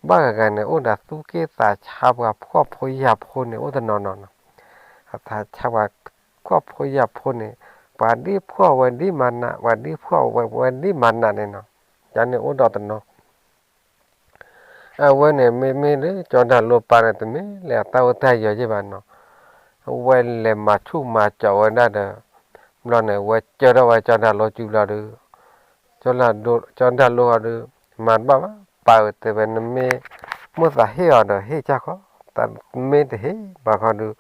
ဘၣ်ဂၤဂၤန့ၣ် အိၣ်ဒီးသူၣ်က့ၣ်သးဆါပှၤဖှီၣ်ဖိယာ်ဖိန့ၣ်အိၣ်တနီၤနီၤနီၤ. အသးဆါပှၤဖှီၣ်ဖိယာ်ဖိန့ၣ် ပှၤဒ်ဖှီၣ်ဝဲဒ်မၤနး ပှၤဒ်ဖှီၣ်ဝဲဝဲဒ်မၤနးန့ၣ်နီၤ. ကန့ၣ်အိၣ်ဒီးတနီၤ အဝဲန့ၣ်မ့မ့ၢ်လၢကၠီဒၣ်လိပၢ်န့ၣ် တမ့ၢ်လၢအတၢ်အိၣ်တၢ်ယီၤယ့ၢ်ဘၣ်နီၤ. အဝဲလဲၤမၤဆူၣ်မၤကၠီဝဲဒၣ်ဒီး ဘျီန့ၣ် အဝဲကၢထီၣ်ဝဲကၠီဒၣ်လိစုဘျီဒီး ကၠီဒၣ်လိအီၤဒီး မၤတဘၣ်ဘၣ် ပၢ်ဧၢ တဲဝဲ နမ့ၢ်မိၣ်သးဟ့ၣ်အီၤဒီးဟ့ၣ်ကၢ်ခီ, တမ့ၢ်တဟ့ၣ်ဘၣ်ခီဒီး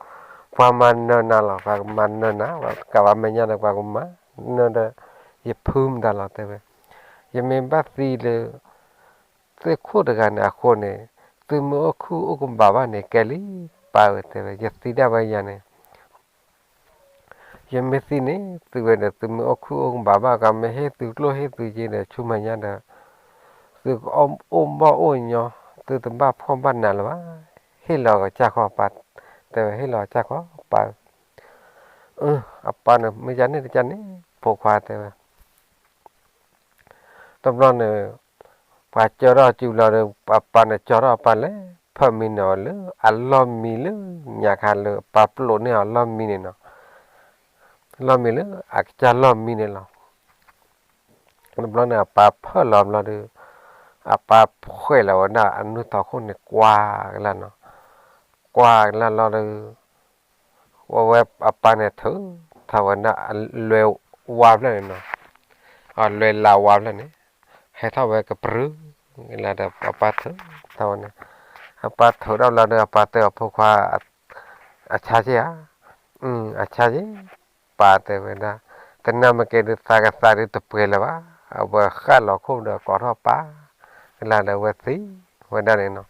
ပှၤမၤနၢၤနၤလီၤ ပှၤကမၤနၢၤနၤ ပှၤကဘၣ်မဲာ်ညါဒီး ပှၤကမၤနၢၤဒီး ယဖုမတၤလီၤ တဲဝဲ. ယမ့ၢ်ဘၣ်သံလၢ သ့ၣ်ခိၣ်တဂၤန့ၣ်အဃိန့ၣ် သုမ့ၢ်အိၣ်ခုၣ်အိၣ်ကဘၣ်ဘၣ်န့ၣ် ကဲလံ ပၢ်ဧၢ တဲဝဲ ယသံဒၣ်ဝဲယၤန့ၣ် ယမ့ၢ်သံန့ၣ် သုဝဲဒီးသုမ့ၢ်အိၣ်ခုၣ်အိၣ်ကဘၣ်ဘၣ် ကမ့ၢ်ဟ့ၣ်သုကျိၣ်ဟ့ၣ်သုစ့ဒီးဆူမဲာ်ညါဒီး သုကအိၣ်ဘီၣ်အိၣ်ညီ သုတဘၣ်ဖှီၣ်ဘၣ်နးလၢၤဘၣ်, ဟ့ၣ်လီၤကစၢ်ခီပၢ်, တဲဝဲ ဟ့ၣ်လီၤကစၢ်ခီပၢ်. အပၢ်န့ၣ် မ့ၢ်ယန့ၣ်တကန့ၣ် ဖိခွါ တဲဝဲ တဘျီန့ၣ် ပှၤကၠီထီၣ်စုလီၤဒီး အပၢ်န့ၣ်ကၠီထီၣ်အပၢ်လဲၤ ဖၢမံန့ၣ်အီၤလၢအလီၢ်မံလၢညါခါလၢအပၢ်ပျိာ်န့ၢ်အီၤလီၢ်မံန့ၣ်နီၤ, လီၢ်မံလၢအကစၢ်လီၢ်မံန့ၣ်လီၤ. တဘျီန့ၣ် အပၢ်ဖၢလီၤဘျီဒီး အပၢ်ဖှဲးလီၤဝဲဒၣ်အနုၢ်သီခိၣ်န့ၣ် ကွၢ်ကလၢ်နီၤ, ကွၢ်ကလၢ်လီၤဒီး အဝဲအပၢ်န့ၣ်ထုးထီၣ်ဝဲဒၣ် လွဲဝါဖျၢၣ်န့ၣ်နီၤ, အလွဲလါဝါဖျၢၣ်န့ၣ် ဟဲထီၣ်ဝဲကပြုၢ်လၢဒီး အပၢ်ထုးထီၣ်ဝဲန့ၣ်, အပၢ်ထုးထီၣ်လီၤဒီး အပၢ်တဲအီၤ ဖိခွါ အဆါက့ဧါ, အဆါက့, ပၢ်တဲဝဲဒၣ်, တနၢ်မ့ၢ်ကဲဒုးသးကသးဒုးတပှဲၤလၢၤဘၣ်, အဝဲဃၣ်လီၤခိၣ်ဒီးကိးထီၣ်ပၢ်, လၢဒီးအဝဲသံဝဲဒၣ်န့ၣ်နီၤ.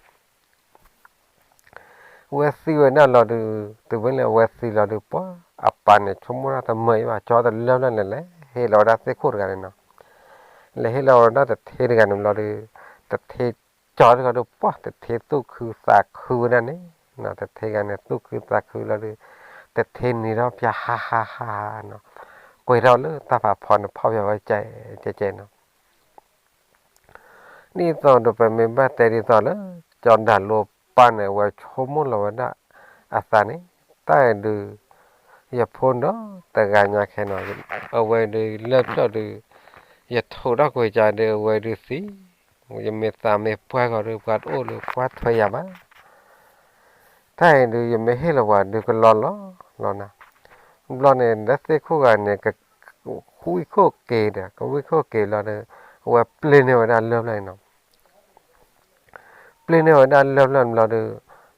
အဝဲသံဝဲဒၣ်လီၤဒုး, တုၤမ့ၢ်လၢအဝဲသံလီၤဒုး ပှၤအပၢ်န့ၣ် ဆိကမိၣ်တၢ်တမုာ်အံၤဘၣ် ကၠီတလၢဖျၢၣ်န့ၣ်လဲၤဟ့ၣ်လီၤဝဲဒၣ်သ့ၣ်ခိၣ်တဂၤန့ၣ်နီၤ, လဲၤဟ့ၣ်လီၤဝဲဒၣ်တထ့တဂၤန့ၣ်ဘျီဒုး, တထ့ကၠီတဂၤဒီး ပှၤတထ့သူၣ်ခုသးခုဝဲဒၣ်န့ၣ်, တထ့ဂၤန့ၣ် သူၣ်ခုသးခုလီၤဒုး, တထ့နံၤထီၣ်ဖျါဟါဟါဟါနီၤ, ကွဲးထီၣ်လၢတၢ်ဖးဖီန့ၣ် ဖီၣ်ဖျါဝဲကဲကဲနီၤ. ဒ်သိးဒီးပမ့ၢ်ဘၣ်တဲဒ်သိးလၢ ကၠီဒၣ်လိပၢ်န့ၣ် အဝဲဆိကမိၣ်လီၤဝဲဒၣ်အသးန့ၣ်, တၢ်အံၤဒုး ယဖိဒီးတဂၤညါခဲနီၤ, အဝဲဒုးလၢဖျၢၣ်ဒုး ယထိးထီၣ်ကွံာ်ကဒီး အဝဲဒုးသံ, ယမ့ၢ်သးမ့ၢ်ပှၢ်ဂီၤဒီး ပှၤတအိၣ်လၢပှၢ်ထွဲယၤဘၣ်. တၢ်အံၤဒုး ယမ့ၢ်ဟ့ၣ်လီၤပှၤဒုးကလီလီၤလီၤနၤ, ဘျီန့ၣ် လၢသ့ၣ်ခိၣ်ဂၤန့ၣ် ကဝံၣ်ခိၣ်က့ၤဒီး ကဝံၣ်ခိၣ်က့ၤလီၤဒီး အဝဲပျ့ၤန့ၢ်ဝဲဒၣ်လၢဖျၢၣ်န့ၣ်နီၤ, ပျ့ၤန့ၢ်ဝဲဒၣ်လၢဖျၢၣ်န့ၣ်ဘျီဒီး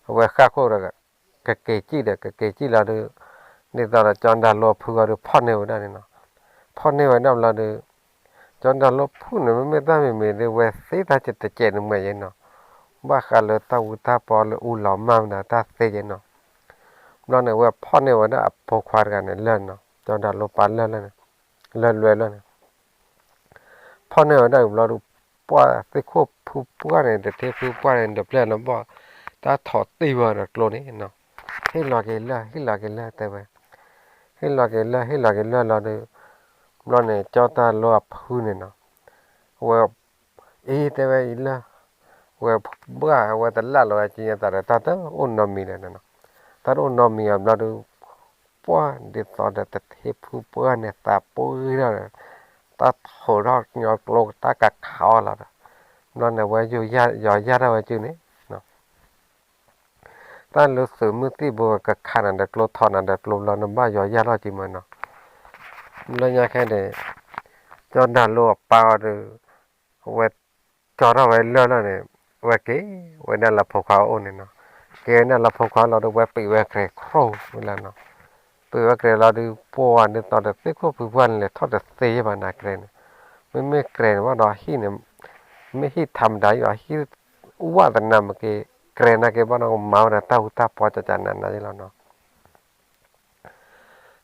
အဝဲဃၣ်ခိၣ်ဒီး ကက့ၤစံၣ်ဒီး ကက့ၤစံၣ်လီၤဒီး ဒ်သိးဒီးကၠီဒၣ်လိအဖုဂီၤဒီး ဖီၣ်န့ၢ်ဝဲဒၣ်န့ၣ်နီၤ, ဖီၣ်န့ၢ်ဝဲဒၣ်ဘျီဒီး ကၠီဒၣ်လိဖုန့ၣ် မ့မ့ၢ်တၢ်မံၤမံၤဒီး ဝဲသ့တၢ်တစဲးန့ၣ်မ့ၢ်ယဲနီၤ, ဘၣ်ဃးလၢတၢ်ဝူတၢ်ပီလၢအူလီၤမၢ်မတၤတၢ်သ့ယဲနီၤ, ဘျီန့ၣ် အဝဲဖီၣ်န့ၢ်ဝဲဒၣ်အဖိခွါတဂၤန့ၣ်လၢာ်နီၤ, ကၠီဒၣ်လိပၢ်လၢာ်လၢာ်န့ၣ်, လၢလွဲလၢာ်န့ၣ် ဖီၣ်န့ၢ်ဝဲဒၣ်ဘျီဒီး ပှၤသ့ၣ်ခိၣ်ဖုပှၢ်န့ၣ် တထ့ဖုပှၢ်န့ၣ် တပျဲၢ်လီၤဘီၣ် တၢ်ထိးတံၢ်ဝဲဒီးကျိန့ၣ်နီၤ, ဟ့ၣ်လီၤက့ၤလၢာ် ဟ့ၣ်လီၤက့ၤလၢာ်တဲဝဲ, ဟ့ၣ်လီၤက့ၤလၢာ် ဟ့ၣ်လီၤက့ၤလၢာ်လီၤဒီး ဘျီန့ၣ် ကၠီဒၣ်လိအဖုန့ၣ်နီၤ, ဝဲ အံၤတဲဝဲအံၤလၢာ်, ဝဲဘၣ်ဝဲတလၢ်လီၤဝဲက့ၤသးဒီး တၢ်တအိၣ်နီတမံၤဒီးနီၤ, တၢ်တအိၣ်နီတမံၤအဘျီဒီး ပှၢ်ဒ်သိးဒီးတထံဖုပှၢ်န့ၣ် သးပှၢ်ဂ့ၤထီၣ်ဒီး တၢ်ထိးထီၣ်ညီကျိ တၢ်ကခးအီၤလီၤဒီး ဘျီန့ၣ်ဝဲယီၤယၢ်ထီၣ်ဝဲစုန့ၣ် တၢ်လၢသုးမုၢ်သံၣ်ဘိကခးနၤဒီးကျိ ထိးနၤဒီးကျိဘျီ နဘၣ်ယီၤယၢ်ထီၣ်စုမ့ၢ်နီၤ. ဘျီညါခဲန့ၣ် ကၠီဒၣ်လိအပၢ်အီၤဒီး အဝဲ ကၠီထီၣ်ဝဲလၢၢ်လီၤန့ၣ် အဝဲက့ၤဝဲဒၣ်လၢဖိခွါအအိၣ်န့ၣ်နီၤ. က့ၤဝဲဒၣ်လၢဖိခွါလီၤဒီး ဝဲပံးဝဲကြဲၤခရိလီၤနီၤ. ပံးဝဲကြဲၤလီၤဒီး ပှၢ်ဒ်သိးဒီးသ့ၣ်ခိၣ်ဖုပှၢ်န့ၣ် လဲၤထီၣ်တသ့ဘၣ်နၤကြဲၤန့ၣ်. မ့မ့ၢ်ကြဲၤန့ၣ်ဘၣ်ဒီးဟံၣ်န့ၣ် မ့ၢ်ဟံၣ်ထးမတၤယီၤ ဟံၣ်ဝၣ်သနာ်မ့ၢ်က့ၤ ကြဲၤနာ်က့ၤဘၣ်ဒီး မၤဝဲဒၣ်တၢ်ဟူတၢ်ပီၤကကနးနးယဲလီၤနီၤ.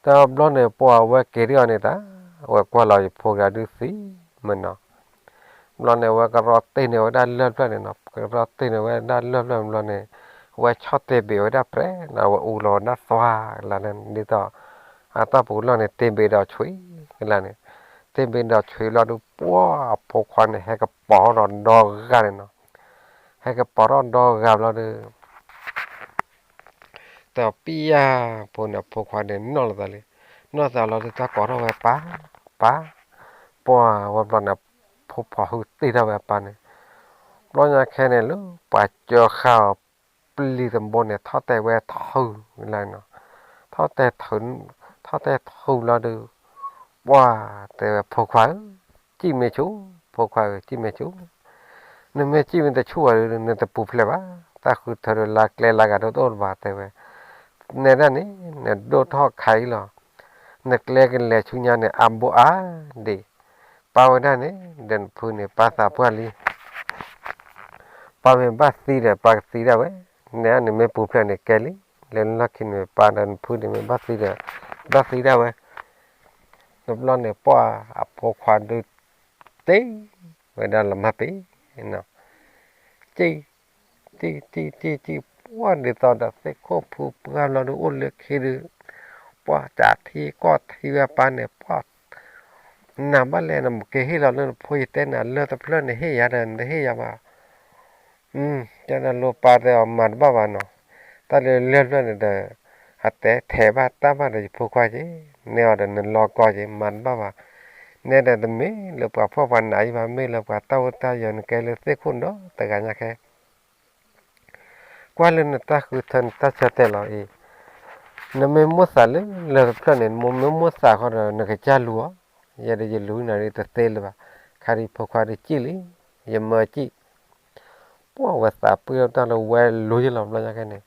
တဘျီန့ၣ် ပှၢ်ဝဲက့ၤဒ်အီၤန့ၣ်တၢ် အဝဲကွၢ်လီၤယဖိကဒုးသံမ့ၢ်နီၤ. ဘျီန့ၣ် အဝဲကရီတ့ၢ်န့ၢ်ဝဲဒၣ်လၢၢ်ဖျၢၣ်န့ၣ်နီၤ. ကရီတ့ၢ်န့ၢ်ဝဲဒၣ်လၢၢ်ဖျၢၣ်ဘျီန့ၣ် အဝဲဆီၣ်တ့ၢ်ဘ့ၣ်ဝဲဒၣ်ပြဲးန့ၣ် အဝဲအူလီၤဝဲဒၣ်သွါကလါန့ၣ် ဒ်သိး အတၢ်ပူၤလီၢ်န့ၣ် တ့ၢ်ဘ့ၣ်ဒီးဆွံကလါန့ၣ်. တ့ၢ်ဘ့ၣ်ဒီးဆွံလီၤဒီး ပှၢ်အဖိခွါန့ၣ် ဟဲကပီၤထီၣ်ဒီးဒီဂၤန့ၣ်နီၤ. ဟဲကပီၤထီၣ်ဒီဂၤဘျီဒီး တပျၢ်ဖိန့ၣ် အဖိခွါန့ၣ်နီၢ်လီၤသးလံ. နီၢ်သးလီၤဒီး တၢ်ကိးထီၣ်ဝဲပၢ်, ပၢ်, ပှၢ်ဝဲဘျီန့ၣ် ဖိခွါဟုတ့ၢ်ထီၣ်ဝဲအပၢ်န့ၣ်. ဘျီညါခဲန့ၣ် လၢပှၤကၢဃာ်အီၤပျံၤတဘိန့ၣ် ထီၣ်တဲာ်ဝဲထုးလၢနီၤ. ထီၣ်တဲာ်ထုး, ထီၣ်တဲာ်ထုးလီၤဒီး ပှၢ်တဲဝဲ ဖိခွါဧၢ, စံၣ်မ့ၢ်ဆူၣ်, ဖိခွါဧၢ စံၣ်မ့ၢ်ဆူၣ်. နမ့ၢ်စံၣ်မ့ၢ်တဆူၣ်ဘၣ်ဒီး နတပူၤဖျဲးဘၣ်, တၢ်ဃုထၢဒီးလါကျဲလါဂၤဒိၣ်တအိၣ်လၢၤဘၣ် တဲဝဲ. နဲဒၣ်န့ၣ် နဒိၣ်ထီၣ်ခါအံၤလီၤ. နကျဲကလဲၤဆူညါန့ၣ် အါဘိအါဒံး, ပၢ်ဝဲဒၣ်န့ၣ် ဒီးနဖုန့ၣ် ပၢ်သးပှၢ်လံ. ပၢ်မ့ၢ်ဘၣ်သံဒီး ပၢ်ကသံဒၣ်ဝဲ, နဲဒၣ်န့ၣ်မ့ၢ်ပူၤဖျဲးန့ၣ်ကဲလံ, လၢလီၢ်ခံန့ၣ် ပၢ်ဒီးနဖုန့ၣ်မ့ၢ်ဘၣ်သံဒီး ဘၣ်သံဒၣ်ဝဲ. တဘျီန့ၣ် ပှၢ်အဖိခွါဒုး တ့ၢ်ဝဲဒၣ်လီၤမၢ်ပ့ၤ, စံၣ်, စံၣ်, စံၣ်, စံၣ်, ပှၢ်ဒ်သိးဒီးသ့ၣ်ခိၣ်ဖုပှၢ်လီၤဒုးအိၣ်လၢခံဒုး, ပှၢ်စးထံကီၢ်ထံဝဲပၢ်န့ၣ် ပှၢ် နၤဘၣ်လဲၣ် နက့ၤဟ့ၣ်လီၤလၢနဖိ ယတဲနၤလၢၢ်တဖျၢၣ်န့ၣ် ဟ့ၣ်ယၤဒီး နတဟ့ၣ်ယၤဘၣ်. ကၠီဒၣ်လိပၢ်တဲအီၤ မၤတဘၣ်ဘၣ်နီၤ, တၢ်လၢလၢၢ်ဖျၢၣ်န့ၣ်ဒီး အတဲထဲးဘၣ်တၢ်ဘၣ်ဒီးယဖိခွါက့ၤ, နဲအီၤဒီးနလီၤကီက့ၤ မၤတဘၣ်ဘၣ်. နဲဒီးတမ့ၢ်လၢပှၤဖှီၣ်ပှၤနးအံၤဘၣ်, မ့ၢ်လၢပှၤတၢ်အိၣ်တၢ်ယၢၤနကဲလၢသ့ၣ်ခိၣ်ဒီတဂၤညါခဲ ကွၢ်လၢနတၢ်ဃုထၢနတၢ်ဆၢတဲာ်လီၤအံၤ, နမ့ၢ်မိၣ်သးလၢလၢၢ်တဖျၢၣ်န့ၣ် နမ့ၢ်မိၣ်သးဃီဒီးနကစၢ်လူၤအီၤ, ယဲဒီးယလူၤနၤဒ်တသ့လၢၤဘၣ်, ခါဒ်ဖိခွါဒ်စံၣ်လံ, ယမၢစံၣ်. ပှၢ်ဝဲသးပှၢ်တၢ်လၢဝဲလူၤယလီၤဘျီညါခဲန့ၣ်,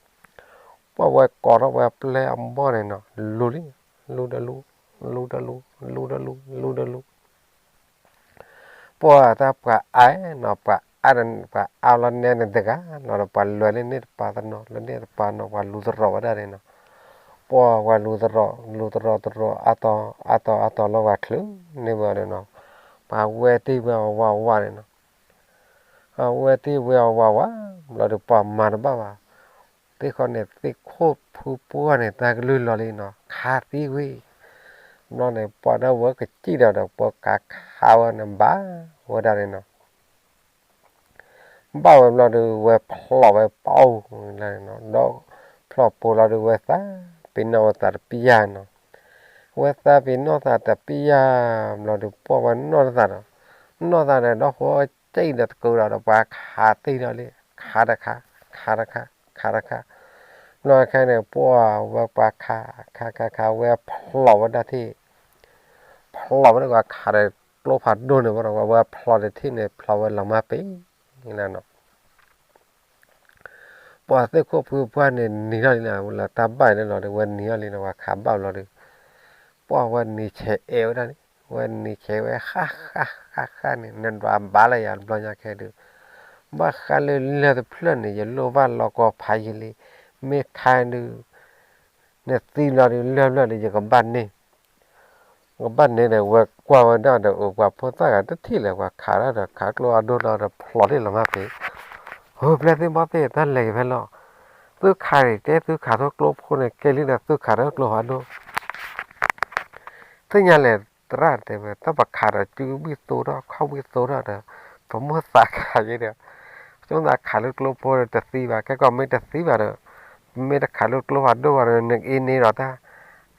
ပှၢ်ဝဲကိးထီၣ်ဝဲပျဲၢ်အဘီၣ်န့ၣ်နီၤ လူၤလံ, လူၤဒီးလူၤ, လူၤဒီးလူၤ, လူၤဒီးလူၤ, လူၤဒီးလူၤ ပှၢ်တၢ်ပှၤအါနီၤ, ပှၤအါဒီး ပှၤအါလီၤနဲန့ၣ်တဂၤနီၤဒီး ပှၤလဲၤလၢန့ၣ်တပၤတနီၤ လၢန့ၣ်တပၤနီၤ ပှၤလူၤသရိာ်ဝဲဒၣ်န့ၣ်နီၤ. ပှၢ်ပှၤလူၤသရိာ် လူၤသရိာ်သရိာ် အါတီၤ အါတီၤ အါတီၤလီၤပှၤချုးန့ၢ်ဝဲန့ၣ်နီၤ. ပှၤဝဲတ့ၢ်ဝဲအဝးဝးန့ၣ်နီၤ. အဝဲတ့ၢ်ဝဲအဝးဝး ဘျီဒီးပှၤမၤတဘၣ်ဘၣ်. သ့ၣ်ဃီန့ၣ် သ့ၣ်ခိၣ်ဖုပှၢ်န့ၣ် တၢ်ကလုၢ်လီၤလံနီၤ ခးသံကွံာ်. ဘျီန့ၣ် ပှၤဒၣ်ဝဲကစံၣ်ဒီး ဒီးပှၤကခးဝဲန့ၣ် ဘၣ်ဝဲဒၣ်န့ၣ်နီၤ. ဘၣ်ဝဲဘျီဒီး ဝဲဖျိးဝဲပအိၣ်န့ၣ်နီၤ, ဒီးဖျိးပိာ်လီၤဒီး ဝဲသးပ့ၤနီၣ်ဝဲသးတပျၢ်နီၤ. ဝဲသးပ့ၤနီၣ်သးတပျၢ်ဘျီဒီး ပှၢ်ဝဲနီၣ်သးဒီး, နီၣ်သးဒီး ဒီးဃိစံၣ်ဒီးတကုဒီး ဒီးပှၤခးတ့ၢ်ဒီးလံ, ခးတခါ, ခးတခါ, ခးတခါ. ဘျီခဲန့ၣ် ပှၢ်ဝဲပှၤခး, ခးခးခး ဝဲဖျိးဝဲဒၣ်ထံၣ် ဖျိးဝဲဒၣ် ပှၤခးဒီးကျိဖးဒိၣ်န့ၣ်ဘၣ်ဒီး ဝဲဖျိးဒီးထံၣ်န့ၣ် ဖျိးဝဲလီၤမၢ်ပ့ၤန့ၣ်လီၤနီၤ. ပှၢ်သ့ၣ်ခိၣ်ဖုပှၢ်န့ၣ်နံၤထီၣ်လံနီၤ, လၢတၢ်ဘၣ်န့ၣ်လီၤဒီး ဝဲနံၤထီၣ်လံနီၤ, ပှၤခးဘၣ်ဘျီဒီး ပှၢ်ဝဲနံၤဆဲးအဲၣ်ဝဲဒၣ်န့ၣ်, ဝဲနံၤဆဲးဝဲ ဃၣ်ဃၣ်ဃၣ်ဃၣ်န့ၣ် နဒွးဘၣ်လၢယၤတဘျီညါခဲဒုး, ဘၣ်ဃးလၢလၢၢ်တဖျၢၣ်န့ၣ် ယလိၣ်ဘၣ်လီၢ်ကီဖးယံာ်လံ, မ့ၢ်ခါဒုး နသံလီၤဒီး လၢၢ်ဖျၢၣ်ဒီး ယကဘၣ်န့ၢ် ကဘၣ်န့ၢ်ဒီး ဝဲကွၢ်ဝဲဒၣ်ဒီး အိၣ်ပှၤဖိသၣ်ဂၤတထံၣ်လၢၤ ပှၤခးဒၣ်ဒီး ခးကျိအဒိၣ်လီၤဒီး ဖျိးထံၣ်လီၤမၢ်ပ့ၤ, ဟိ ပျဲၢ်သ့ၣ်ဘီၣ်သ့ၣ် တၢ်လဲၤက့ၤဖဲလဲၣ်, သုခးန့ၣ် တဲသုခးထီၣ်ကျိဖိန့ၣ် ကဲလံဒီး သုခးထီၣ်ကျိဖးဒိၣ် သ့ၣ်ညါလဲၣ် သရၣ်တဲဝဲ တၢ်ပခးဒီး စုဘံၣ်သိထီၣ် ခီၣ်ဘံၣ်သိထီၣ်ဒီး ပမိၢ်သးခးယဲဒီး ဆိသးခးလၢကျိဖိဒီးတသံဘၣ်, ခဲကီးမ့ၢ်တသံဘၣ်ဒီး မ့ၢ်တခးလိာ်ကျိဖးဒိၣ်ဘၣ်ဒီး နအ့န့ၢ်ဒီးတၢ်,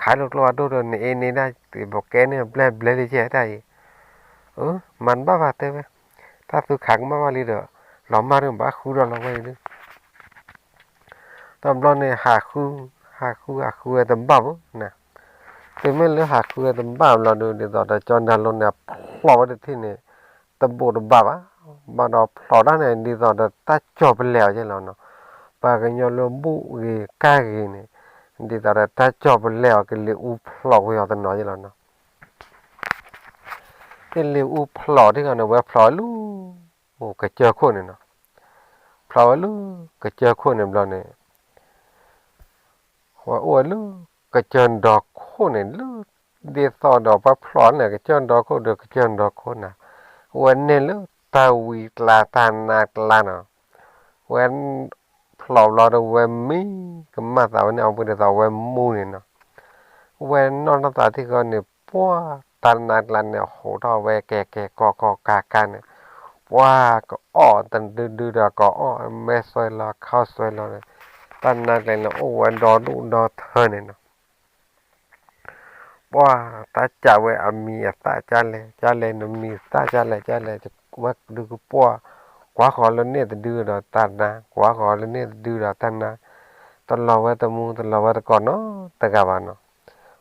ခးလိာ်ကျိဖးဒိၣ်ဒီး နအ့န့ၢ်ဒၣ် ပကဲန့ၢ်ဘျဲၣ်ဘျဲၣ်လံကဲတၢ်အံၤ, အၢ မၤတဘၣ်ဘၣ်တဲဝဲ, တၢ်သုခးကမၣ်ဘၣ်လံဒီး လီၤမၢ်ဒုးဘၣ်ဃုဒီးလီၤဝဲအံၤဒုး တဘျီန့ၣ် ဟးဃု, ဟးဃုဟးဃုဝဲတဘၣ်ဘၣ်နၤ, တုၤမ့ၢ်လၢဟးဃုဝဲတဘၣ်ဘျီဒုး ဒ်သိးဒီးကၠီဒၤလိန့ၣ် ဖျိးဝဲတထံၣ်န့ၣ် တဘိးတဘၣ်ဘၣ်, ဘၣ်ဒီးဖျိးတၢ်န့ၣ် ဒ်သိးဒီးတၢ်ကၠီၤပလဲာ်အီၤကဲလီၤနီၤ, ပှၤကညီလၢဘူၣ်ဂ့ၤကၢ်ဂ့ၤန့ၣ် ဒ်သိးဒီးတၢ်ကၠီၤပလဲာ်အီၤ ကလံၤအူဖျိးကွံာ်အီၤတနီၤကဲလီၤနီၤ တလံၤအူဖျိးထံၣ်ဃီန့ၣ် ဝဲဖျိးဝဲလၢ ကစၢၢ်ခိၣ်န့ၣ်နီၤ, ဖျိးဝဲလၢ ကစၢၢ်ခိၣ်န့ၣ်ဘျီန့ၣ် ဝဲအိၣ်ဝဲလၢ ကစၢၢ်ဒီခိၣ်န့ၣ်လၢ ဒ်သိးဒီးပှၤဖျိးန့ၣ် ကစၢၢ်ဒီခိၣ်ဒီးကစၢၢ်ဒီခိၣ်နၤ, ဝဲန့ၢ်လၢတၢ်ဝံၤကျါတၢ်နါကျါနီၤ, ဝဲ ဖျိးဘျီဒီးဝဲမံကမၣ်သးဝဲန့ၣ် အဝဲဒ်သိးဝဲမူန့ၣ်နီၤ, ဝဲနီၢ်နီၢ်သးထံၣ်ဃီန့ၣ် ပှၤတၢ်နါကျါန့ၣ် ဟူးထီၣ်ဝဲကဲကဲကီကီကါကါန့ၣ်, ပှၤကအီၣ်တဒုဒုဒီးကအီၣ် မဲာ်စွဲလီၤခီၣ်စွဲလီၤန့ၣ်, တၢ်နါကျါန့ၣ်အိၣ်ဝဲဒီဒူၣ်ဒီထၢန့ၣ်နီၤ ပှၤတၢ်စံးဝဲအမံၤအသၣ်ကၢ်လဲၣ် ကၢ်လဲၣ်နမံၤသၣ်ကၢ်လဲၣ် ကၢ်လဲၣ် ဝဲဒုးကပှၢ်, ကွၢ်ဃီၤလၢန့ၣ်တဒုဒီးတၢ်နါ ကွၢ်ဃီၤလၢန့ၣ်တဒုဒီးတၢ်နါ, တလီၤဝဲတမူတလီၤဝဲတကိးနီတဂၤဘၣ်နီၤ,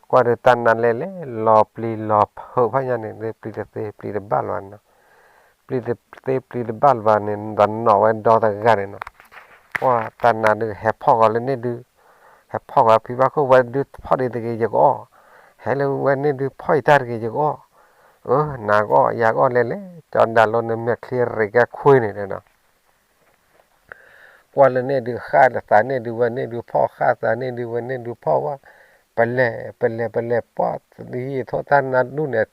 ကွၢ်ဒုးတၢ်နါလဲၣ်လဲၣ် လီၤပျံၤလီၤဖုးဖးညါန့ၣ် ပျံၤတသ့ပျံၤတဘၣ်လၢၤဘၣ်နီၤ ပျံၤတသ့ပျံၤတဘၣ်လၢၤဘၣ်န့ၣ် ဒီးနီၣ်ဝဲဒီတဂၤန့ၣ်နီၤ, ပှၤတၢ်နါဒုးဟဲဖီၣ်ဃီၤလၢန့ၣ်ဒုး, ဟဲဖီၣ်ဃီၤဖံဘၣ်ခိၣ် ဝဲဒုးဖီၣ်ဒံးတဂ့ၤယကအီၣ်, ဟဲလၢဝဲန့ၣ်ဒုးဖီၣ်ယတၢ်တဂ့ၤယကအီၣ်, အၢ နၤကအီၣ်ယၤကအီၣ်လဲၣ်လဲၣ် ကၠီဒၤလိန့ၣ် မဲာ်ချံရံးကဲခွ့န့ၣ်ဒီးနီၤ ကွၢ်လၢန့ၣ်ဒုးဃၣ်ဒီးသးန့ၣ်ဒုး ဝဲန့ၣ်ဒုးဖီၣ်ဃၣ်သးန့ၣ်ဒုး ဝဲန့ၣ်ဒုးဖီၣ်ဝဲ, ပလဲၤပလဲၤပလဲၤပှၢ်, ယံာ်ထိၣ်တၢ်နါဒူၣ်န့ၣ်,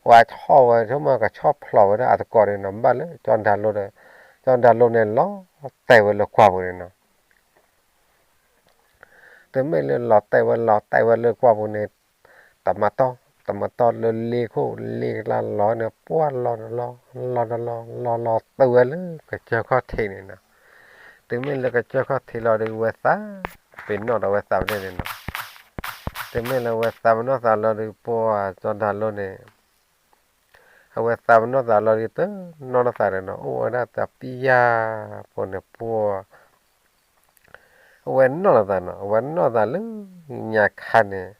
ဝဲဆီၣ်ဝဲဆိကမိၣ်ကဆီၣ်ဖျိးဝဲဒၣ်အသကိးန့ၣ်နီၤ ဘၣ်လၢကၠီဒၤလိဒီး, ကၠီဒၤလိန့ၣ်လီၤတဲာ်ဝဲလၢကွၢ်ပူၤန့ၣ်နီၤ တမ့ၢ်လၢလီၤတဲာ်ဝဲလီၤတဲာ်ဝဲလၢကွၢ်ပူၤန့ၣ်, တမၤတီၢ် တမၤတီၢ်လၢလ့ခိၣ်လ့ကျါလီၤန့ၣ် ပှၢ်လီၤတလီၤ လီၤတလီၤ လီၤလီၤတုၤဝဲလၢကစၢၢ်ခီၣ်ထံးန့ၣ်နီၤ, တမ့ၢ်လၢကစၢၢ်ခီၣ်ထံးလီၤဒီး ဝဲသးပ့ၤနီၣ်ဒီးဝဲသးပ့ၤန့ၣ်နီၤ, တမ့ၢ်လၢဝဲသးပ့ၤနီၣ်သးလီၤဒီး ပှၢ်ကၠီဒၤလိန့ၣ် အဝဲသးပ့ၤနီၣ်သးလီၤဒီးတနီၣ်လီၤသးဒီးနီၤ အိၣ်ဝဲဒၣ်တပံယၢ်ဖိန့ၣ်ပှၢ် အဝဲနီၣ်လီၤသးနီၤ အဝဲနီၣ်သးလၢညါခါန့ၣ်,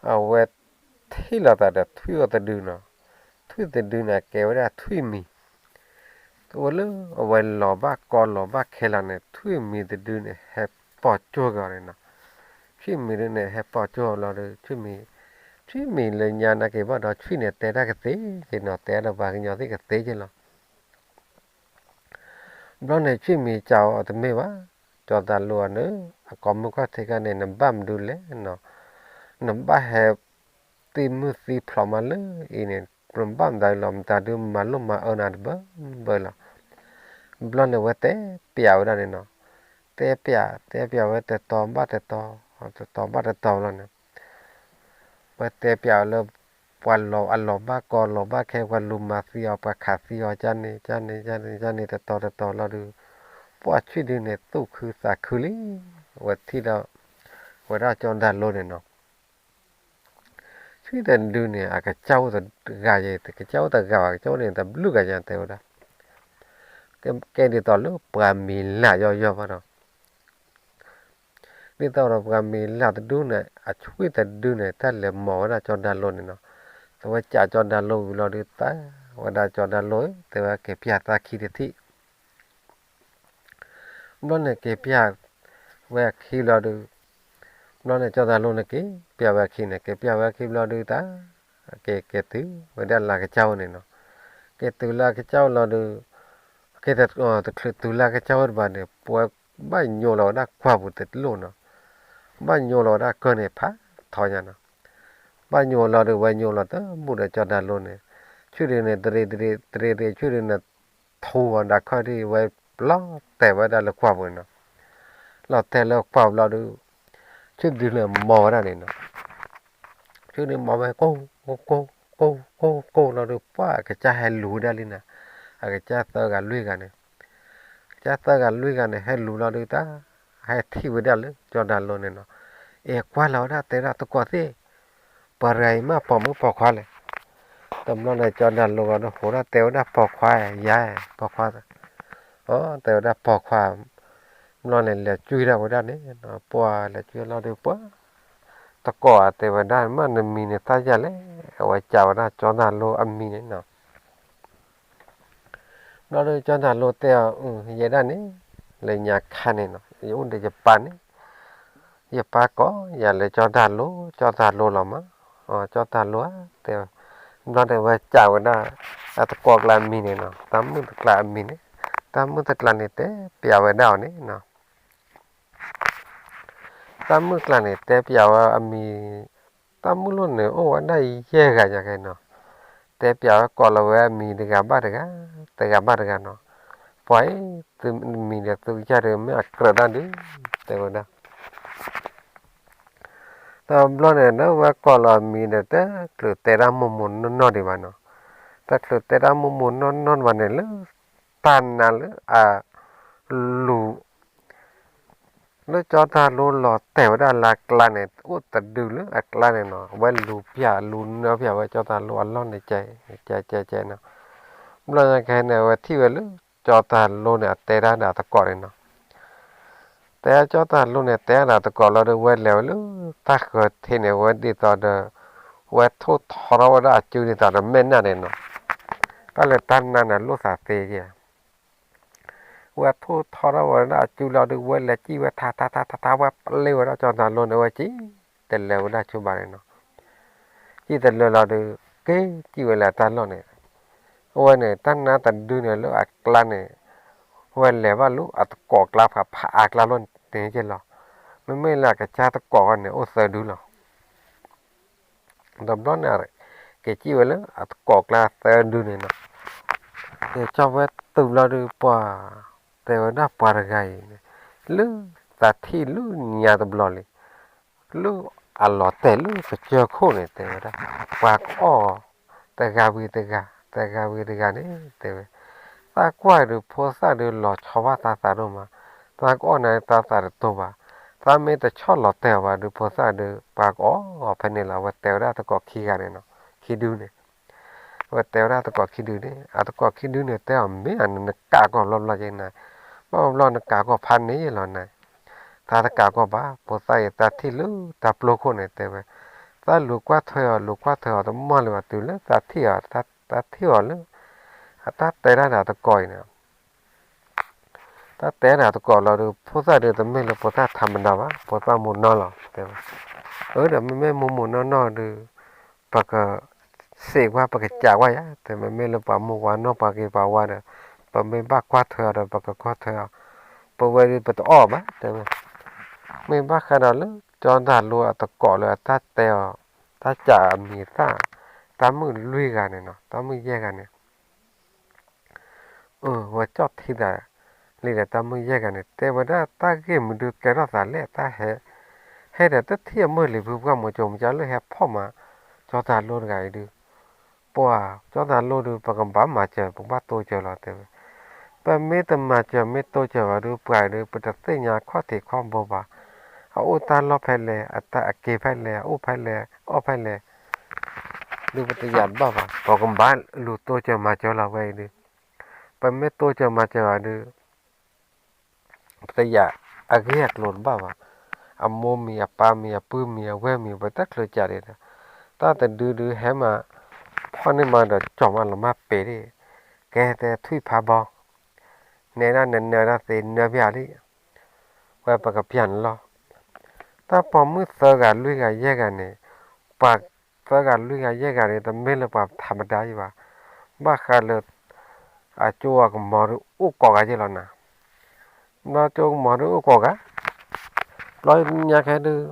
အဝဲထံၣ်လိာ်သးဒီးထွံၣ်အိၣ်တဒုနီၤ, ထွံၣ်တဒုန့ၣ် ကဲဝဲဒၣ်ထွံၣ်မံၤ, တအိၣ်လၢအဝဲလီၤဘၣ်ကီလီၤဘၣ်ခဲလီၤန့ၣ် ထွံၣ်မံၤတဒုန့ၣ် ဟဲပိာ်ကၠိက့ၤအီၤန့ၣ်နီၤ, ထွံၣ်မံၤတဒုန့ၣ် ဟဲပိာ်ကၠိအီၤလီၤဒီး ထွံၣ်မံၤ, ထွံၣ်မံၤလၢညါနာ်က့ၤဘၣ်ဒီး ထွံၣ်န့ၣ်တဲတၢ်ကသ့က့ၤနီၤ တဲဒီးပှၤကညီသ့ၣ်ကသ့က့ၤလီၤ ဘျီန့ၣ် ထွံၣ်မံၤစံးအီၤတမ့ၢ်ဘၣ်, ကၠီသးလိအန့ၣ် အကိာ်မုၢ်ခီၣ်ထံးခါန့ၣ် နဘၣ်မနုၤလဲၣ်နီၤ, နဘၣ်ဟဲသံမုၢ်သံဖျိးမးလၢအံၤန့ၣ် နဘၣ်မတၤလီၤ မတၤဒုးမၤလိၣ်မၤအၢနၤတဘၢဘၢလီၤ, ဘျီန့ၣ်ဝဲတဲပျးဝဲဒၣ်န့ၣ်နီၤ, တဲပျး တဲပျးဝဲတတီၤဘၣ်တတီၤ, တတီၤဘၣ်တတီၤလီၤန့ၣ် ပှၤတဲပျးအီၤလၢ ပှၤလီၤအလီၤဘၣ်ကီလီၤဘၣ်ခဲ ပှၤလူၤမၤသံအီၤ ပှၤခးသံအီၤ ကန့ၣ် ကန့ၣ် ကန့ၣ် ကန့ၣ် တတီၤတတီၤလီၤဒုး, ပှၢ်ထွံၣ်ဒုန့ၣ် သူၣ်ခုသးခုလံ, ဝဲထံၣ်ဒီး ဝဲဒၣ်ကၠီဒၤလိန့ၣ်နီၤ, ထွံၣ်တဒုန့ၣ် အကစၢ်အိၣ်တဂၤယဲ ကစၢ်အိၣ်တဂၤဘၣ် ကစၢ်အိၣ်န့ၣ် တဘျုးဂၤယဲတဲဝဲဒၣ်, ကဲဒ်သိးလၢပှၤမံၤလၢ်ယီၢ်ယီၢ်ဘၣ်ဒီး ဒ်သိးဒီးပှၤမံၤလၢ်တဒုန့ၣ် အထွံၣ်တဒုန့ၣ် တၢ်လဲၤမိာ်ဝဲဒၣ်ကၠီဒၤလိန့ၣ်နီၤ, တဝဲကးကၠီဒၤလိဝံၤလီၤဒုး သးဝဲဒၣ်ကၠီဒၤလိဧၢ တဲဝဲက့ၤပျးသးခံတထံၣ်, ဘျီန့ၣ်က့ၤပျးဝဲအခံလီၤဒုး, ဘျီန့ၣ်ကၠီဒၤလိန့ၣ်က့ၤပျးဝဲအခံန့ၣ် က့ၤပျးဝဲအခံဘျီဒုးတၢ်, က့ၤက့ၤတုၤဝဲဒၣ်လၢကစၢ်အိၣ်န့ၣ်နီၤ, က့ၤတုၤလၢကစၢ်အိၣ်လီၤဒုး, က့ၤတချုးတုၤလၢကစၢ်အိၣ်တဘၣ်န့ၣ် ပှၤဘၣ်ညိလီၤဝဲဒၣ်ကွၢ်ပူၤတလိၣ်နီၤ, ဘၣ်ညိလီၤဝဲဒၣ်ကၢၢ်န့ၣ်ဖးထီညါနီၤ, ဘၣ်ညိလီၤဒုး ဝဲညိလီၤတဘူၣ်ဒီးကၠီဒၤလိန့ၣ်, ထွံၣ်ဒုန့ၣ် တရံးတရံးတရံးတရံး ထွံၣ်ဒုန့ၣ် ထူဝဲဒၣ်ခီၣ်ထံးဝဲ လီၤတဲာ်ဝဲဒၣ်လၢကွၢ်ပူၤန့ၣ်နီၤ, လီၤတဲာ်လၢကွၢ်ပူၤလီၤဒုး, ထွံၣ်ဒုန့ၣ်မိာ်ဝဲဒၣ်န့ၣ်နီၤ, ထွံၣ်ဒုန့ၣ်မိာ်ဝဲကိၢ်ကိၢ်ကိၢ်ကိၢ်ကိၢ်လီၤဒုး ပှၢ်အကစၢ်ဟဲလူၤဝဲဒၣ်လံနီၤ, အကစၢ်သၢဂၤလွံၢ်ဂၤန့ၣ်, ကစၢ်သၢဂၤလွံၢ်ဂၤန့ၣ် ဟဲလူၤလီၤဒုးတၢ် ဟဲထံၣ်ဝဲဒၣ်လၢကၠီတၢ်လိန့ၣ်နီၤ, အဲၣ်ကွၢ်လီၤဝဲဒၣ်တဲဒၣ်သကိးသ့ၣ်, ပှၤတဂၤအံၤမ့ၢ်ပိာ်မုၣ်ပိာ်ခွါလဲၣ်. တဘျီန့ၣ် ကၠီတၢ်လိဂီၤဒီး ဟိးဒၣ်တဲဝဲဒၣ်ပိာ်ခွါယါ, ပိာ်ခွါ, အတဲဝဲဒၣ်ပိာ်ခွါ, ဘျီန့ၣ် လဲၤကွံာ်ဒၣ်ဝဲဒၣ်န့ၣ်, ပှၤလဲၤကွံာ်လီၤဒီး ပှၤ သကိးတဲဝဲဒၣ် မ့ၢ်နမံၤန့ၣ် သၣ်ယၤလဲၣ်, အဝဲစံးဝဲဒၣ်ကၠီတၢ်လိအမံၤန့ၣ်နီၤ. ဘျီဒီးကၠီတၢ်လိတဲအီၤ, ယဲဒၣ်န့ၣ်, လၢညါခါန့ၣ်နီၤ ယအိၣ်ဒီးယပၢ်န့ၣ်, ယပၢ်ကိးယၤလၢကၠီတၢ်လိ, ကၠီတၢ်လိလီၤမး, ကၠီတၢ်လိဧၢ, တဲ, ဘျီဒီးဝဲစံးဝဲဒၣ် အသကိးကျါအမံၤန့ၣ်နီၤ, တၢ်မုၣ်တကျါအမံၤန့ၣ်, တၢ်မုၣ်တကျါန့ၣ် တဲပျးဝဲဒၣ်အီၤန့ၣ်နီၤ. တၢ်မုၣ်ကျါန့ၣ် တဲပျးဝဲအမံၤ, တၢ်မုၣ်လိၣ်န့ၣ် အိၣ်ဝဲဒၣ်ယဲၢ်ဂၤညါကဲနီၤ, တဲပျးဝဲကိးလီၤဝဲအမံၤတဂၤဘၣ်တဂၤ, တဂၤဘၣ်တဂၤနီၤ, ပှၤအံၤ, မံၤဒီးသုကစၢ်ဒီး မ့ၢ်အကြၢးတၢ်ဒုး, တဲဝဲဒၣ် တဘျီန့ၣ် ဒီးဝဲကိးလီၤအမံၤဒီး တချုးတဲတၢ်မိၢ်မိၢ်နီၢ်နီၢ်ဒံးဘၣ်နီၤ, တချုးတဲတၢ်မိၢ်မိၢ်နီၢ်နီၢ်ဒံးဘၣ်န့ၣ် လၢတၢ်နါလၢအလူၤ လၢကၠီတၢ်လိလီၤတဲာ်ဝဲဒၣ်လၢအကျါန့ၣ် အိၣ်တဒုလၢအကျါန့ၣ်နီၤ, အဝဲလူၤပျးလူၤနၢပျးဝဲကၠီတၢ်လိအလီၢ်န့ၣ် ကဲကဲကဲကဲနီၤ, ဘျီညါကဟဲန့ၣ် အဝဲထံၣ်ဝဲလၢကၠီတၢ်လိန့ၣ် အတဲဒၣ်ဒီးသကိးန့ၣ်နီၤ, တဲကၠီတၢ်လိန့ၣ် တဲဒၣ်ဒီးသကိးလီၤဒီး ဝဲလဲၤဝဲလၢတၢ်ဃၢၤထံးန့ၣ် ဝဲဒ်သိးဒီး ဝဲထိၣ်ထီထီၣ်ဝဲဒၣ်အစုဒ်သိးဒီးမဲာ်နၢ်န့ၣ်နီၤ, တၢ်လၢတၢ်နါန့ၣ်လိၣ်သးသ့ကဲ ဝဲထိၣ်ထီထီၣ်ဝဲဒၣ်အစုလီၤဒီး ဝဲလဲၤစံၣ်ဝဲထါထါထါထါထါ ဝဲပျ့ဝဲဒၣ်ကၠီတၢ်လိန့ၣ် ဝဲစံၣ်တလဲၤဝဲဒၣ်ဆူဘၣ်န့ၣ်နီၤ, စံၣ်တလဲၤလီၤဒီး က့ၤစံၣ်ဝဲလၢတၢ်လီၢ်န့ၣ်, အဝဲန့ၣ် တၢ်နါတဒုန့ၣ်လၢအကျါန့ၣ် ဝဲလဲၤဘၣ်လၢအသကိးကျါဖးဖးအါကျါလီၤန့ၣ်ကဲလီၤ, မ့မ့ၢ်လၢအကစၢ်သကိးဃီန့ၣ် အိၣ်သၢဒုလီၤ တဘျီန့ၣ် က့ၤစံၣ်ဝဲလၢအသကိးကျါသၢဒုန့ၣ်နီၤ, က့ၤကၠီဝဲတုၤလီၤဒီးပှၤ တဲဝဲဒၣ်ပှၤတဂၤအံၤန့ၣ် လၢသးထံၣ်လၢညါတဘျီလံ, လၢအလီၤတဲာ်လၢကစၢၢ်ခိၣ်န့ၣ် တဲဝဲဒၣ် ပှၤကအီၣ်တဂၤဝံၤတဂၤ တဂၤဝံၤတဂၤန့ၣ် တဲဝဲ, သးကွၢ်ဒီးဖိသၣ်ဒီးလီၤဆီဘၣ်သးသးဒိၣ်မး, သးကအီၣ်န့ၣ်သးသးတတိၤဘၣ်, သးမ့ၢ်တဆီၣ်လီၤတဲာ်အီၤဘၣ်ဒီး ဖိသၣ်ဒီးပှၤကအီၣ်ဖဲန့ၣ်လီၤ. အဝဲတဲဝဲဒၣ်သကိးခံဂၤန့ၣ်နီၤ, ခံဒုန့ၣ် အဝဲတဲဝဲဒၣ်သကိးခံဒုန့ၣ် အသကိးခံဒုန့ၣ် တဲအီၤ မ့ၢ်ဧါန့ၣ် နကးကီၢ်ဘျီဘျီက့ၤနၤ, ဘၣ်ဘျီနကးကီၢ်ဖးန့ၣ်လီၤနၤ, သးတကးကီၢ်ဘၣ် ဖိသၣ်အံၤ သးထံၣ်လၢတၢ်ပျိခိၣ်န့ၣ် တဲဝဲ, သးလူၤကွၢ်ထွဲအီၤ လူၤကွၢ်ထွဲအီၤတမီၢ်လၢၤဘၣ် တုၤလၢသးထံၣ်အီၤ သးထံၣ်အီၤလၢ အတၢ်တဲဒၣ်ဒီးသကိးအံၤန့ၣ် တၢ်တဲဒၣ်သကိးလီၤဒီး ဖိသၣ်ဒီးတမ့ၢ်လၢဖိသၣ်ထးမတၤဘၣ် ဖိသၣ်မိၢ်နီၢ်လီၤ တဲဝဲ, အၢ ဒီးမ့မ့ၢ်မိၢ်မိၢ်နီၢ်နီၢ်ဒီး ပကစံးကွၢ် ပကစံးကွၢ်ယၤ တဲ မ့မ့ၢ်လၢပှၤမိၢ်ပှၤနီၢ်ပှၤဂ့ၤပှၤဝါဒီး ပမ့ၢ်ဘၣ်ကွၢ်ထွဲအီၤဒီး ပကကွၢ်ထွဲအီၤ, ပဝဲဒၣ်ပတအီၣ်ဘၣ် တဲဝဲ, မ့ၢ်ဘၣ်ဃးဒီးလၢ ကၠီတၢ်လိအသကိးလၢအတၢ်တဲအီၤ တၢ်စံးအမံၤသၣ် တၢ်မုၣ်လွံၢ်ဂၤန့ၣ်နီၤ တၢ်မုၣ်ယဲၢ်ဂၤန့ၣ် အဝဲကၠီၣ်ထံသးလံဒီး တၢ်မုၣ်ယဲၢ်ဂၤန့ၣ် တဲဝဲဒၣ် တၢ်ဂ့ၢ်မနုၤကဲထီၣ်သးလဲၣ် တၢ်ဟဲ ဟဲဒီးတထံၣ်အမုၢ်လံၤဖုပှၢ်မိၤကၠိမကၠီလၢဟဲဖီၣ်မၤ ကၠီတၢ်လိတဂၤအံၤဒုး, ပှၤ ကၠီတၢ်လိဒုး ပကဘၣ်မၤစၢၤ ပကဘၣ်တိစၢၤလီၤ တဲဝဲ, ပမ့ၢ်တမၤစၢၤ မ့ၢ်တိစၢၤဘၣ်ဒုး ပှၤအံၤဒုး ပတသ့ၣ်ညါခီၣ်ထံးခီၣ်ဘိဘၣ်, အအိၣ်တၢ်လီၢ်ဖဲလဲၣ် အတၢ်အက့ၤဖဲလဲၣ် အအိၣ်ဖဲလဲၣ် အီၣ်ဖဲလဲၣ် ဒုးပတယာ်တဘၣ်ဘၣ်, ပကဘၣ်လူၤတိစၢၤမၤစၢၤလီၤဝဲအံၤဒုး, ပမ့ၢ်တိစၢၤမၤစၢၤဘၣ်ဒုး ပတယာ်အဂ့ၢ်အကျိၤတဘၣ်ဘၣ်, အမိၢ်မံၤအပၢ်မံၤအပုၢ်မံၤအဝဲၢ်မံၤ ပတချုးကးဒံးဒီး, တၢ်တဒုဒုးဟဲမၤ ဖီၣ်န့ၢ်မၤဒီးကၠီၣ်မးလီၤမၢ်ပ့ၤဒၣ်, ကဲတဲထွံၣ်ဖးဘီ နဲဒၣ်နနၢတၢ်သ့နၢပျၢ်လံ, ဝဲပကပျၢ်နလီၤ, တၢ်ပိာ်မုၣ်သၢဂၤလွံၢ်ဂၤယဲၢ်ဂၤန့ၣ်, ပှၤသၢဂၤလွံၢ်ဂၤယဲၢ်ဂၤန့ၣ် တမ့ၢ်လၢပှၤထးမတၤယံၤဘၣ်, ဘၣ်ဃးလၢ အကၠိအကမီၤဒုးအိၣ်ကိးဂၤယဲၢ်လီၤနၤ, ဘျီကၠိကမီၤဒုးအိၣ်ကိးဂၤ, ဘျီညါခဲဒုး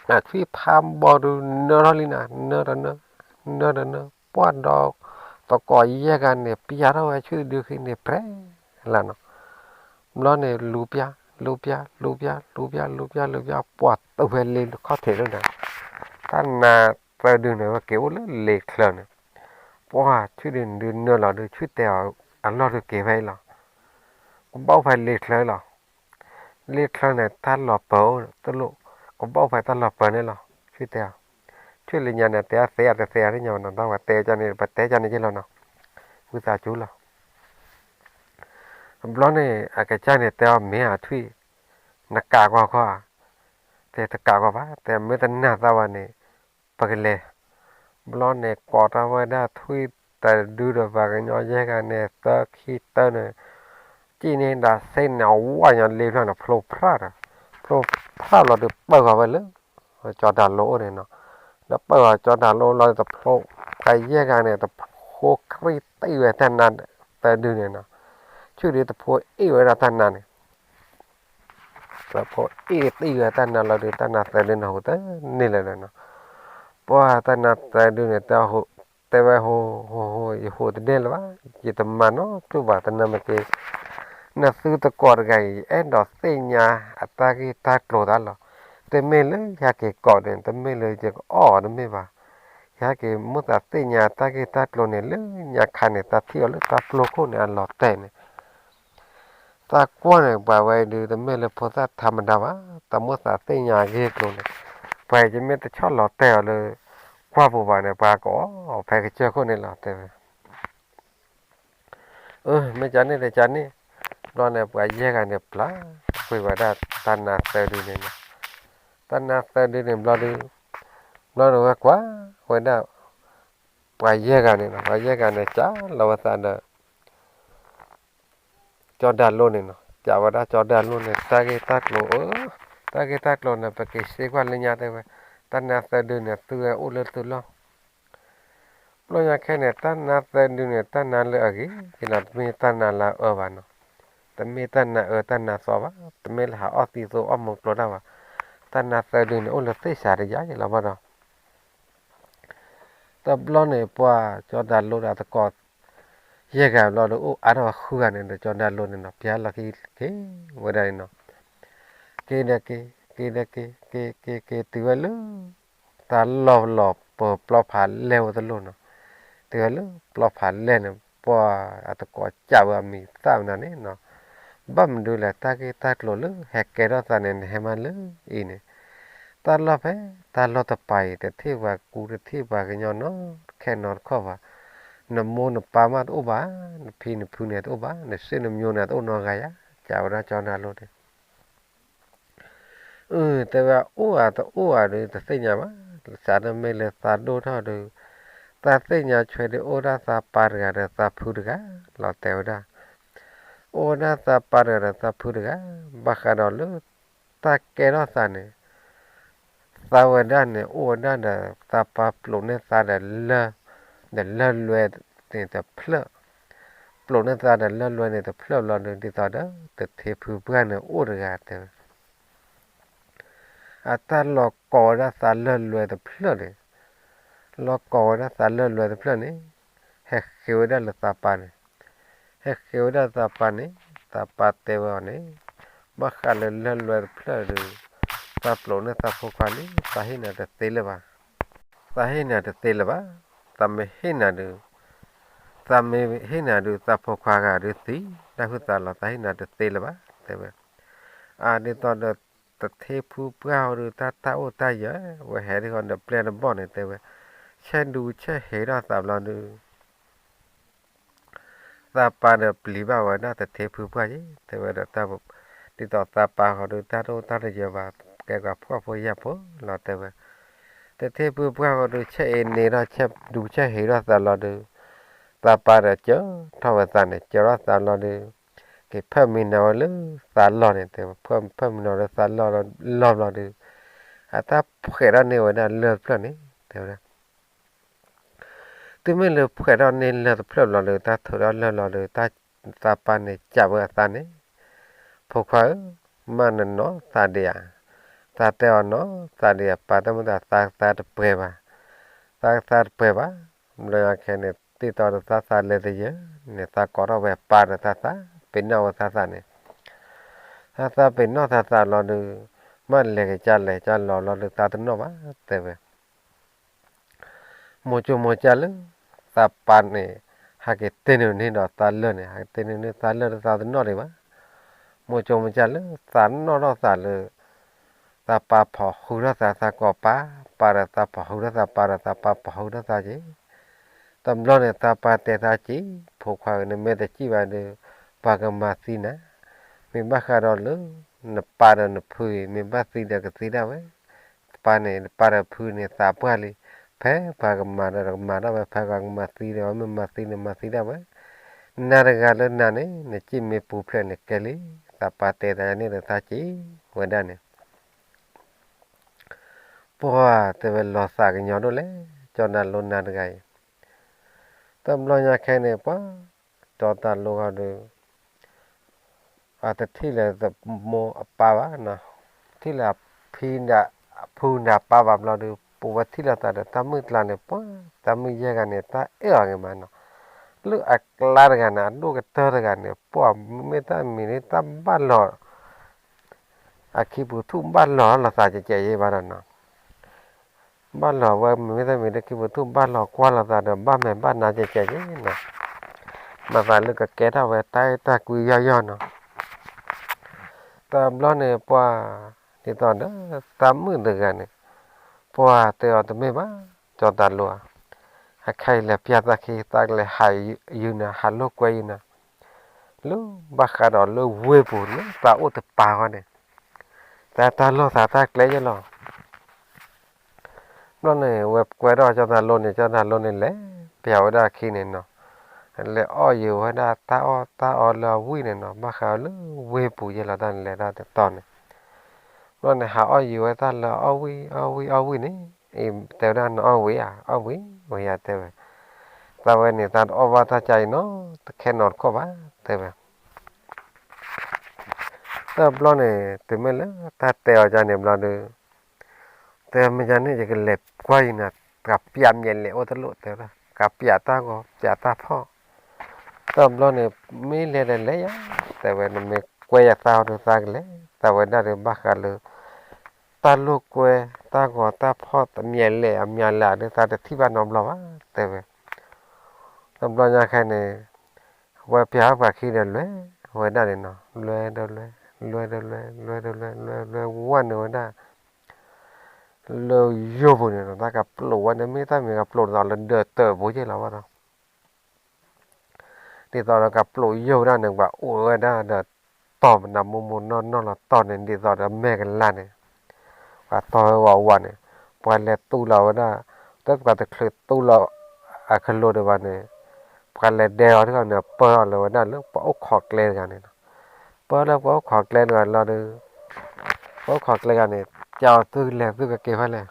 အထွံၣ်ဖးဘီဒုးနၢထီၣ်လံနၤ နၢတနၢ နၢတနၢ ပှၢ်ဒီး သကိးယဲၢ်ဂၤန့ၣ် ပျၢ်ထီၣ်ဝဲဆူဒုးခံန့ၣ် ပြဲလၢနီၤ, ဘျီန့ၣ် လူၤပျၢ် လူၤပျၢ် လူၤပျၢ် လူၤပျၢ် လူၤပျၢ် ပှၢ်တုၤဖဲလ့ခီၣ်ထံးလၢနၤ, တၢ်နါသၢဒုန့ၣ် ဝဲက့ၤအိၣ်လၢလ့ချၢန့ၣ်, ပှၢ်ဆူဒုးနၢလီၤဒုး ဆူတဲအီၤအလီၢ်ဒုးက့ၤဖဲအံၤလီၤ, ကဘၣ်အိၣ်ဖဲလ့ချၢလီၤ, လ့ၣ်ချၢန့ၣ် တၢ်လီၤပၢၤအိၣ်တလိၣ်, ကဘၣ်အိၣ်ဖဲတၢ်လီၤပၢၤန့ၣ်လီၤ. ထွံၣ်တဲအီၤ, ထွံၣ်လၢညါန့ၣ် တဲအသ့အတသ့အါတညါဘၣ်နီၤ, တၢ်ပှၤတဲကန့ၣ် ပတဲကန့ၣ်ယ့ၢ်လီၤနီၤ, ဝံသးစူၤလီၤ. ဘျီန့ၣ် အကစၢ်န့ၣ် တဲအီၤမ့ၢ်အထွံၣ်, နကးကွၢ်ခီဧါ, တဲတကးကွၢ်ဘၣ်, တဲမ့ၢ်တနာ်သးဘၣ်န့ၣ် ပကလဲၤ. ဘျီန့ၣ် ကိးထီၣ်ဝဲဒၣ်ထွံၣ်တဒုဒီးပှၤကညီယဲၢ်ဂၤန့ၣ် သၢခံတၢန့ၣ်, ကံၣ်န့ၢ်ဒၣ်စ့ၢ်န့ၣ် အဝဲညီလ့ဖျၢၣ်န့ၣ် ဖျိဖျၢၣ်ဒီး, ဖျိဖျၢၣ်လီၤဒီးပၢၢ်ဃီၤဝဲလၢ ကၠီၤတၢ်လိအိၣ်န့ၣ်နီၤ, ဒီးပၢၢ်ဃီၤကၠီၤတၢ်လိလီၤဒီးတဖျိ, ပှၤယဲၢ်ဂၤန့ၣ် တဖိခရံၣ်တံၢ်ဝဲတၢ်နါသၢဒုန့ၣ်နီၤ, ထွံၣ်ဒုတဖိအ့ၣ်ဝဲဒၣ်တၢ်နါန့ၣ် တဖိအ့ၣ်တံၢ်ဝဲတၢ်နါလီၤဒီး တၢ်နါသၢဒုန့ၣ်ဟူးတန့ၢ်လၢၤဒီးနီၤ, ပှၢ်တၢ်နါသၢဒုန့ၣ် တဲဝဲ, ဟူးဟူး ယဟူးတန့ၢ်လၢၤဘၣ်, ယတမၤနီတဘျီဘၣ်, တနၢ်မ့ၢ်က့ၤ, နသုတကိးတဂၤအံၤ ယအဲၣ်ဒိးသ့ၣ်ညါအတၢ်ဂ့ၢ်တၢ်ကျိၤသးလီၤ. တမ့ၢ်လၢယဟဲက့ၤကိးန့ၣ် တမ့ၢ်လၢယကအီၣ်အီၤတမ့ၢ်ဘၣ်, ယဟဲက့ၤမိၣ်သးသ့ၣ်ညါတၢ်ဂ့ၢ်တၢ်ကျိၤန့ၣ် လၢညါခါန့ၣ် တၢ်ထံၣ်အီၤလၢတၢ်ပျိခိၣ်န့ၣ် အလီၤတဲာ်န့ၣ် တၢ်ကွၢ်န့ၣ် ပှၤဝဲဒုး တမ့ၢ်လၢဖိသၣ်ထးမတၤဘၣ်, တၢ်မိၣ်သးသ့ၣ်ညါအဂ့ၢ်အကျိၤန့ၣ်, ပှၤယမ့ၢ်တဆီၣ်လီၤတဲာ်အီၤလၢ ကွၢ်ပူၤဘၣ်န့ၣ် ပှၤကအီၣ်ဖဲကစၢၢ်ခိၣ်န့ၣ်လီၤ တဲဝဲ. အၢ မ့ၢ်ကန့ၣ်တကန့ၣ်, ဘျီန့ၣ် ပှၤယဲၢ်ဂၤန့ၣ် ပျၢ်ကွံာ်ဝဲဒၣ်တၢ်နါသၢဒုန့ၣ်လီၤ. တၢ်နါသၢဒုန့ၣ် ဘျီဒုး, ဘျီန့ၣ်ဝဲကွၢ်ဝဲဒၣ် ပှၤယဲၢ်ဂၤန့ၣ်လီၤ. ပှၤယဲၢ်ဂၤန့ၣ် စးလီၤဝဲသးဒီး ကၠီၤဒၣ်လိန့ၣ်နီၤ, စးဝဲဒၣ်ကၠီၤဒၣ်လိန့ၣ် တၢ်ဂ့ၢ်တၢ်ကျိၤဧၢ, တၢ်ဂ့ၢ်တၢ်ကျိၤန့ၣ် ပက့ၤစ့ကွၢ်လၢညါတဲဝဲ, တၢ်နါသၢဒုန့ၣ် သုဝဲအိၣ်လၢသုလီၢ်. ဘျီညါခဲန့ၣ် တၢ်နါသၢဒုန့ၣ် တၢ်နါလၢအဂ့ၤက့ၤလီၤ, တမ့ၢ်တၢ်နါလၢအအၢဘၣ်နီၤ, တမ့ၢ်တၢ်နါအၢတၢ်နါသီဘၣ်, တမ့ၢ်လၢဟးအီၣ်သံသိအီၣ်မူကျိၤတၢ်ဘၣ်, တၢ်နါသၢဒုန့ၣ် အိၣ်လၢသ့ၣ်စးတယါက့ၤလီၤဘၣ်ဒီး တဘျီန့ၣ် ပှၤကၠီၤဒၣ်လိဒီးတကိး ယဲၢ်ဂၤဘျီဒီး အိၣ်အါထီၣ်ဃုဂၤန့ၣ်ဒီး ကၠီၤဒၣ်လိန့ၣ်နီၤ ပျၢ်လီၤက့ၤက့ၤဝဲဒၣ်န့ၣ်နီၤ, က့ၤဒီးက့ၤ, က့ၤဒီးက့ၤ, က့ၤက့ၤက့ၤက့ၤတုၤဝဲလၢ တၢ်လီၢ်လီၤပပျီဖးလဲၢ်ဝဲတလိၣ်နီၤ, တုၤဝဲလၢပျီဖးလဲၢ်န့ၣ် ပှၤအတကိးစံးဝဲအမံၤသၣ်မနုၤန့ၣ်နီၤ, ဘၣ်မနုၤလဲၣ် တၢ်ဂ့ၢ်တၢ်ကျိၤလၢဟဲကဲထီၣ်သးန့ၣ် နဟဲမးလၢအံၤန့ၣ်, တၢ်လီၢ်ဖဲ တၢ်လီၢ်တပၤအံၤ တထံၣ်ပှၤကူတထံၣ်ပှၤကညီနီတခဲနီတခီၣ်ဘၣ်, နမိၢ်နပၢ်မးတအိၣ်ဘၣ်, နဖံနဖုန့ၣ်တအိၣ်ဘၣ်, နစ့နမျိၤန့ၣ်တအိၣ်နီတဂၤယါ, စံးဝဲဒၣ်ကၠီၤဒၣ်လိန့ၣ် အၢ တဲဝဲ အိၣ်ဧါတအိၣ်ဧါဒီး တသ့ၣ်ညါဘၣ်, စးထီၣ်မ့ၢ်လၢသးဒိၣ်ထီၣ်ဒီး သးသ့ၣ်ညါဆွဲဒီး အိၣ်ဒၣ်သးပၢ်တဂၤဒီးသးဖုတဂၤလီၤ တဲဝဲဒၣ်, အိၣ်ဝဲဒၣ်သးပၢ်တဂၤဒီးသးဖုတဂၤ, ဘၣ်ဃးဒီးလၢ တၢ်ကဲထီၣ်သးန့ၣ် သးဝဲဒၣ်န့ၣ် အိၣ်ဝဲဒၣ်ဒီးသးပၢ်ပျိာ်န့ၢ်သးဒီးလၢၢ်, ဒီးလၢၢ်လွဲန့ၣ်တဖျၢၣ်, ပျိာ်န့ၢ်သးဒီးလၢၢ်လွဲန့ၣ်တဖျၢၣ်ဘျီဒီး ဒ်သိးဒီး တထ့ဖုပှၢ်န့ၣ်အိၣ်တဂၤတဲဝဲ အတၢ်လီၤကိးဝဲဒၣ်သးလၢၢ်လွဲတဖျၢၣ်န့ၣ်, လီၤကိးဝဲဒၣ်သးလၢၢ်လွဲတဖျၢၣ်န့ၣ်, ဟဲဃ့ဝဲဒၣ်လၢသးပၢ်န့ၣ်, ဟဲဃ့ဝဲဒၣ်သးပၢ်န့ၣ်, သးပၢ်တဲဝဲအီၤန့ၣ်, ဘၣ်ဃးလၢလၢၢ်လွဲတဖျၢၣ်ဒီး သးပျိာ်န့ၢ်သးဖိခွါလံ, သးဟ့ၣ်နၤတသ့လၢၤဘၣ်, သးဟ့ၣ်နၤတသ့လၢၤဘၣ်, သးမ့ၢ်ဟ့ၣ်နၤဒီး သးမ့ၢ်ဟ့ၣ်နၤဒီး သးဖိခွါဂၤဒုးသံ, တၢ်ဟုသးလီၤ, သးဟ့ၣ်နၤတသ့လၢၤဘၣ် တဲဝဲ, အဒ်သိးဒီး တထ့ဖုပှၢ်ဟီဒီး တၢ်တၢ်အိၣ်တၢ်ယၢၤ ဝဲဟဲဒ်ဃီဒီးပျဲၢ်တဘီၣ်န့ၣ် တဲဝဲ, ဆဲးဒူဆဲးဟ့းထီၣ်သးဘျီဒီး သးပၢ်ဒီးပျံၤဘၣ်ဝဲဒၣ်တထ့ဖုပှၢ်ယဲ တဲဝဲဒီး ဒ်သိးသးပၢ်ဃီဒီး တၢ်တအိၣ်တၢ်တယၢၤဘၣ် ကဲပှၤဖှီၣ်ဖိယာ်ဖိလီၤ တဲဝဲ, တထ့ဖုပှၢ်ဃီဒီး ဆဲးအ့န့ၢ်ထီၣ် ဆဲးဒူဆဲးဟ့းထီၣ်သးလီၤဒီး သးပၢ်ဒီးစၢထီၣ်ဝဲသးန့ၣ် စၢထီၣ်သးလီၤဒီး က့ၤဖၢမံနီၤဝဲလၢသးလီၢ်န့ၣ် တဲဝဲ, ဖၢမံနီၤလၢသးလီၢ်လီၤဘျီဒီး အတၢ်ဖှဲးထီၣ်န့ၢ်ဝဲဒၣ်လၢၢ်တဖျၢၣ်န့ၣ် တဲဝဲဒၣ် တုၤမ့ၢ်လၢဖှဲးထီၣ်န့ၢ်လၢၢ်တဖျၢၣ်ဘျီဒီး တၢ်ထုးထီၣ်လၢၢ်လီၤဒီး သးပၢ်န့ၣ်စံးဝဲအသးန့ၣ်, ဖိခွါဧၢ, မ့ၢ်နနီၢ်သးဒံးဧါ, သးတဲအီၤနီၢ်သးဒံးဧါ, ပၢ်တမုၢ်သးသးကသါတပှဲၤဘၣ်, သးကသါတပှဲၤဘၣ်, ဘျီယခဲန့ၣ် ဒ်သိးဒီးသးသးလဲၤတယၢၤန့ၣ် သးကိးထီၣ်ဝဲပၢ်ဒီးသးသးပ့ၤနီၣ်ဝဲသးသးန့ၣ်, သးသးပ့ၤနီၣ်သးသးလီၤဒီး မ့ၢ်လဲၤကစၢ်လဲၤကစၢ်လီၤလီၤဒီး သးတနီၣ်ဘၣ် တဲဝဲ မိၢ်ကၠိမိၢ်ကၠၢ်လၢ သးပၢ်န့ၣ် ဟဲက့ၤတ့ၢ်နုာ်န့ၢ်ဒီးသးလၢၢ်န့ၣ် ဟဲက့ၤတ့ၢ်နုာ်န့ၢ်သးလၢၢ်ဒီးသးတနီၣ်ဒံးဘၣ်. မိၢ်ကၠိမိၢ်ကၠၢ်လၢသးနီၣ်ထီၣ်သးလၢ သးပၢ်ဖီၣ်ဟုထီၣ်သး သးကိးပၢ်, ပၢ်ဒီးသးဖီၣ်ဟုထီၣ်သး ပၢ်ဒီးသးပၢ်ဖီၣ်ဟုထီၣ်သးက့ၤ. တဘျီန့ၣ် သးပၢ်တဲသးက့ၤ, ဖိခွါဧၢ, နမ့ၢ်တစံၣ်ဘၣ်ဒီး ပှၤကမၤသံနၤ, မ့ၢ်ဘၣ်ဃးဒီးလၢ နပၢ်ဒီးနဖုအံၤ မ့ၢ်ဘၣ်သံဒီးကသံဒၣ်ဝဲ, ပၢ်န့ၣ် ပၢ်ဒီးဖုန့ၣ်သးပှၢ်လံ, ဖဲပှၤကမၤဒီးကမၤဒၣ်ဝဲ, ဖဲပှၤကမၤသံဒီးမ့ၢ်မၤသံန့ၣ်မၤသံဒၣ်ဝဲ, နၤတဂၤလၢနၤန့ၣ် နစံၣ်မ့ၢ်ပူၤဖျဲးန့ၣ်ကဲလံ, သးပၢ်တဲသးန့ၣ်ဒီးသးစံၣ်ဝဲဒၣ်န့ၣ် ပှၢ်တဲဝဲလီၤသးကညီၤဒိၣ်လဲၣ်, ကၠီၤတၢ်လိနၤတဂၤအံၤ, တဘျီညါခဲန့ၣ် ပှၢ်ကၠီၤတၢ်လိဃီဒီး အတထံၣ်လၢသမိၢ်အပၢ်ဘၣ်နီၤ, ထံၣ်လၢအဖံဒၣ် အဖုဒၣ်ပၢ်ဘၣ်ဘျီဒီး ပဝဲထံၣ်လိာ်သးဒီးတၢ်မုၣ်ကျါန့ၣ် ပှၢ်တၢ်မုၣ်ယဲၢ်ဂၤန့ၣ် တၢ်အဲၣ်အီၤဂ့ၤမးနီၤ, လၢအကျါတဂၤန့ၣ် အဒိၣ်ကတၢၢ်တဂၤန့ၣ် ပှၢ်မ့ၢ်တၢ်မံၤန့ၣ် တၢ်ဘၣ်လီၤ အခံပူၤထူၣ်ဘၣ်လီၤလိာ်သးကဲးကဲးယဲၢ်ဘၣ်ဒီးနီၤ, ဘၣ်လီၤဝဲမ့မ့ၢ်တၢ်မံၤလၢခံပူၤထူၣ်ဘၣ်လီၤကွၢ်လိာ်သးဒီး ဘၣ်မဲာ်ဘၣ်နါကဲးကဲးယဲၢ်နီၤ, မၤသးလၢကကဲထီၣ်ဝဲတၢ်အဲၣ်တၢ်ကွံယီၢ်ယီၢ်နီၤ, တဘျီန့ၣ်ပှၢ် ဒ်သိးဒီး တၢ်မုၣ်တဂၤန့ၣ် ပှၢ်တဲအီၤတမ့ၢ်ဘၣ်, ကၠီၤတၢ်လိဧါ, အခဲအံၤလဲၤပျၢ်သးခံ သးကလဲၤဟးယုာ်နၤ ဟးလိာ်ကွဲယုာ်နၤ လၢဘၣ်ဃးဒီးလၢဝ့ၢ်ပူၤလၢသးအိၣ်တပၤဃီန့ၣ်, တၢ်တၢ်လိာ်သးတၢ်ကျဲယဲၢ်လီၤ. ဘျီန့ၣ် ဝဲကွဲထီၣ်ကၠီၤတၢ်လိန့ၣ် ကၠီၤတၢ်လိန့ၣ်လဲၤပျၢ်ဝဲဒၣ်အခံန့ၣ်နီၤ, လဲၤအီၣ်ယုာ်ဝဲဒၣ်တၢ်အီၣ်တၢ်အီလၢအဝံၣ်န့ၣ်နီၤ, ဘၣ်ဃးလၢဝ့ၢ်ပူၤယဲၢ်လီၤတၢ်န့ၣ်လဲၤဒၣ်တတီၤန့ၣ်, ဘျီန့ၣ် ဟးအီၣ်ယုာ်ဝဲတၢ်လၢအီၣ်ဝံၣ်အီၣ်ဝံၣ်အီၣ်ဝံၣ်န့ၣ်, တဲဝဲဒၣ်နအီၣ်ဝံၣ်ဧါ အီၣ်ဝံၣ်ဝဲယၤတဲဝဲ, သးဝဲန့ၣ် သးတအီၣ်ဘၣ်တၢ်ကါအံၤနီတခဲနီတခီၣ်ဘၣ် တဲဝဲ တဘျီန့ၣ် တုၤမ့ၢ်လၢတၢ်တဲအီၤကန့ၣ်ဘျီဒီး, တဲမ့ၢ်ယၤန့ၣ် ယကလဲၤကွၢ်ယံၤနၤ, ကပျးမဲာ်လဲၤအိၣ်တလိၣ်တဲဝဲဒၣ်, ကပျးတၢ်ဂီၤပျးတၢ်ဖီၣ်, တဘျီန့ၣ် မ့ၢ်လဲၤဒီးလဲၤယၤ, တဲဝဲ နမ့ၢ်ကွဲယသးအီၤဒီးသးကလဲၤ, သးဝဲဒၣ်ဒီးဘၣ်ဃးလၢ တၢ်လိာ်ကွဲ တၢ်ဂီၤတၢ်ဖီၣ် တမဲာ်လဲၤအမဲာ်လဲၤဒီးသးတထံၣ်ဘၣ်နီတဘျီဘၣ် တဲဝဲ, တဘျီညါခဲန့ၣ် ဝဲပျၢ်ဝဲပှၤခံဒီးလဲၤဝဲဒၣ်န့ၣ်နီၤ, လဲၤဒီးလဲၤ လဲၤဒီးလဲၤ လဲၤဒီးလဲၤ လဲၤလဲၤဝဲနုာ်ဝဲဒၣ် လၢယိာ်ပူၤန့ၣ်နီၤ, တၢ်ကပျိာ်ဝဲန့ၣ် မ့ၢ်တၢ်မ့ၢ်ကပျိာ်ဒ်သိးလၢဒၢးတၢးဖိယဲၢ်လီၤဘၣ်ဒီး ဒ်သိးဒီးကပျိာ်ယိာ်ဝဲဒၣ်န့ၣ် ပှၤအိၣ်ဝဲဒၣ်ဒီး တီၢ်မနၤမိၢ်မိၢ်နီၢ်နီၢ်လီၤတီၢ်န့ၣ် ဒ်သိးဒီးမဲာ်ကလါန့ၣ် ပှၤတီၢ်ဝဲဝးဝးန့ၣ် ပှၤလဲၤတူၢ်လီၤဝဲဒၣ် တၢ်ပှၤတချုးတူၢ်လီၤအကလိၤဒံးဘၣ်န့ၣ် ပှၤလဲၤဒဲအီၤတဂၤန့ၣ် ပၢၢ်ထီၣ်လၢၤဝဲဒၣ်လၢပှၤအိၣ်ခိးကျဲတဂၤန့ၣ်နီၤ, ပၢၢ်လၢပှၤအိၣ်ခိးကျဲတဂၤလီၤဒီး ပှၤအိၣ်ခိးကျဲတဂၤန့ၣ် ကၠီသုလဲၤသုကက့ၤဖဲလဲၣ်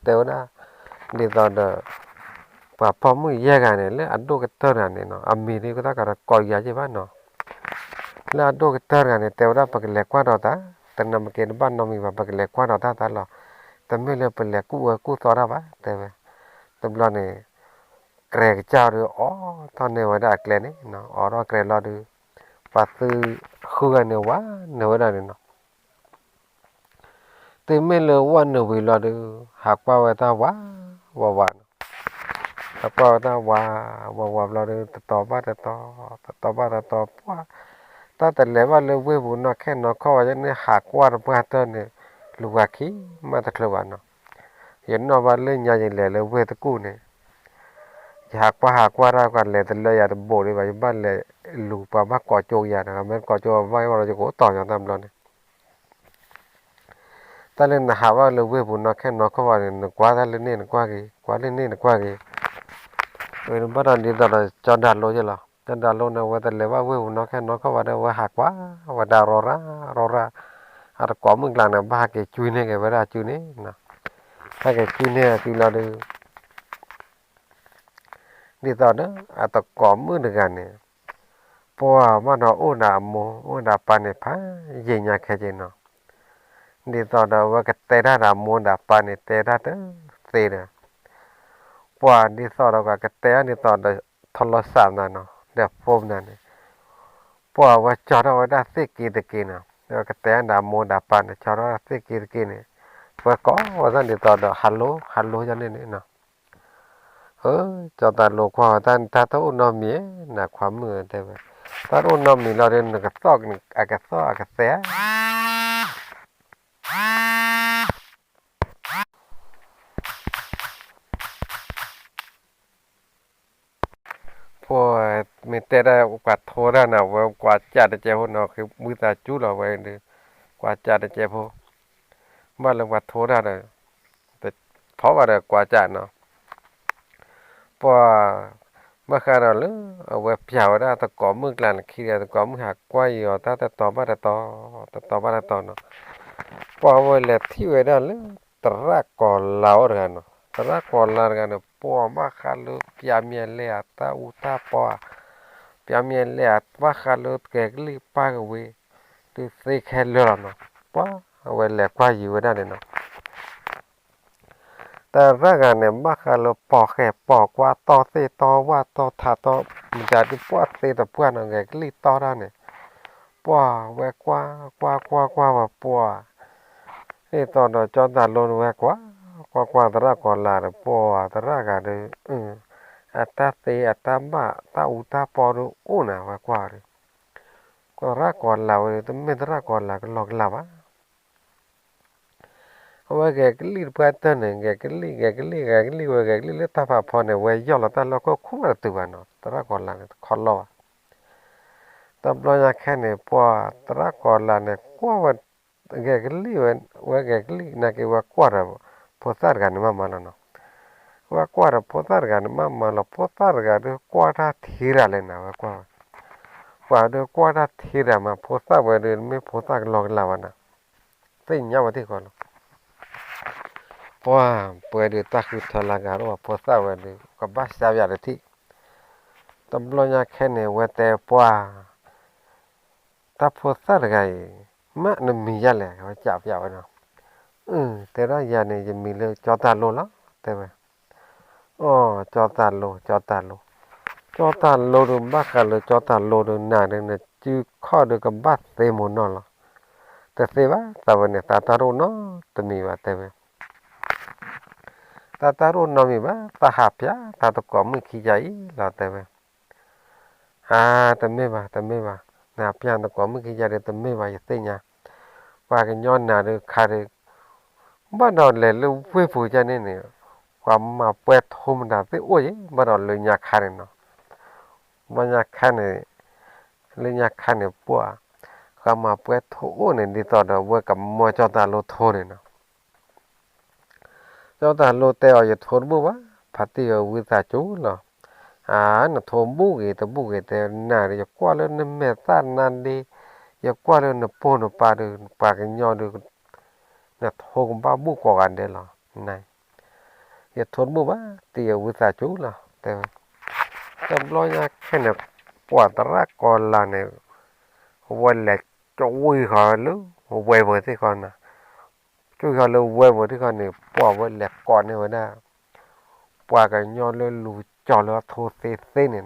တဲဝဲဒၣ် ဒ်သိးဒီး ပှၤပိာ်မုၣ်ယဲၢ်ဂၤန့ၣ် လၢအဒိၣ်ကတၢၢ်တဂၤန့ၣ်နီၤ အမံၤဒ်ကသီၣ်ကးဒီးကိးယၤယ့ၢ်ဘၣ်နီၤ, လၢအဒိၣ်ကတၢၢ်တဂၤန့ၣ် တဲဝဲဒၣ် ပကလဲၤကွၢ်ဒီးသး, တနၢ်မ့ၢ်က့ၤတဘၣ်နီတမံၤဘၣ် ပကလဲၤကွၢ်ဒီးတၢ်သးလီၤ, တမ့ၢ်လၢပလဲၤကူၣ်ဝဲကူၣ်သီတၢ်ဘၣ် တဲဝဲ, တဘျီန့ၣ် ကြဲၤကစၢ်ဒီး အိးထီၣ်န့ၢ်ဝဲဒၣ်အကျဲန့ၣ်နီၤ, အိးထီၣ်ကျဲလီၤဒီး ပှၤသုဃုဂၤန့ၣ် ဝးနုာ်ဝဲဒၣ်န့ၣ်နီၤ တုၤမ့ၢ်လၢဝးနုာ်ဝံၤလီၤဒီး ဟးကွၢ်ဝဲတၢ်ဝးဝးဝးနီၤ, ဟးကွၢ်ဝဲတၢ်ဝးဝးဝးဘျီဒီး တတီၤဘၣ်တတီၤ တတီၤဘၣ်တတီၤ ပှၢ် တၢ်တလဲၤဘၣ်လၢဝ့ၢ်ပူၤနီၢ်ခဲနီၢ်ခီၣ်ဝဲန့ၣ် ဟးကွၢ်တပှၢ်တၢၢ်န့ၣ် လူၤဝၤခံမးတချုးဘၣ်နီၤ, ယနီၣ်ဘၣ်လၢညါယလဲၤလၢဝ့ၢ်တကူၣ်န့ၣ် ယဟးကွၢ်ဟးကွၢ်တၢ် ပှၤလဲၤတလၢယၤတဘိးဒံးဘၣ် ယဘၣ်လဲၤလူၤ ပှၤဘၣ်ကိးကၠိယၤန့ၣ် မ့ၢ်ကိးကၠိဘၣ်အီၤဒီး ယကအိၣ်တီၤညီတၢ်ဘျီန့ၣ် တၢ်လၢနဟးဘၣ်လၢဝ့ၢ်ပူၤနီၢ်ခဲနီၢ်ခီၣ်ဘၣ်န့ၣ် နကွၢ်တၢ်လၢန့ၣ်နကွၢ်က့ၤ ကွၢ်လၢန့ၣ်နကွၢ်က့ၤ, ဝဲန့ၣ်ဘၣ်ဒီးဒ်သိးဒီး ကၠီၤဒၣ်လိယဲၢ်လီၤ, ကၠီၤဒၣ်လိန့ၣ် အဝဲတလဲၤဘၣ်ဝ့ၢ်ပူၤနီၢ်ခဲနီၢ်ခီၣ်ဘၣ်ဒီး အဝဲဟးကွၢ်ဝဲဒၣ်ရီရၣ်ရီရၣ်, အတကိးမုၣ်ကျါန့ၣ် ဘၣ်ဟးက့ၤကွံန့ၢ်က့ၤဝဲဒၣ်အစုန့ၣ်, ဟဲက့ၤကွံန့ၢ်အစုလီၤဒီး ဒ်သိးဒီး အတကိးမုၣ်တဂၤန့ၣ် ပှၤမးဒီးအိၣ်ဒီးအမိၢ်အိၣ်ဒီးပၢ်န့ၣ် ဖးယံာ်ညါခဲက့ၤနီၤ, ဒ်သိးဒီးအဝဲကတဲတၢ်ဒီးအမိၢ်ဒီးပၢ်န့ၣ် တဲတၢ်တသ့ဒီး ပှၤဒ်သိးဒီးကတဲအီၤဒ်သိးဒီး ထီလီၤစၢ်မနၤနီၤ ဒီးဖိမနၤန့ၣ် ပှၤဝဲကၠီထီၣ်ဝဲဒၣ်သ့ၣ်က့တက့နီၤ, ကတဲအီၤဒီးအမိၢ်ဒီးပၢ်န့ၣ် ကၠီထီၣ်သ့ၣ်က့တက့န့ၣ်, ပှၤကိးဝဲဒၣ်ဒ်သိးဒီး ဟဲလိ ဟဲလိယၤန့ၣ်န့ၣ်နီၤ ဧၢ, ကၠီၤတၢ်လိကွၢ်ဝဲတၢ်န့ၣ် တၢ်တအိၣ်နီတမံၤ နခွါမုၣ်တဲဝဲ, တၢ်တအိၣ်နီတမံၤလီၤဒီး နကသီၣ်အကသီၣ်အကသဲဧါ. ပှၤမ့ၢ်တဲဒၣ်ကွၢ်ထိတၢ်န့ၣ် အဝဲကွၢ်ကၢ်တကဲဖိနီၤ, ဃ့ဝံသးစူၤလီၤဝဲဒီး, ကွၢ်ကၢ်တကဲဖိ, ဘၣ်လၢပှၤထိတၢ်ဒီး, တဖီဘၣ်ဒီးကွၢ်ကၢ်နီၤ. ပှၤ ဘၣ်ဃးဒီးလၢ အဝဲပၠးဝဲဒၣ်သကိးမုၣ်ကျါန့ၣ်ခံဒီး သကိးမုၣ်ဟးကွၢ်ယံၤအီၤတၢ်တတီၤဘၣ်တတီၤ, တတီၤဘၣ်တတီၤနီၤ. ပှၤဝဲလဲၤထံၣ်ဝဲဒၣ်လၢ သရၣ်ကီၤလၤအိၣ်တဂၤနီၤ, သရၣ်ကီၤလၤတဂၤန့ၣ် ပှၤဘၣ်ဃးလၢပၠးမံၤလဲအတၢ်အူတၢ်ပီဧါ, ပၠးမံၤလဲအဘၣ်ဃးလၢဂဲၤကလံၣ်ပၢ်ကဝ့ၤ ဒုးသ့ခဲလၢာ်လီၤနီၤ. ပှၤအဝဲလဲၤကွၢ်ယံၤဝဲဒၣ်န့ၣ်နီၤ. သရၣ်ဂၤန့ၣ် ဘၣ်ဃးလၢပိာ်ဃဲၤပိာ်ကွၢ်တီၢ်သ့ၣ်တီၢ်ဝၣ်တီၢ်ထးတီၢ် မတၤဒုးပှၢ်သ့တပှၢ်နီၤ ဂဲၤကလံၣ်တီၢ်တၢ်န့ၣ်, ပှၤဝဲကွၢ်ကွၢ်ကွၢ်ကွၢ်ဝဲပှၤ, ဒ်သိးဒီးကၠီတၢ်လိန့ၣ်ဝဲကွၢ်, ကွၢ်ကွၢ်သရၣ်ကီၤလၤဒီး ပှၤသရၣ်ဂၤဒီး အတၢ်သ့အတၢ်ဘၣ်တၢ်အူတၢ်ပီဒီးအိၣ်န့ၣ် ဝဲကွၢ်ဒီး, သရၣ်ကီၤလၤဝဲဒီး တမ့ၢ်သရၣ်ကီၤလၤကလီကလီဘၣ်. အဝဲဂဲၤကလံၣ်တပှၢ်တၢၢ်န့ၣ် ဂဲၤကလံၣ် ဂဲၤကလံၣ် ဂဲၤကလံၣ်ဝဲ ဂဲၤကလံၣ်လၢတၢ်ဖးဖီန့ၣ် ဝဲယီၢ်လီၤတၢ်လၢဟီၣ်ခိၣ်ခိၣ်မးတတုၤဘၣ်နီၤ, သရၣ်ကီၤလၤန့ၣ် တခီလီၢ်ဘၣ်. တဘျီညါခဲန့ၣ် ပှၤသရၣ်ကီၤလၤန့ၣ် ကွၢ်ဝဲ ဂဲၤကလံၣ်ဝဲ ဝဲဂဲၤကလံၣ် နာ်က့ဝဲကွၢ်ဒီး ဖိသၣ်တဂၤန့ၣ်မးမးလီၤနီၤ. ဝဲကွၢ်ဒီးဖိသၣ်တဂၤန့ၣ်မးမးလီၤ, ဖိသၣ်တဂၤဒီးကွၢ်တၢ်ထံရၤလဲၣ်နၤ ဝဲကွၢ်ဝဲ, ပှၤဒီးကွၢ်တၢ်ထံရၤမး ဖိသၣ်ဝဲဒီး မ့ၢ်ဖိသၣ်ကလီကလီဘၣ်နၤ, သ့ၣ်ညါဝဲသ့ၣ်ဃီလီၤ. ပှၤပှဲၤဒီးတၢ်ဃုထၢလၢဂၤဒီး ဖိသၣ်ဝဲဒီး ကဘၣ်စါယၤတထံၣ်. တဘျီညါခဲန့ၣ် ဝဲတဲပှၤ တၢ်ဖိသၣ်တဂၤအံၤ မ့ၢ်နမံၤယၤလဲၣ် ဝဲကးပျးဝဲဒီး, အၢ တဲဒၣ်ယၤန့ၣ် ယမံၤလၢကၠီတၢ်လိလီၤ တဲဝဲ. အိ ကၠီတၢ်လိ ကၠီတၢ်လိ, ကၠီတၢ်လိဒီး ဘၣ်ဃးလၢကၠီတၢ်လိဒီး နၤဒီးနစုခီၣ်ဒီးကဘၣ်သ့မိၢ်နီၢ်လီၤ. တသ့ဘၣ် သးဝဲန့ၣ် သးတၢ်တအိၣ်နီတမံၤဘၣ် တဲဝဲ. သးတၢ်တအိၣ်နီတမံၤဘၣ် သးဟးပျးသးသကိးမုၣ်ခံယၤအံၤလီၤ တဲဝဲ. အါ တမ့ၢ်ဘၣ် တမ့ၢ်ဘၣ်, နဟးပျးနသကိးမုၣ်ခံယၤဒီး တမ့ၢ်ဘၣ် ယသ့ၣ်ညါ, ပှၤကညီနၤဒီးခါဒီး ဘၣ်ဒီးလဲၤလၢဝ့ၢ်ပူၤယါန့ၣ်န့ၣ် ပှၤမၤပှဲၤထိမတၤသ့ၣ်အိၣ်ယဲ ဘၣ်ဒီးလၢညါခါန့ၣ်နီၤ. ဘျီညါခါန့ၣ် လၢညါခါန့ၣ်ပှၤ ပှၤမၤပှဲၤထိအိၣ်န့ၣ် ဒ်သိးဒီးဝဲကမၢကၠီတၢ်လိထိန့ၣ်နီၤ. ကၠီတၢ်လိတဲအီၤ ယထိတဘူၣ်ဘၣ်, ဖါတံၢ်အဝံသးစူၤလီၤ. အါ နထိဘူၣ်ဂ့ၤတဘူၣ်ဂ့ၤ တဲနၤဒီး ယကွၢ်လၢနမဲာ်သၣ်နါဒ့, ယကွၢ်လၢနပိၢ်နပၤဒီး ပှၤကညီဒီး နထိကဘၣ်ဘူၣ်ကိးဂၤဒဲးလီၤ. န ယထိတဘူၣ်ဘၣ် တံၢ်အဝံသးစူၤလီၤ တဲဝဲ. တဘျီညါခဲန့ၣ် ပှၤသရၣ်ကီၤလၤန့ၣ် ဝဲလဲၤကွံာ်ဃီၤလၢ ဝဲပူၤသ့ၣ်ဃီနီၤ, ကွံာ်ဃီၤလၢဝဲပူၤသ့ၣ်ဃီန့ၣ် ပှၤဝဲလဲၤကိးန့ၢ်ဝဲဒၣ် ပှၤကညီလၢလူၤကၠီၤလၢအထိသ့သ့န့ၣ်နီၤ.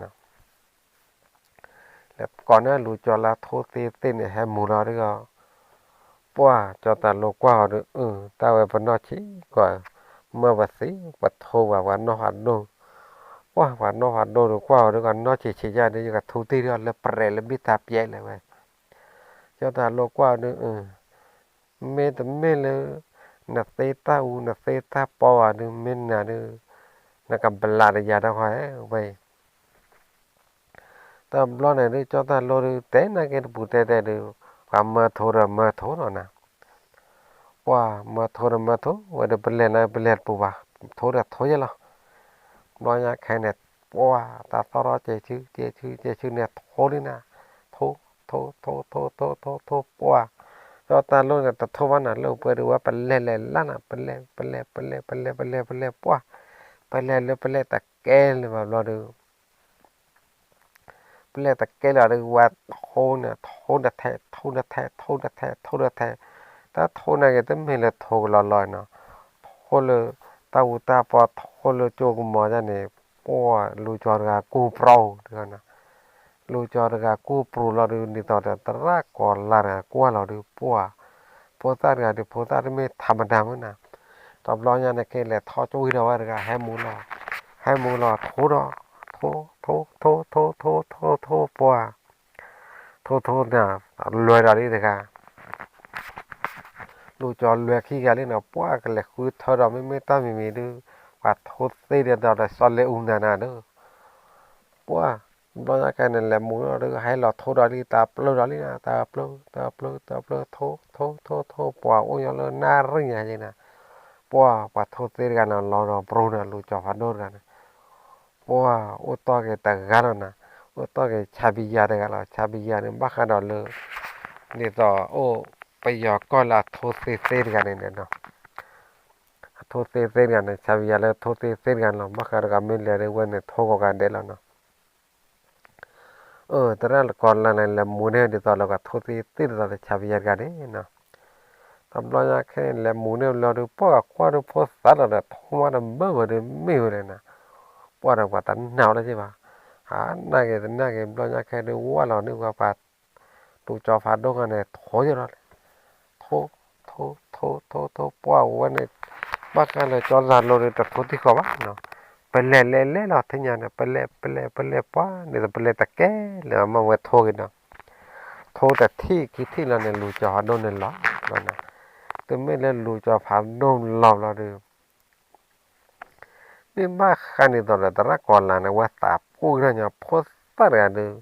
လဲၤကိးန့ၢ်လူၤကၠီၤလၢအထိသ့သ့န့ၣ် ဟဲမူၤလီၤဒ်ဂီၤ. ပှၤကၠီတၢ်လိကွၢ်အီၤဒီး အၢ တၢ်ဝဲပနီၢ်ဆံးကီး, မၢပသ့ ပထိဘၣ် ပှၤနီၢ်ဖးဒိၣ်, ပှၤ ပှၤနီၢ်ဖးဒိၣ်ဒီးကွၢ်အီၤဒ်ဂီၤ နီၢ်ဆံးဆံးယါဒီး ယကထူတံၢ်ဒ်ဂီၤလၢပရဲးလၢဘံၣ်တၢ်ပျဲလဲၣ်ဝဲ. ကၠီတၢ်လိကွၢ်အီၤဒီး အၢ မ့တမ့ၢ်လၢ နသ့တၢ်အူ နသ့တၢ်ပီဘၣ်ဒီး မ့ၢ်နၤဒီး နကဘျးဒီးယၤတၢ်ဃီဝဲအံၤ. တဘျီန့ၣ်ဒုး ကၠီတၢ်လိဒုး တဲနာ်က့တပူၤတဲတဲဒုး ပှၤမၢထိဒီးမၢထိလီၤနၤ. ပှၤမၢထိဒီးမၢထိဝဲဒီး ပလဲၤနၤပလဲၤတပူၤဘၣ်, ထိဒီးထိယဲလီၤ. ဘျီညါခဲန့ၣ် ပှၤတၢ်သီၣ်ထီၣ်ကဲဆူ ကဲဆူ ကဲဆူန့ၣ် ထိဒ်နၤ, ထိ ထိ ထိ ထိ ထိ ထိ ထိ ပှၤ ကၠီတၢ်လိန့ၣ် တထိဘၣ်နၤလၢပှဲၤဒီးဝဲ ပလဲၤလဲၤလၢနၤ ပလဲၤ ပလဲၤ ပလဲၤ ပလဲၤ ပလဲၤ ပလဲၤ ပှၤ ပလဲၤလၢပလဲၤတကဲလၢၤဘၣ်ဘျီဒီး ပလဲၤတကဲလၢၤဒီး ဝဲထိန့ၣ် ထိဒီးထဲ ထိဒီးထဲ ထိဒီးထဲ ထိဒီးထဲ, တၢ်ထိန့ၣ်က့ၤ တမ့ၢ်လၢထိကလီလီနီၤ, ထိလၢတၢ်အူတၢ်ပီ ထိလၢကၠိကမီၤဒၣ်န့ၣ်, ပှၤလူၤကၠီတဂၤကူၣ်ပြိတဂၤနီၤ, လူၤကၠီတဂၤကူၣ်ပြိလီၤဒုး ဒ်သိးဒီးသရၣ်ကီၤလၤတဂၤကွၢ်လီၤဒုး ပှၤ ဖိသၣ်တဂၤဒုး ဖိသၣ်တမ့ၢ်ထးမတၤမုၢ်နၤ, တဘျီညါန့ၣ်က့ၤ လဲၤထီၣ်ကွံာ်ဒီးဝဲတဂၤ ဟဲမူၤလီၤ, ဟဲမူၤလီၤ ထိဒီး ထိ ထိ ထိ ထိ ထိ ထိ ထိ ပှၤ ထိထိ လွဲၤဒီးလံတဂၤ, လူၤကၠီၤလွဲၤခံဂၤလံနီၤ, ပှၢ်ကလဲၤဃုထၢဒီး မ့မ့ၢ်တၢ်မံၤမံၤဒုး ပှၤထိသ့ဒီးဒီးစီၤလ့ၤအူနၤနၤဒီး ပှၢ် ဘျီညါခဲန့ၣ် လဲၤမူၤဒီး ဟဲလီၤထိဒီးလံ တၢ်ပျၢၤဒီးလံနီၤ, တၢ်ပျၢၤ တၢ်ပျၢၤ တၢ်ပျၢၤ ထိ ထိ ထိ ထိ ပှၤအိၣ်ညီလၢနၣ်ရံၣ်ညါက့နီၤ, ပှၢ် ပှၤထိသ့တဂၤနီၤ လီၤဒီးပရိန့ၣ် လူၤကၠီၤဖးဒိၣ်တဂၤန့ၣ် ပှၢ် အိၣ်တီၢ်က့ၤတဂၤလီၤနီၤ, အိၣ်တီၢ်က့ၤဆါဘံယၤတဂၤလီၤ, ဆါဘံယၤန့ၣ် ဘၣ်ဃးဒီးလၢ ဒ်သိးအိၣ်ပယီၤကီၢ်လၢအထိသ့သ့တဂၤန့ၣ်ဒီး အထိသ့သ့တဂၤန့ၣ် ဆါဘံယၤလၢထိသ့သ့တဂၤန့ၣ်လီၤ, ဘၣ်ဃးတဂၤမ့ၢ်လဲၤဒ်ဝဲန့ၣ် ထိကီးဂၤဒဲးလီၤနီၤ. အၢ သရၣ်ကီၤလၤန့ၣ် လဲၤမူၤန့ၢ်ဒ်သိးလၢပှၤထိသ့သ့ဒ်သိးလၢဆါဘံယၤတဂၤန့ၣ်နီၤ, တဘျီညါခဲန့ၣ် လဲၤမူၤန့ၢ်ဘျီဒီး ပှၢ်ကကွၢ်ဒုးဖိသၣ်လီၤဒီး ထိမးတဘၢဘၢဒီးမ့ၢ်ဝဲလဲၣ်နီၤ, ပှၢ်ဒီးပှၤတနာ်အီၤလၢၤဘၣ်, ဟးနာ်က့ၤတနာ်က့ၤ ဘျီညါခဲဒုးဝၢ်လီၤန့ၣ် ပှၤပှၤ လူၤကၠီၤဖးဒိၣ်ဂၤန့ၣ် ထိယလီၤ ထိ ထိ ထိ ထိ ထိ ပှၢ်ဝဲန့ၣ် ဘၣ်ဃးလၢကၠီတၢ်လိၤဒီး တထိတံၢ်ဃီဘၣ်နီၤ, ပလဲၤလဲၤလဲၤလီၤထံၣ်ညါန့ၣ် ပလဲၤ ပလဲၤ ပလဲၤ ပှၢ်န့ၣ် ပလဲၤတကဲလၢၤမ့ၢ်ဝဲထိက့ၤနီၤ, ထိတထံၣ်ခံထံၣ်လီၤန့ၣ် လူၤကၠီၤဖးဒိၣ်န့ၣ်လီၤလီၤနီၤ, တမ့ၢ်လၢလူၤကၠီၤဖးဒိၣ်လီၤဘျီဒီး မ့ၢ်ဘၣ်ဃးန့ၣ်သိးဒီး သရၣ်ကီၤလၤန့ၣ် ဝဲသးပှၢ်ကရၢညါ ဖိသၣ်တဂၤဒီး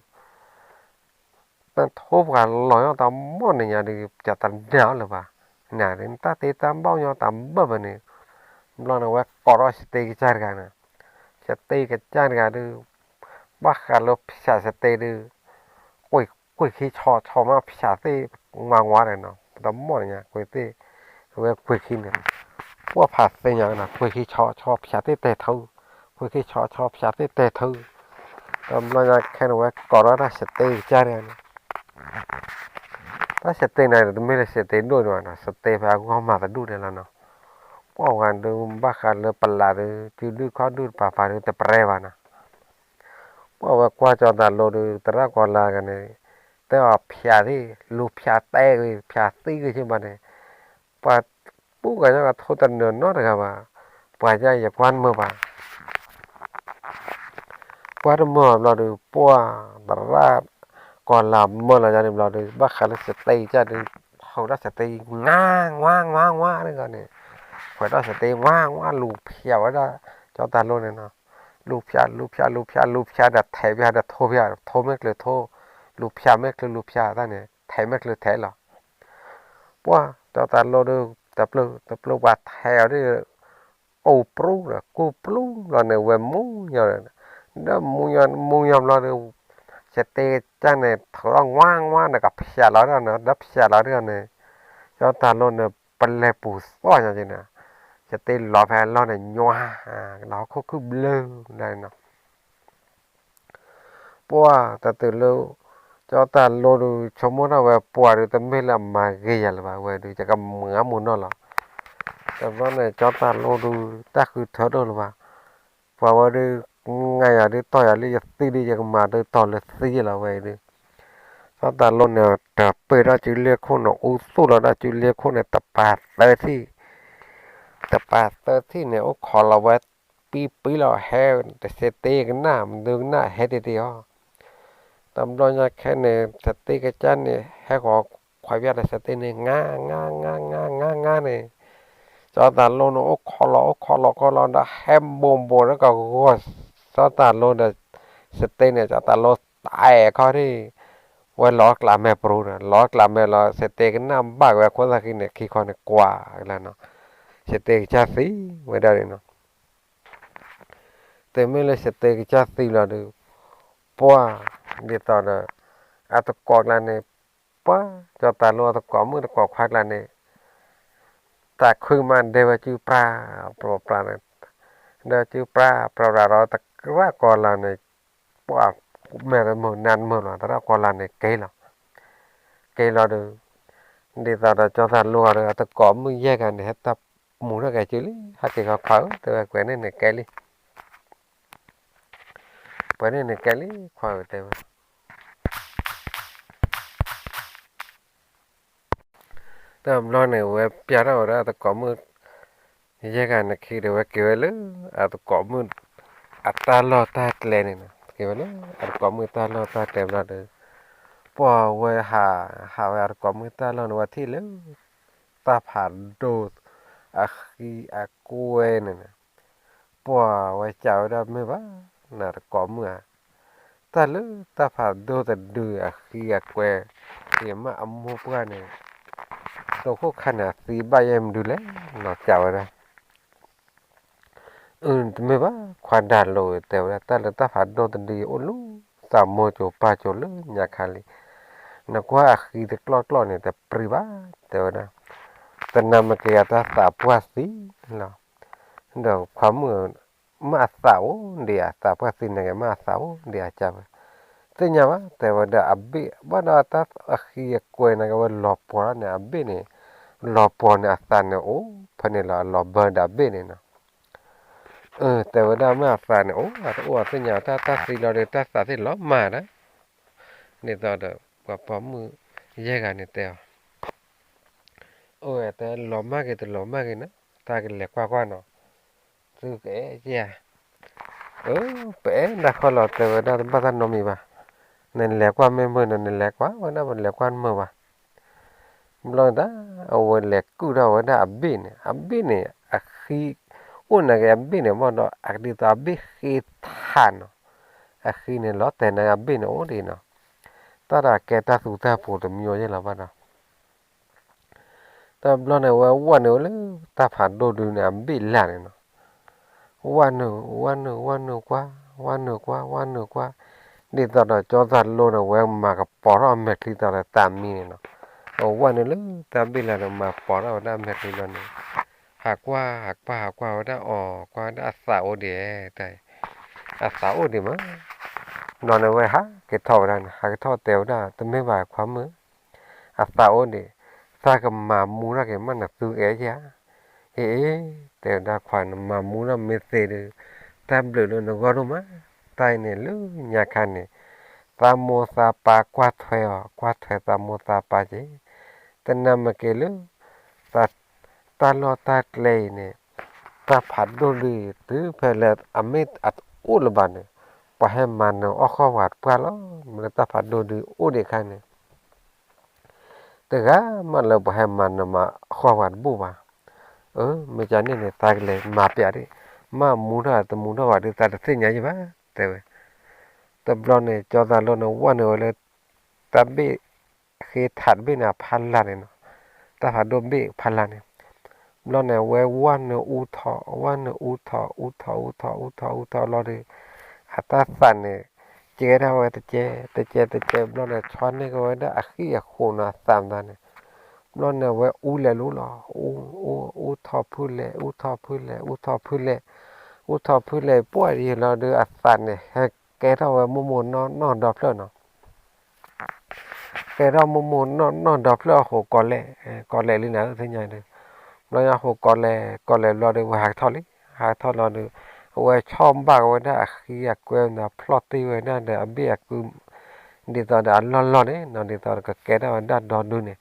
တထိပှၤလီၤညီတၢ်မီၢ်န့ၣ်ညါဒီး ကတနာ်အီၤလၢၤဘၣ်, နတၢ်သ့တၢ်ဘၣ်ညီတၢ်ဘၢဘၢန့ၣ်, ဘျီန့ၣ်ဝဲကိးထီၣ်စတ့ကစၢ်တဂၤန့ၣ်, စတ့ကစၢ်တဂၤဒီး ဘၣ်ဃးလၢဖၠးစတ့ဒီး ကွံာ်ခံဆီဆီမးဖၠးသ့ၣ် ဝါဝါဒီးနီၤ, ပတမီၢ်န့ၣ်ညါ ကွံာ်သ့ၣ် ဝဲကွံာ်ခံန့ၣ်, ပှၢ်ဖးသ့ၣ်ညါနီၤ ကွံာ်ခံဆီဆီဖၠးသ့ၣ်တဲာ်ထု, ကွံာ်ခံဆီဆီဖၠးသ့ၣ်တဲာ်ထု, ဒီးဘျီညါခဲန့ၣ်ဝဲကိးထီၣ်တၢ်စတ့ကစၢ်န့ၣ်, တၢ်စတ့န့ၣ်တမ့ၢ်လၢစတ့ဒိၣ်ဒံးဘၣ်နီၤ, စတ့ဖဲအဂီၢ်မၤတဒူၣ်န့ၣ်လီၤနီၤ, ပှၢ်ဝဲဒုးဘၣ်ဃးလၢပလးဒီး စုဒုၣ်ခီၣ်ဒုၣ်တပၤပၤဒီးတပရဲဘၣ်နီၤ ပှၢ်ဝဲကွၢ်ကၠီတၢ်လိၤဒီး သရၣ်ကီၤလၤဂၤန့ၣ်, တဲအီၤဖၠးသ့ၣ် လူၤဖၠးတဲဂ့ၤ ဖၠးသ့ဂ့ၤဆ့ဘၣ်န့ၣ်, ပှၤပူၤဂၤညါကထိတနၢၤနီတဂၤဘၣ်, ပှၤယဲယကွၢ်တမုာ်ဘၣ် ကွၢ်တမုာ်ဘၣ်ဘျီဒီး ပှၢ်သရၣ်ကီၤလၤမၢလီၤယၤန့ၣ်ဘျီဒီး ဘၣ်ဃးလၢစတ့ကစၢ်ဒီး ဟူးထီၣ်စတ့ ငါ ငါ ငါ ငါ န့ၣ်ဂီၢ်န့ၣ်, ဟူးထီၣ်စတ့ ဝါ ဝါ လူၤဖၠးဝဲဒၣ် ကၠီတၢ်လိၤန့ၣ်နီၤ, လူၤဖၠး လူၤဖၠး လူၤဖၠး လူၤဖၠးဒီးထဲးဖၠးဒီးထိဖၠး ထိမ့ၢ်ကျၢၤထိ, လူၤဖၠးမ့ၢ်ကျၢၤလူၤဖၠးတၢ်န့ၣ် ထဲးမ့ၢ်ကျၢၤထဲးလီၤ ပှၢ် ကၠီတၢ်လိၤဒီး တပျုာ် တပျုာ်ပှၤထဲးအီၤဒီး အိၣ်ပြူဒီး ကူၣ်ပြူလီၤန့ၣ် ဝဲမူညီဒီး ဒီးမူညီ မူညီဘျီဒီး စတ့ကစၢ်န့ၣ် ထုးထီၣ်ဝါ ဝါ ဒီးကဖၠးလီၤဒီး ဒီးဖၠးလီၤဒီးန့ၣ် ကၠီတၢ်လိၤန့ၣ် ပလဲၤပူၤသီၣ်ညီက့ၤန့ၣ် စတ့လီၤဖဲအလီၢ်န့ၣ် ညွါ လီၤဟီၣ်ခိၣ်ခုၣ်ဘျၢဒၣ်န့ၣ်နီၤ ပှၢ်တတုၤလၢ ကၠီတၢ်လိၤဒီး ဆိကမိၣ်ထီၣ်ဝဲပှၢ်ဒီး တမ့ၢ်လၢအမၤဂ့ၤယၤလၢၤဘၣ်ဝဲဒီး ယကမၤမူနီၢ်လီၤ. တဘျီန့ၣ် ကၠီတၢ်လိၤဒီး တၢ်ဃုထၢဒိၣ်လၢၤဘၣ်. ပှၤဝဲဒီး ငါယၤဒုးတီၢ်ယၤလၢယသံဒီး ယကမၤဒုးတီၢ်လၢသံယလီၤဝဲအံၤဒီး ကၠီတၢ်လိၤန့ၣ် တပ့ၤထီၣ်စုလ့ၢ်ခိၣ်န့ၣ် အူသူၣ်လီၤဒၣ်စုလ့ၢ်ခိၣ်န့ၣ် တပၤသၢထံၣ် တပၤသၢထံၣ်န့ၣ် အိၣ်ခိးလီၤဝဲ ပံပံလီၤ ဟဲတစဲးတ့ကနၣ် မနုၤကနၣ်ဟဲတ့ၢ်တ့ၢ်အီၤ. တဘျီညါခဲန့ၣ် စတ့ကစၢ်န့ၣ် ဟဲဃီၤခွဲးပျၢ်ဒီးစတ့န့ၣ် ငါ ငါ ငါ ငါ ငါန့ၣ် ကၠီတၢ်လိၤန့ၣ် အိၣ်ခိးလီၤ အိၣ်ခိးလီၤ ခိးလီၤဒီး ဟဲဘိးဘိးဒီးကဂီၤ ကၠီတၢ်လိၤဒီး စတ့န့ၣ် ကၠီတၢ်လိၤတအဲၣ်ခီၣ်ထံၣ် ဝဲလီၤကျးမဲာ်ပရူၤဒီး လီၤကျးမဲာ်လီၤ စတ့ကနၣ်ဘၣ်က့ၤဝဲခိၣ်သၣ်ဃံန့ၣ် ခံခီန့ၣ်ကွၢ်ကလၢနီၤ စတ့ကစၢ်သံဝဲဒၣ်န့ၣ်နီၤ တမ့ၢ်လၢစတ့ကစၢ်သံလီၤဒီး ပှၢ်ဒ်သိးဒီး အတကိးကျါန့ၣ် ပှၢ် ကၠီတၢ်လိၤအတကိးမုၣ်တကိးခွါကျါန့ၣ် တၢ်ခုၣ်မးဒဲဝဲစုပြၢ်ပြၢ်န့ၣ် ဒီးစုပြၢ်ပြၢ်ပြၢ်ဒီး သရၣ်ကီၤလၤန့ၣ် ပှၢ်မဲာ်တမုာ်နါတမုာ်လီၤ သရၣ်ကီၤလၤန့ၣ် က့ၤလီၤ က့ၤလီၤဒီး ဒ်သိးဒီးကၠီတၢ်လိၤဒီး အတကိးမုၣ်ယဲၢ်ဂၤန့ၣ် ဟဲတၢ်မူထီၣ်က့ၤစုလံ ဟဲက့ၤခီခွါဧၢ တဲဝဲ ကွဲးန့ၢ်န့ၣ်ကဲလံ ကွဲးန့ၢ်န့ၣ်ကဲလံ ခွါဧၢ တဲဝဲ တဘျီန့ၣ် ဝဲပျၢ်ထီၣ်ဝဲဒၣ်အတကိးမုၣ် ယဲၢ်ဂၤန့ၣ်ခံဒီး ဝဲက့ၤဝဲလၢ အတကိးမုၣ် အတၢ်လီၢ်တၢ်ကျဲန့ၣ်နီၤ က့ၤဝဲလၢ အတကိးမုၣ်တၢ်လီၢ်တၢ်ကျဲဘျီဒီး ပှၤဝဲဟး ဟးဝဲအတကိးမုၣ်တၢ်လီၢ်န့ၣ် ဝဲထံၣ်လၢ တၢ်ဖးဒိၣ် အဃံအကွဲန့ၣ်န့ၣ်, ပှၤဝဲစံးဝဲဒၣ်မ့ၢ်ဘၣ် နတကိးမုၣ်ဧါ, တၢ်လၢတၢ်ဖးဒိၣ်တဒုအဃံအကွဲ ယမ့ၢ်အမိၢ်ပှၢ်န့ၣ် တိခိၣ်ခါန့ၣ် အသံဘၣ်ယဲၢ်မနုၤလဲၣ် နီၢ်စံးဝဲဒၣ် အၢ တမ့ၢ်ဘၣ် ခွါဒၣ်လိၤ တဲဝဲဒၣ် တၢ်လၢတၢ်ဖးဒိၣ်တဒုအံၤ အိၣ်လၢသးမိၢ်စိၤပၢ်စိၤ လၢညါခါလံ, နကွၢ်အဃံတကျီၢ်ကျီၢ်န့ၣ် တပြံဘၣ် တဲဝဲဒၣ်, တနၢ်မ့ၢ်က့ၤအတၢ်သးပှၢ်သံလီၤ, ဒီးခွါမုၣ် မ့ၢ်အသးအိၣ်ဒံးဧါ သးပှၢ်သံန့ၣ်က့ၤ မ့ၢ်အသးအိၣ်ဒံးဧါ စံးဝဲ, သ့ၣ်ညါဘၣ် တဲဝဲဒၣ် အဘ့ၣ် ဘၣ်ဒီးတၢ်အဃံအကွဲန့ၣ်က့ၤ ဝဲလီၤပှီၤထီၣ်န့ၣ် အဘ့ၣ်န့ၣ်, လီၤပှီၤန့ၣ် အသးန့ၣ်အိၣ်ဖဲန့ၣ်လီၤ အလီၤဘၢဒီးအဘ့ၣ်န့ၣ်နီၤ, အၢ တဲဝဲဒၣ် မ့ၢ်အသးန့ၣ်အိၣ် အတအိၣ်အသ့ၣ်ညါ တၢ်တၢ်သံလီၤဒီး တၢ်သးသ့ၣ်လီၤမၢ်ဒီး ဒ်သိးဒီး ပှၤပိာ်မုၣ်ယဲၢ်ဂၤန့ၣ်တဲအီၤ, အိၣ်ဝဲတဲ လီၤမၢ်က့ၤတလီၤမၢ်က့ၤနီၤ တၢ်ကလဲၤကွၢ်ကွၢ်နီၤ, သုကအဲၣ်က့ၤဧါ, အၢ ပအဲၣ်ဒၣ်ခီလီၤ တဲဝဲဒၣ် တဘၣ်တၢ်နီတမံၤဘၣ်, နလဲၤကွၢ်မ့ၢ်မုာ်နီၤ နလဲၤကွၢ်ဝဲဒၣ် ပလဲၤကွၢ်မုာ်ဘၣ် ဘျီဒၣ် အဝဲလဲၤကုၢ်ထီၣ်ဝဲဒၣ်အဘ့ၣ်န့ၣ် အဘ့ၣ်န့ၣ် အဃံ အိၣ်န့ၣ်က့ၤအဘ့ၣ်န့ၣ် ဘၣ်ဒီး အကဒ်သိးအဘ့ၣ်ဃ့ထးနီၤ, အဃံန့ၣ်လီၤတဲာ်န့ၣ် အဘ့ၣ်န့ၣ်အိၣ်ဒံးနီၤ, တၢ်ဒီးကဲတၢ်သူတၢ်ပူၤတမံၤယဲၢ်လီၤဘၣ်ဒီး တဘျီန့ၣ် ဝဲဝဲနုာ်ဝဲလၢ တၢ်ဖးဒိၣ်ဒုန့ၣ် အဘ့ၣ်လၢ်န့ၣ်နီၤ, ဝဲနုာ် ဝဲနုာ် ဝဲနုာ်ကွၢ် ဝဲနုာ်ကွၢ် ဝဲနုာ်ကွၢ်, ဒ်သိးဒီးကၠီသးလိန့ၣ် ဝဲမၤကပီၤထီၣ်အမဲာ်ချံသီဒီးတၢ်မံန့ၣ်နီၤ, အဝဲနုာ်လၢတၢ်ဘ့ၣ်လၢ်ဒီး မၤပီၤထီၣ်ဝဲဒၣ်အမဲာ်ချံဘျီန့ၣ်, ဟးကွၢ် ဟးကွၢ် ဟးကွၢ်ဝဲဒၣ်အီၤ ကွၢ်ဝဲဒၣ်အသးအိၣ်ဒံး တၢ် အသးအိၣ်ဒံးမး, ဘျီန့ၣ်ဝဲဟးက့ၤထီၣ်ဝဲဒၣ်န့ၣ် ဟးက့ၤထီၣ်တဲဝဲဒၣ် တမ့ၢ်ဘၣ်ခွါမုၣ်, အသးအိၣ်ဒံး, သးကမၤမူထီၣ်က့ၤမးနသုအဲၣ်က့ၤဧါ, အ့ အ့ တဲဝဲဒၣ်ခွါ နမၤမူထီၣ်မ့ၢ်သ့ဒီး တၢ်ဘျုးလၢနဂီၢ်ဒိၣ်မး, တၢ်အံၤန့ၣ်လၢညါခါန့ၣ် သးမိၢ်သးပၢ်ကွၢ်ထွဲအီၤ ကွၢ်ထွဲသးမိၢ်သးပၢ်က့ၤ, တနၢ်မ့ၢ်က့ၤလၢ တၢ်လီၢ်တၢ်ကျဲအံၤန့ၣ် တၢ်ဖးဒိၣ်ဒုအံၤ တုၤဖဲလၢအမ့ၢ်အတအိၣ်လၢၤဘၣ်န့ၣ် ပှၤဟဲမၤနၢၤအီၣ်ဃီၣ်ဝးတပှၢ်လီၤ, မ့ၢ်လၢတၢ်ဖးဒိၣ်ဒုအိၣ်ဒံးအခါန့ၣ် တဂၤမးလၢပှၤဟဲမၤနၢၤမၤဃီၣ်ဝးတဘူၣ်ဘၣ်, အၢ မ့ၢ်ကန့ၣ်န့ၣ် သးကလဲၤမၤပျးဒံး, မ့ၢ်မူထီၣ်တမူထီၣ်ဘၣ်ဒီး သးတသ့ၣ်ညါယံၤဘၣ် တဲဝဲ, တဘျီန့ၣ် ကၠီသးလိန့ၣ် ဝဲနုာ်ဝဲလၢ တၢ်ဘ့ၣ် ဃ့ထးတဘ့ၣ်န့ၣ် အဖီလာ်န့ၣ်နီၤ, တၢ်ဖးဒိၣ်ဘ့ၣ်ဖီလာ်န့ၣ်, ဘျီန့ၣ် အဝဲဝဲနုာ်အူထီၣ် ဝဲနုာ်အူထီၣ် အူထီၣ် အူထီၣ် အူထီၣ် အူထီၣ်လီၤဒီး အတၢ်သးန့ၣ် ကဲထီၣ်ဝဲတကဲ တကဲ တကဲ ဘျီန့ၣ် ဆီန့ၢ်က့ၤဝဲဒၣ်အဃံအဃိးန့ၣ် အသးမတၤန့ၣ်, ဘျီန့ၣ် အဝဲအူလဲၤလူလီၤ, အူ အူ အူထီၣ်ဖုလဲၣ် အူထီၣ်ဖုလဲၣ် အူထီၣ်ဖုလဲၣ် အူထီၣ်ဖုလဲၣ် ပှၢ်ယံၤလီၤဒီး အသးန့ၣ် ဟဲကဲထီၣ်ဝဲမိၢ်မိၢ်နီၢ်နီၢ်ဒီဖျၢၣ်နီၤ ကဲထီၣ်မိၢ်မိၢ်နီၢ်နီၢ်ဒီဖျၢၣ်အဃိ ကီၤလဲၣ် ကီၤလဲၣ်လံနၤသ့ၣ်ညါဒီး, ဘျီညါအဃိ ကီၤလဲၣ် ကီၤလဲၣ်ဘျီဒီး ဝဲဟးကထီၣ်လံ, ဟးကထီၣ်လီၤဒီး အဝဲဆီၣ်ဘၣ်က့ၤဝဲဒၣ်အဃံအကွဲန့ၣ် ဖျီၣ်တ့ၢ်ဝဲဒၣ်ဒီးအဘ့ၣ်အကု ဒ်သိးဒီးအလီၢ်လီၢ်န့ၣ်နီၤ ဒ်သိးဒီးကကဲထီၣ်ဝဲဒၣ်ဒီဒုန့ၣ်,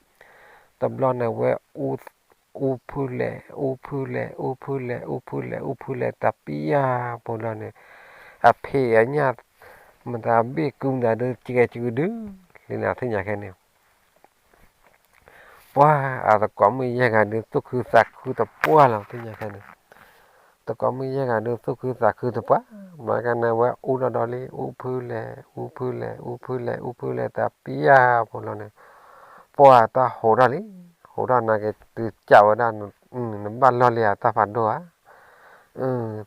တဘျီန့ၣ် ဝဲ အူဖုလဲၣ် အူဖုလဲၣ် အူဖုလဲၣ် အူဖုလဲၣ် အူဖုလဲၣ်တပျၢ်ဖိလီၤန့ၣ်, အဖံးအညၣ် မတၤအဘ့ၣ်ကုမတၤဒုး ကဲကဒု လံနၤသ့ၣ်ညါခဲန့ၣ် ပှၤအသကိးမုၣ်ယဲၢ်ဂၤဒုး သူၣ်ခုသးခုတပှၢ်လီၤ သ့ၣ်ညါခဲန့ၣ်, သကိးမုၣ်ယဲၢ်ဂၤဒုး သူၣ်ခုသးခုတပှၢ်, ဘျီကန့ၣ် ဝဲအူဒီးဒီးလံ အူဖုလဲၣ် အူဖုလဲၣ် အူဖုလဲၣ် အူဖုလဲၣ်တပျၢ်ဖိလီၤန့ၣ်, ပှၤတၢ်ဟိးထီၣ်လံ, ဟိးထီၣ်နာ်က့ၤ တုၤစံးဝဲဒၣ် နဘၣ်လီၢ်လံဧါ တၢ်ဖးဒိၣ်ဧါ,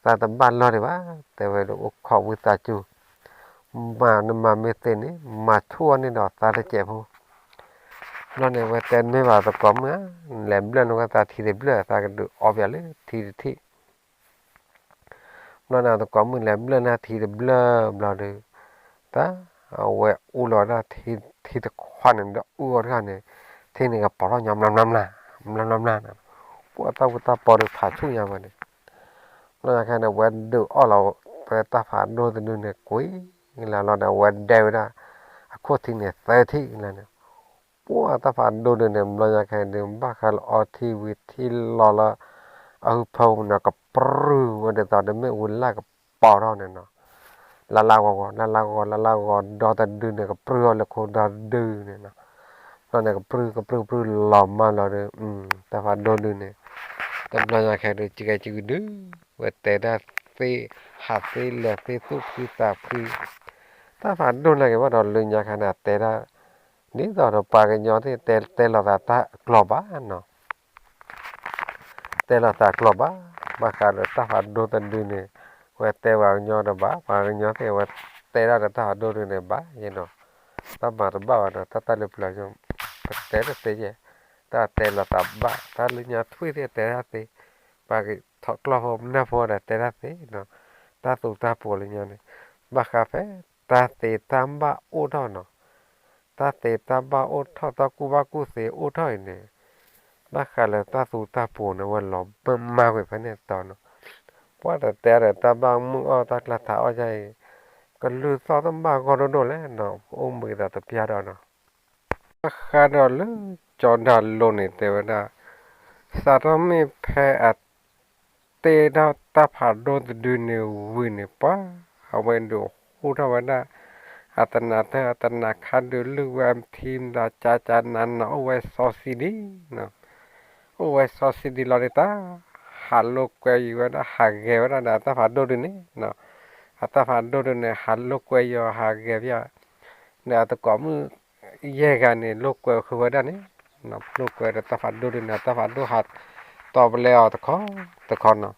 သးတဘၣ်လီၢ်ဒံးဘၣ်, တဲဝဲဒီး အိၣ်ခိးဝံသးစူၤ မၤနမၤမ့ၢ်သ့န့ၣ် မၤဆူၣ်အီၤန့ၣ်ဒီးသးတစဲးဖိ, ဘျီန့ၣ် ဝဲတဲမ့ၢ်ဘၣ်သကိးမုၣ်ဧါ, နလဲၤဘျၢၣ်နဝဲသးထံတဘျၢၣ် သးကဒုးအီပၠးလၢထံတထံၣ်, ဘျီန့ၣ် သကိးမုၣ်လဲၤဘျၢၣ်န့ၢ်ထံတဘျၢၣ်ဘျီဒီး, တၢ် အဝဲအူလီၤဒၣ်ထံတခွးန့ၣ်ဒီးအူအီၤတဂၤန့ၣ်, ထံန့ၣ်ကပီၤထီၣ်ညီမျၢ်မျၢ်မျၢ်, မျၢ်မျၢ်မျၢ်န့ၣ်, ပှၤတၢ်ဝူတၢ်ပီၤဒီးဖးဆူၣ်ညါဝဲန့ၣ် ဘျီညါခဲန့ၣ် ဝဲဒုးအီၣ်လီၤ ဝဲတၢ်ဖးဒိၣ်တဒုန့ၣ် ကွံာ်လၢလီၤဒီး အဝဲဒဲဝဲဒၣ် အခိၣ်ထံန့ၣ်သၢထံၣ်လၢန့ၣ်, ပှၤတၢ်ဖးဒိၣ်ဒုန့ၣ် ဘျီညါခဲန့ၣ်ဒုး ဘၣ်ဃးလၢအီထံဝံၤထံလီၤလၢ အဟုဖၢပူၤန့ၣ် ကပြုၢ်ဝဲဒ်သိးဒီးမ့ၣ်အူလၢ်ကပီၤထီၣ်န့ၣ်နီၤ, လၢ်လၢ်ဂီၤဂီၤ လၢ်လၢ်ဂီၤဂီၤ လၢ်လၢ်ဂီၤဂီၤ ဒီသဒုန့ၣ် ကပြုၢ်အီၤလၢခိဒီသဒုန့ၣ်နီၤ. ဘျီန့ၣ် ကပြုၢ်ကပြုၢ်ကပြုၢ်လီၤမၢ်လီၤဒီး တၢ်ဖးဒိၣ်ဒုန့ၣ် တဘျီညါခဲဒုး ကဂဲကဂုာ်ဒုး ဝဲတဲဒၣ်သ့ ဟးသ့လဲၤသ့ သူၣ်ဖှံသးဖှံ တၢ်ဖးဒိၣ်နာ်က့ၤဘၣ်ဒီး လၢညါခါန့ၣ် အတဲဒၣ် ဒ်သိးဒီးပှၤကညီသ့ၣ် တဲတဲလီၤသးတၢ်ကျိာ်ဘၣ်နီၤ. တဲလီၤသးကျိာ်ဘၣ်, ဘၣ်ဃးဒီးတၢ်ဖးဒိၣ်တဒုန့ၣ် ဝဲတဲပှၤကညီတဘၣ်, ပှၤကညီသ့ၣ် အဝဲတဲဒၣ်ဒီးတၢ်ဖးဒိၣ်ဒုန့ၣ်ဘၣ်ယဲနီၤ, တၢ်မၤတဘၣ်ဘၣ်ဒီး တၢ်တၢ်လၢပျၢၤ ပတဲတသ့ယဲ, တၢ်တဲလီၤသးဘၣ်, တၢ်လၢညါထွံၣ်သ့ၣ်တဲဒၣ်သ့, ပှၤကထီၣ်ကျီၢ်ဖိနၢ်ဖိဒီးတဲဒၣ်သ့နီၤ, တၢ်သူတၢ်ပှိၤလၢညါန့ၣ်, ဘၣ်ဃးဖဲ တၢ်သ့တၢ်ဘၣ်အိၣ်ထီၣ်နီၤ တၢ်သ့တၢ်ဘၣ်အိၣ်ထီၣ် တၢ်ကူၣ်ဘၣ်ကူၣ်သ့အိၣ်ထီၣ်အံၤန့ၣ်, ဘၣ်ဃးလၢတၢ်သူတၢ်ပှိၤန့ၣ် ဝဲလီၤမၢ်မၢ်ကွံာ်ဖဲန့ၣ်တီနီၤ, ပှၤတတဲဒီးတၢ်ဘၣ်မုာ်အီၣ် တၢ်ကျါထးအီၣ်ယါအံၤ, ကလုၢ်သီၣ်တဘၣ်ဂီၢ်ဒိၣ်ဒိၣ်လဲၣ်နီၤ, အိၣ်မုာ်သးတပျၢ်ဒီးနီၤ ဘၣ်ဃးဒီးလၢကၠီၤဒၤလိန့ၣ်တဲဝဲဒၣ်, စးထီၣ်မ့ၢ်ဖဲအတဲဒၣ်တၢ်ဖးဒိၣ်တဒုန့ၣ်ဝံၤန့ၣ် ပှၤအဝဲဒုးဟူထီၣ်ဝဲဒၣ်, အတနးတၢ် အတနးခါဒုး လုၢ်ဝဲထံမသး ကၠါကၠါနးနး အိၣ်ဝဲစီဆှံဒံနီၤ, အိၣ်ဝဲစီဆှံဒံလီၤဒုး တၢ်ဟးလိာ်ကွဲယံၤဝဲဒၣ် ဟးဂဲၤဝဲဒၣ်ဒီးအတၢ်ဖးဒိၣ်ဒုန့ၣ်နီၤ, အတၢ်ဖးဒိၣ်ဒုန့ၣ် ဟးလိာ်ကွဲယံၤ ဟးဂဲၤဖဲ ဒီးအသကိးမုၣ်ယဲၢ်ဂၤန့ၣ် လိာ်ကွဲဃုာ်ဝဲဒၣ်န့ၣ်, လိာ်ကွဲဒီးတၢ်ဖးဒိၣ်ဒုန့ၣ် အတၢ်ဖးဒိၣ်ဟးတီပလဲအီၤတခီတခီနီၤ,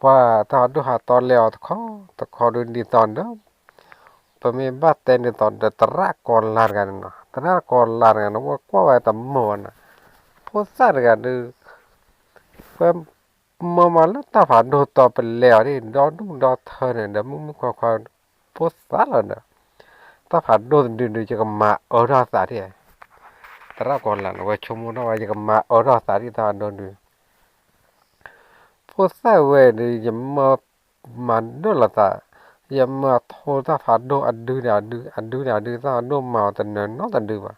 ပှၤတၢ်ဖးဒိၣ်ဟးတီလဲအီၤတခီတခီဒုး ဒ်သိးဒီး ပမ့ၢ်ဘၣ်တဲဒ်သိးဒီး သရၣ်ကီၤလၤတဂၤန့ၣ်နီၤ, သရၣ်ကီၤလၤတဂၤန့ၣ် ဝဲကွၢ်ဝဲတမုာ်ဘၣ်နီၤ, ဖိသၣ်တဂၤဒုး ဝဲမၢမၤလၢတၢ်ဖးဒိၣ်တီပလဲအီၤဒ် ဒီဒူၣ်ဒီထၢန့ၣ်ဒီး မုၣ်မုၣ်ခွါခွါ ဖိသၣ်လီၤဒီး တၢ်ဖးဒိၣ်တဒုဒုး ယကမၤအၢထီၣ်သးဒ်, သရၣ်ကီၤလၤန့ၣ် ဝဲဆိကမိၣ်ထီၣ်ဝဲ ယကမၤအၢထီၣ်သးဒ် တၢ်ဖးဒိၣ်ဒုး ဖိသၣ်ဝဲဒုး ယမၢမၤဒိၣ်လိာ်သး, ယမၢထိတၢ်ဖးဒိၣ်အဒုန့ၣ်အဒု အဒုန့ၣ်အဒု တၢ်ဖးဒိၣ်မၤအီၤတနၢၤနီတဒုဘၣ်,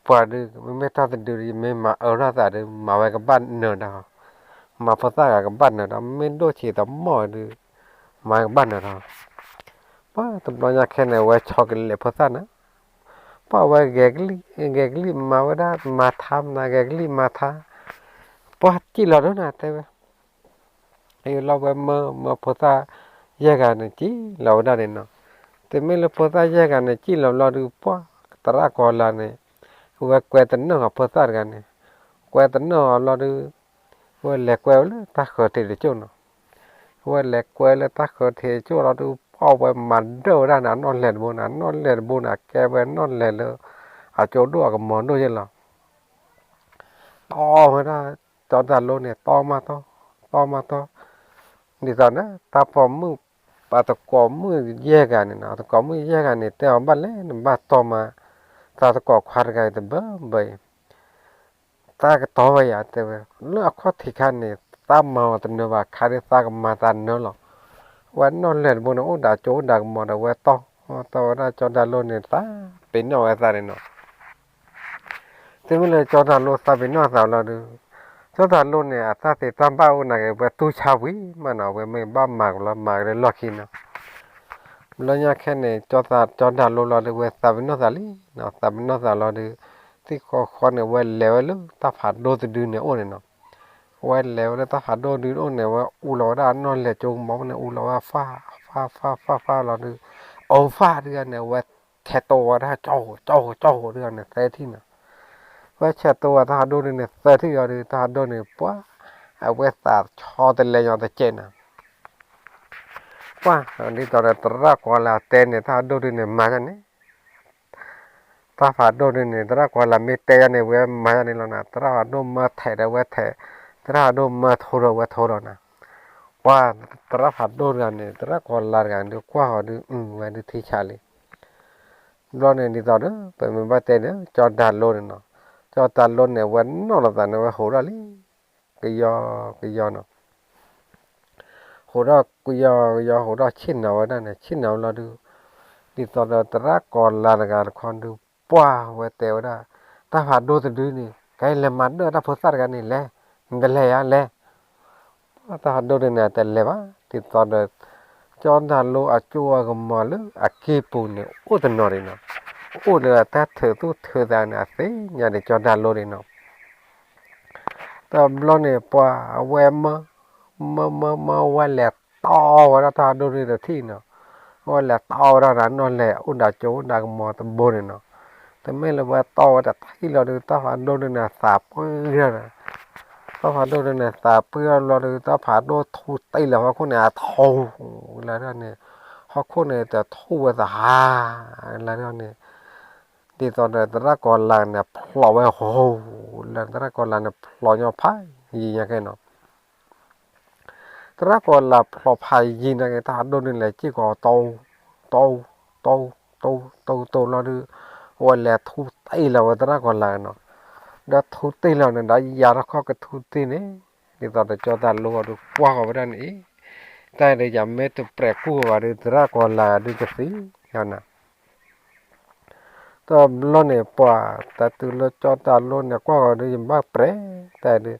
ပှၤဒုး မ့မ့ၢ်တၢ်တဒုဒုး ယမ့ၢ်မၤအၢထီၣ်သးဒုး မၤဝဲကဘၣ်နၢၤတၢ်, မၤဖိသၣ်ဂၤကဘၣ်နၢၤတၢ်, မ့ၢ်ဒိၣ်ဆံးတမီၢ်ဒုး မၤကဘၣ်နၢၤတၢ်, ပှၤတဘျီညါခဲန့ၣ် ဝဲဆီကလဲာ်ဖိသၣ်န့ၣ်, ပှၤဝဲဂဲၤကလံၣ် ဂဲၤကလံၣ်မၤဝဲဒၣ်မၤထါမနုၤ ဂဲၤကလံၣ်မၤထါ, ပှၤစံၣ်လီၤဒိၣ်နၤတဲဝဲ လီၤဝဲမၢ မၢဖိသၣ်ယဲၢ်ဂၤန့ၣ် စံၣ်လီၤဝဲဒၣ်န့ၣ်နီၤ, တမ့ၢ်လၢဖိသၣ်ယဲၢ်ဂၤန့ၣ် စံၣ်လီၤဘျီဒုး ပှၤသရၣ်ကီၤလၤန့ၣ် ဝဲကွဲတနၢၣ်အီၤဖိသၣ်တဂၤန့ၣ်, ကွဲတနၢၣ်အီၤဘျီဒုး ဝဲလဲၤကွဲဝဲလၢတၢ်ဃၢၤထံးတကၠိၢ်နီၤ, ဝဲလဲၤကွဲလၢတၢ်ဃၢၤထံးတကၠိၢ်လီၤဒုး ပှၤဝဲမၤဒၢၣ်ဝဲဒၣ်န့ၣ် အနီၣ်လဲၢ်တဘိန့ၣ် အနီၣ်လဲၢ်တဘိန့ၣ် အကဲဝဲနီၣ်လဲၢ်လၢ အကၠိဒိၣ်အကမီၤဒိၣ်ယဲလီၤ တီဝဲဒၣ် ကၠီၤတၢ်လိန့ၣ် တီမးတီ, တီမးတီ, ဒ်သိးန့ၣ် တၢ်ပိာ်မုၣ် အသကိးမုၣ်ယဲၢ်ဂၤန့ၣ်နီၤ, အသကိးမုၣ်ယဲၢ်ဂၤန့ၣ် တဲအီၤဘၣ်လဲၣ် နဘၣ်တီမး, သးသကိးခွါတဂၤအံၤတဘၢဘၢအံၤ, သးကတီဝဲယၤတဲဝဲ, လၢအခီၣ်ထံးခါန့ၣ် သးမၤအီၤတနၢၤဘၣ် ခါဒုးသးကမၤသးနၢၤလီၤ, ဝဲနီၣ်လဲၢ်တဘိန့ၣ် အိၣ်ဒီးကၠိအိၣ်ဒီးကမီၤဒီးဝဲတီ, တီဝဲဒၣ်ကၠီၤတၢ်လိန့ၣ် သးပ့ၤနီၣ်ဝဲသးန့ၣ်နီၤ တုၤမ့ၢ်လၢကၠီၤတၢ်လိသးပ့ၤနီၣ်သးလီၤဒုး, ကၠီၤတၢ်လိန့ၣ် အတၢ်သ့တၢ်ဘၣ်အိၣ်နာ်က့ၤ ဝဲတူၢ်ဆါဝံၤမးနီၤ, ဝဲမ့ၢ်ဘၣ်မၤကလီၤ မၤကလီၢ်ခံနီၤ, ဘျီညါခဲန့ၣ် ကၠီၤတၢ်လိဘျီဒုး ဝဲသးပ့ၤနီၣ်သးလံနီၤ, သးပ့ၤနီၣ်သးလီၤဒုး, သ့ၣ်ဃီဃီန့ၣ် ဝဲလဲၤဝဲလၢတၢ်ဖးဒိၣ်တဒုန့ၣ်အိၣ်န့ၣ်နီၤ, ဝဲလဲၤဝဲလၢတၢ်ဖးဒိၣ်တဒုန့ၣ်အိၣ်န့ၣ် ဝဲအူလီၤဝဲဒၣ်အနီၣ်လဲၢ်ကၠိကမီၤန့ၣ် အူလီၤဝဲ ဖးဖးဖးဖးဖးလီၤဒုး, အဖးတဂၤန့ၣ် ဝဲဆဲးတိဝဲဒၣ် ကၠီၣ်ဃိး ကၠီၣ်ဃိး ကၠီၣ်ဃိးတဂၤန့ၣ် သၢထံၣ်နီၤ, ဝဲဆဲးတိဝဲတၢ်ဖးဒိၣ်ဒုန့ၣ် သၢထံၣ်အီၤဒုး တၢ်ဖးဒိၣ်န့ၣ် ပှၤ အဝဲသးဆီတလဲညီတစဲးနီၤ ပှၤ ဒ်သိးဒီးသရၣ်ကီၤလၤတဲန့ၣ် တၢ်ဖးဒိၣ်ဒုန့ၣ် မၤယါန့ၣ်, တၢ်ဖးဒိၣ်ဒုန့ၣ် သရၣ်ကီၤလၤမ့ၢ်တဲယါန့ၣ် ဝဲမၤယါန့ၣ်လီၤနီၤ, သရၣ်ဖးဒိၣ်မၢထဲးဒီးဝဲထဲး, သရၣ်ဖးဒိၣ်မၢထိဒီးဝဲထိဒီးနီၤ, ပှၤ သရၣ်ဖးဒိၣ်တဂၤန့ၣ် သရၣ်ကီၤလၤတဂၤန့ၣ် ဒုးကွၢ်ဃီၤဒုး အုဝဲဒုးထံဆးလံ ဘျီန့ၣ်ဒ်သိးဒီး ပမ့ၢ်ဘၣ်တဲဒီး ကၠီၤတၢ်လိန့ၣ်နီၤ, ကၠီၤတၢ်လိန့ၣ် ဝဲနီၣ်လိာ်သးန့ၣ် ဝဲဟိးထီၣ်လံ, ကယီကယီနီၤ, ဟိးထီၣ်ကယီကယီ ဟိးထီၣ်ဆ့ၣ်နီၤဝဲဒၣ်န့ၣ် ဆ့ၣ်နီၤဝဲလီၤဒုး, ဒ်သိးဒီးသရၣ်ကီၤလၤတဂၤတခီဒုး ပှၤဝဲတဲဝဲဒၣ်, တၢ်ဖးဒိၣ်တဒုန့ၣ် ကဲလဲၤမၤဒၢၣ်တၢ်ဖိသၣ်တဂၤန့ၣ်လဲၣ်, နတလဲၤယါလဲၣ် တၢ်ဖးဒိၣ်ဒုန့ၣ် အတလဲၤဘၣ်, ဒ်သိးဒီး ကၠီတၢ်လိအကၠိအကမီၤလၢအက့ၢ်ပူၤန့ၣ် အိၣ်တနီၤဒံးနီၤ, အိၣ်လၢတၢ်ထုးသူၣ်ထုးသးန့ၣ် အသ့ၣ်ညါဒံးကၠီတၢ်လိန့ၣ်နီၤ. တဘျီန့ၣ် ပှၤအဝဲမၢ မၢမၢမၢဝဲလဲၤတီဝဲဒၣ်တၢ်ဖးဒိၣ်န့ၣ်တထံၣ်နီၤ, အဝဲလဲၤတီဝဲဒၣ်နီၢ်လဲၤအိၣ်ဒီးကၠိဒီးကမီၤတဘိန့ၣ်နီၤ. တမ့ၢ်လၢဝဲတီဝဲတထံၣ်လီၤဒုး တၢ်ဖးဒိၣ်န့ၣ်န့ၣ် သးပှၢ်လီၤဒီး တၢ်ဖးဒိၣ်န့ၣ်န့ၣ် သးပှၢ်လီၤဒုး တၢ်ဖးဒိၣ်ထူတ့ၢ်လီၤဟီၣ်ခိၣ်န့ၣ် အထူလၢဒၣ်န့ၣ်, ဟီၣ်ခိၣ်န့ၣ်တထူဝဲသဟါလၢဒၣ်န့ၣ်, ဒ်သိးဒီးသရၣ်ကီၤလၤန့ၣ် ဖျိးဝဲဟူလၢ သရၣ်ကီၤလၤန့ၣ်ဖျိးညီဖးယံၤညါကဲနီၤ. သရၣ်ကီၤလၤဖျိးဖးယံၤနာ်က့ တၢ်ဖးဒိၣ်န့ၣ်လဲၤစ့ၢ်ကီးတီ တီ တီ တီ တီ တီလီၤဒုး, အဝဲလဲၤထူတ့ၢ်လီၤဝဲသရၣ်ကီၤလၤနီၤ. ဒီးထူတ့ၢ်လီၤန့ၣ် ဒီးယၤထီၣ်ခီၣ်ကထူတ့ၢ်န့ၣ်, ဒ်သိးဒီးကၠီတၢ်လိအီၤဒုးကွၢ်ဃီၤဝဲဒၣ်န့ၣ်အံၤ, တၢ်ဒုးယၤမ့ၢ်တပြဲးကူၣ်ဘၣ်ဒုး သရၣ်ကီၤလၤဒုးကသံနီၤ. တဘျီန့ၣ် ပှၤတၢ်တုၤလၢကၠီတၢ်လိန့ၣ် ကွၢ်ဃီၤဒုး ယဘၣ်ပြဲး တၢ်ဒုး,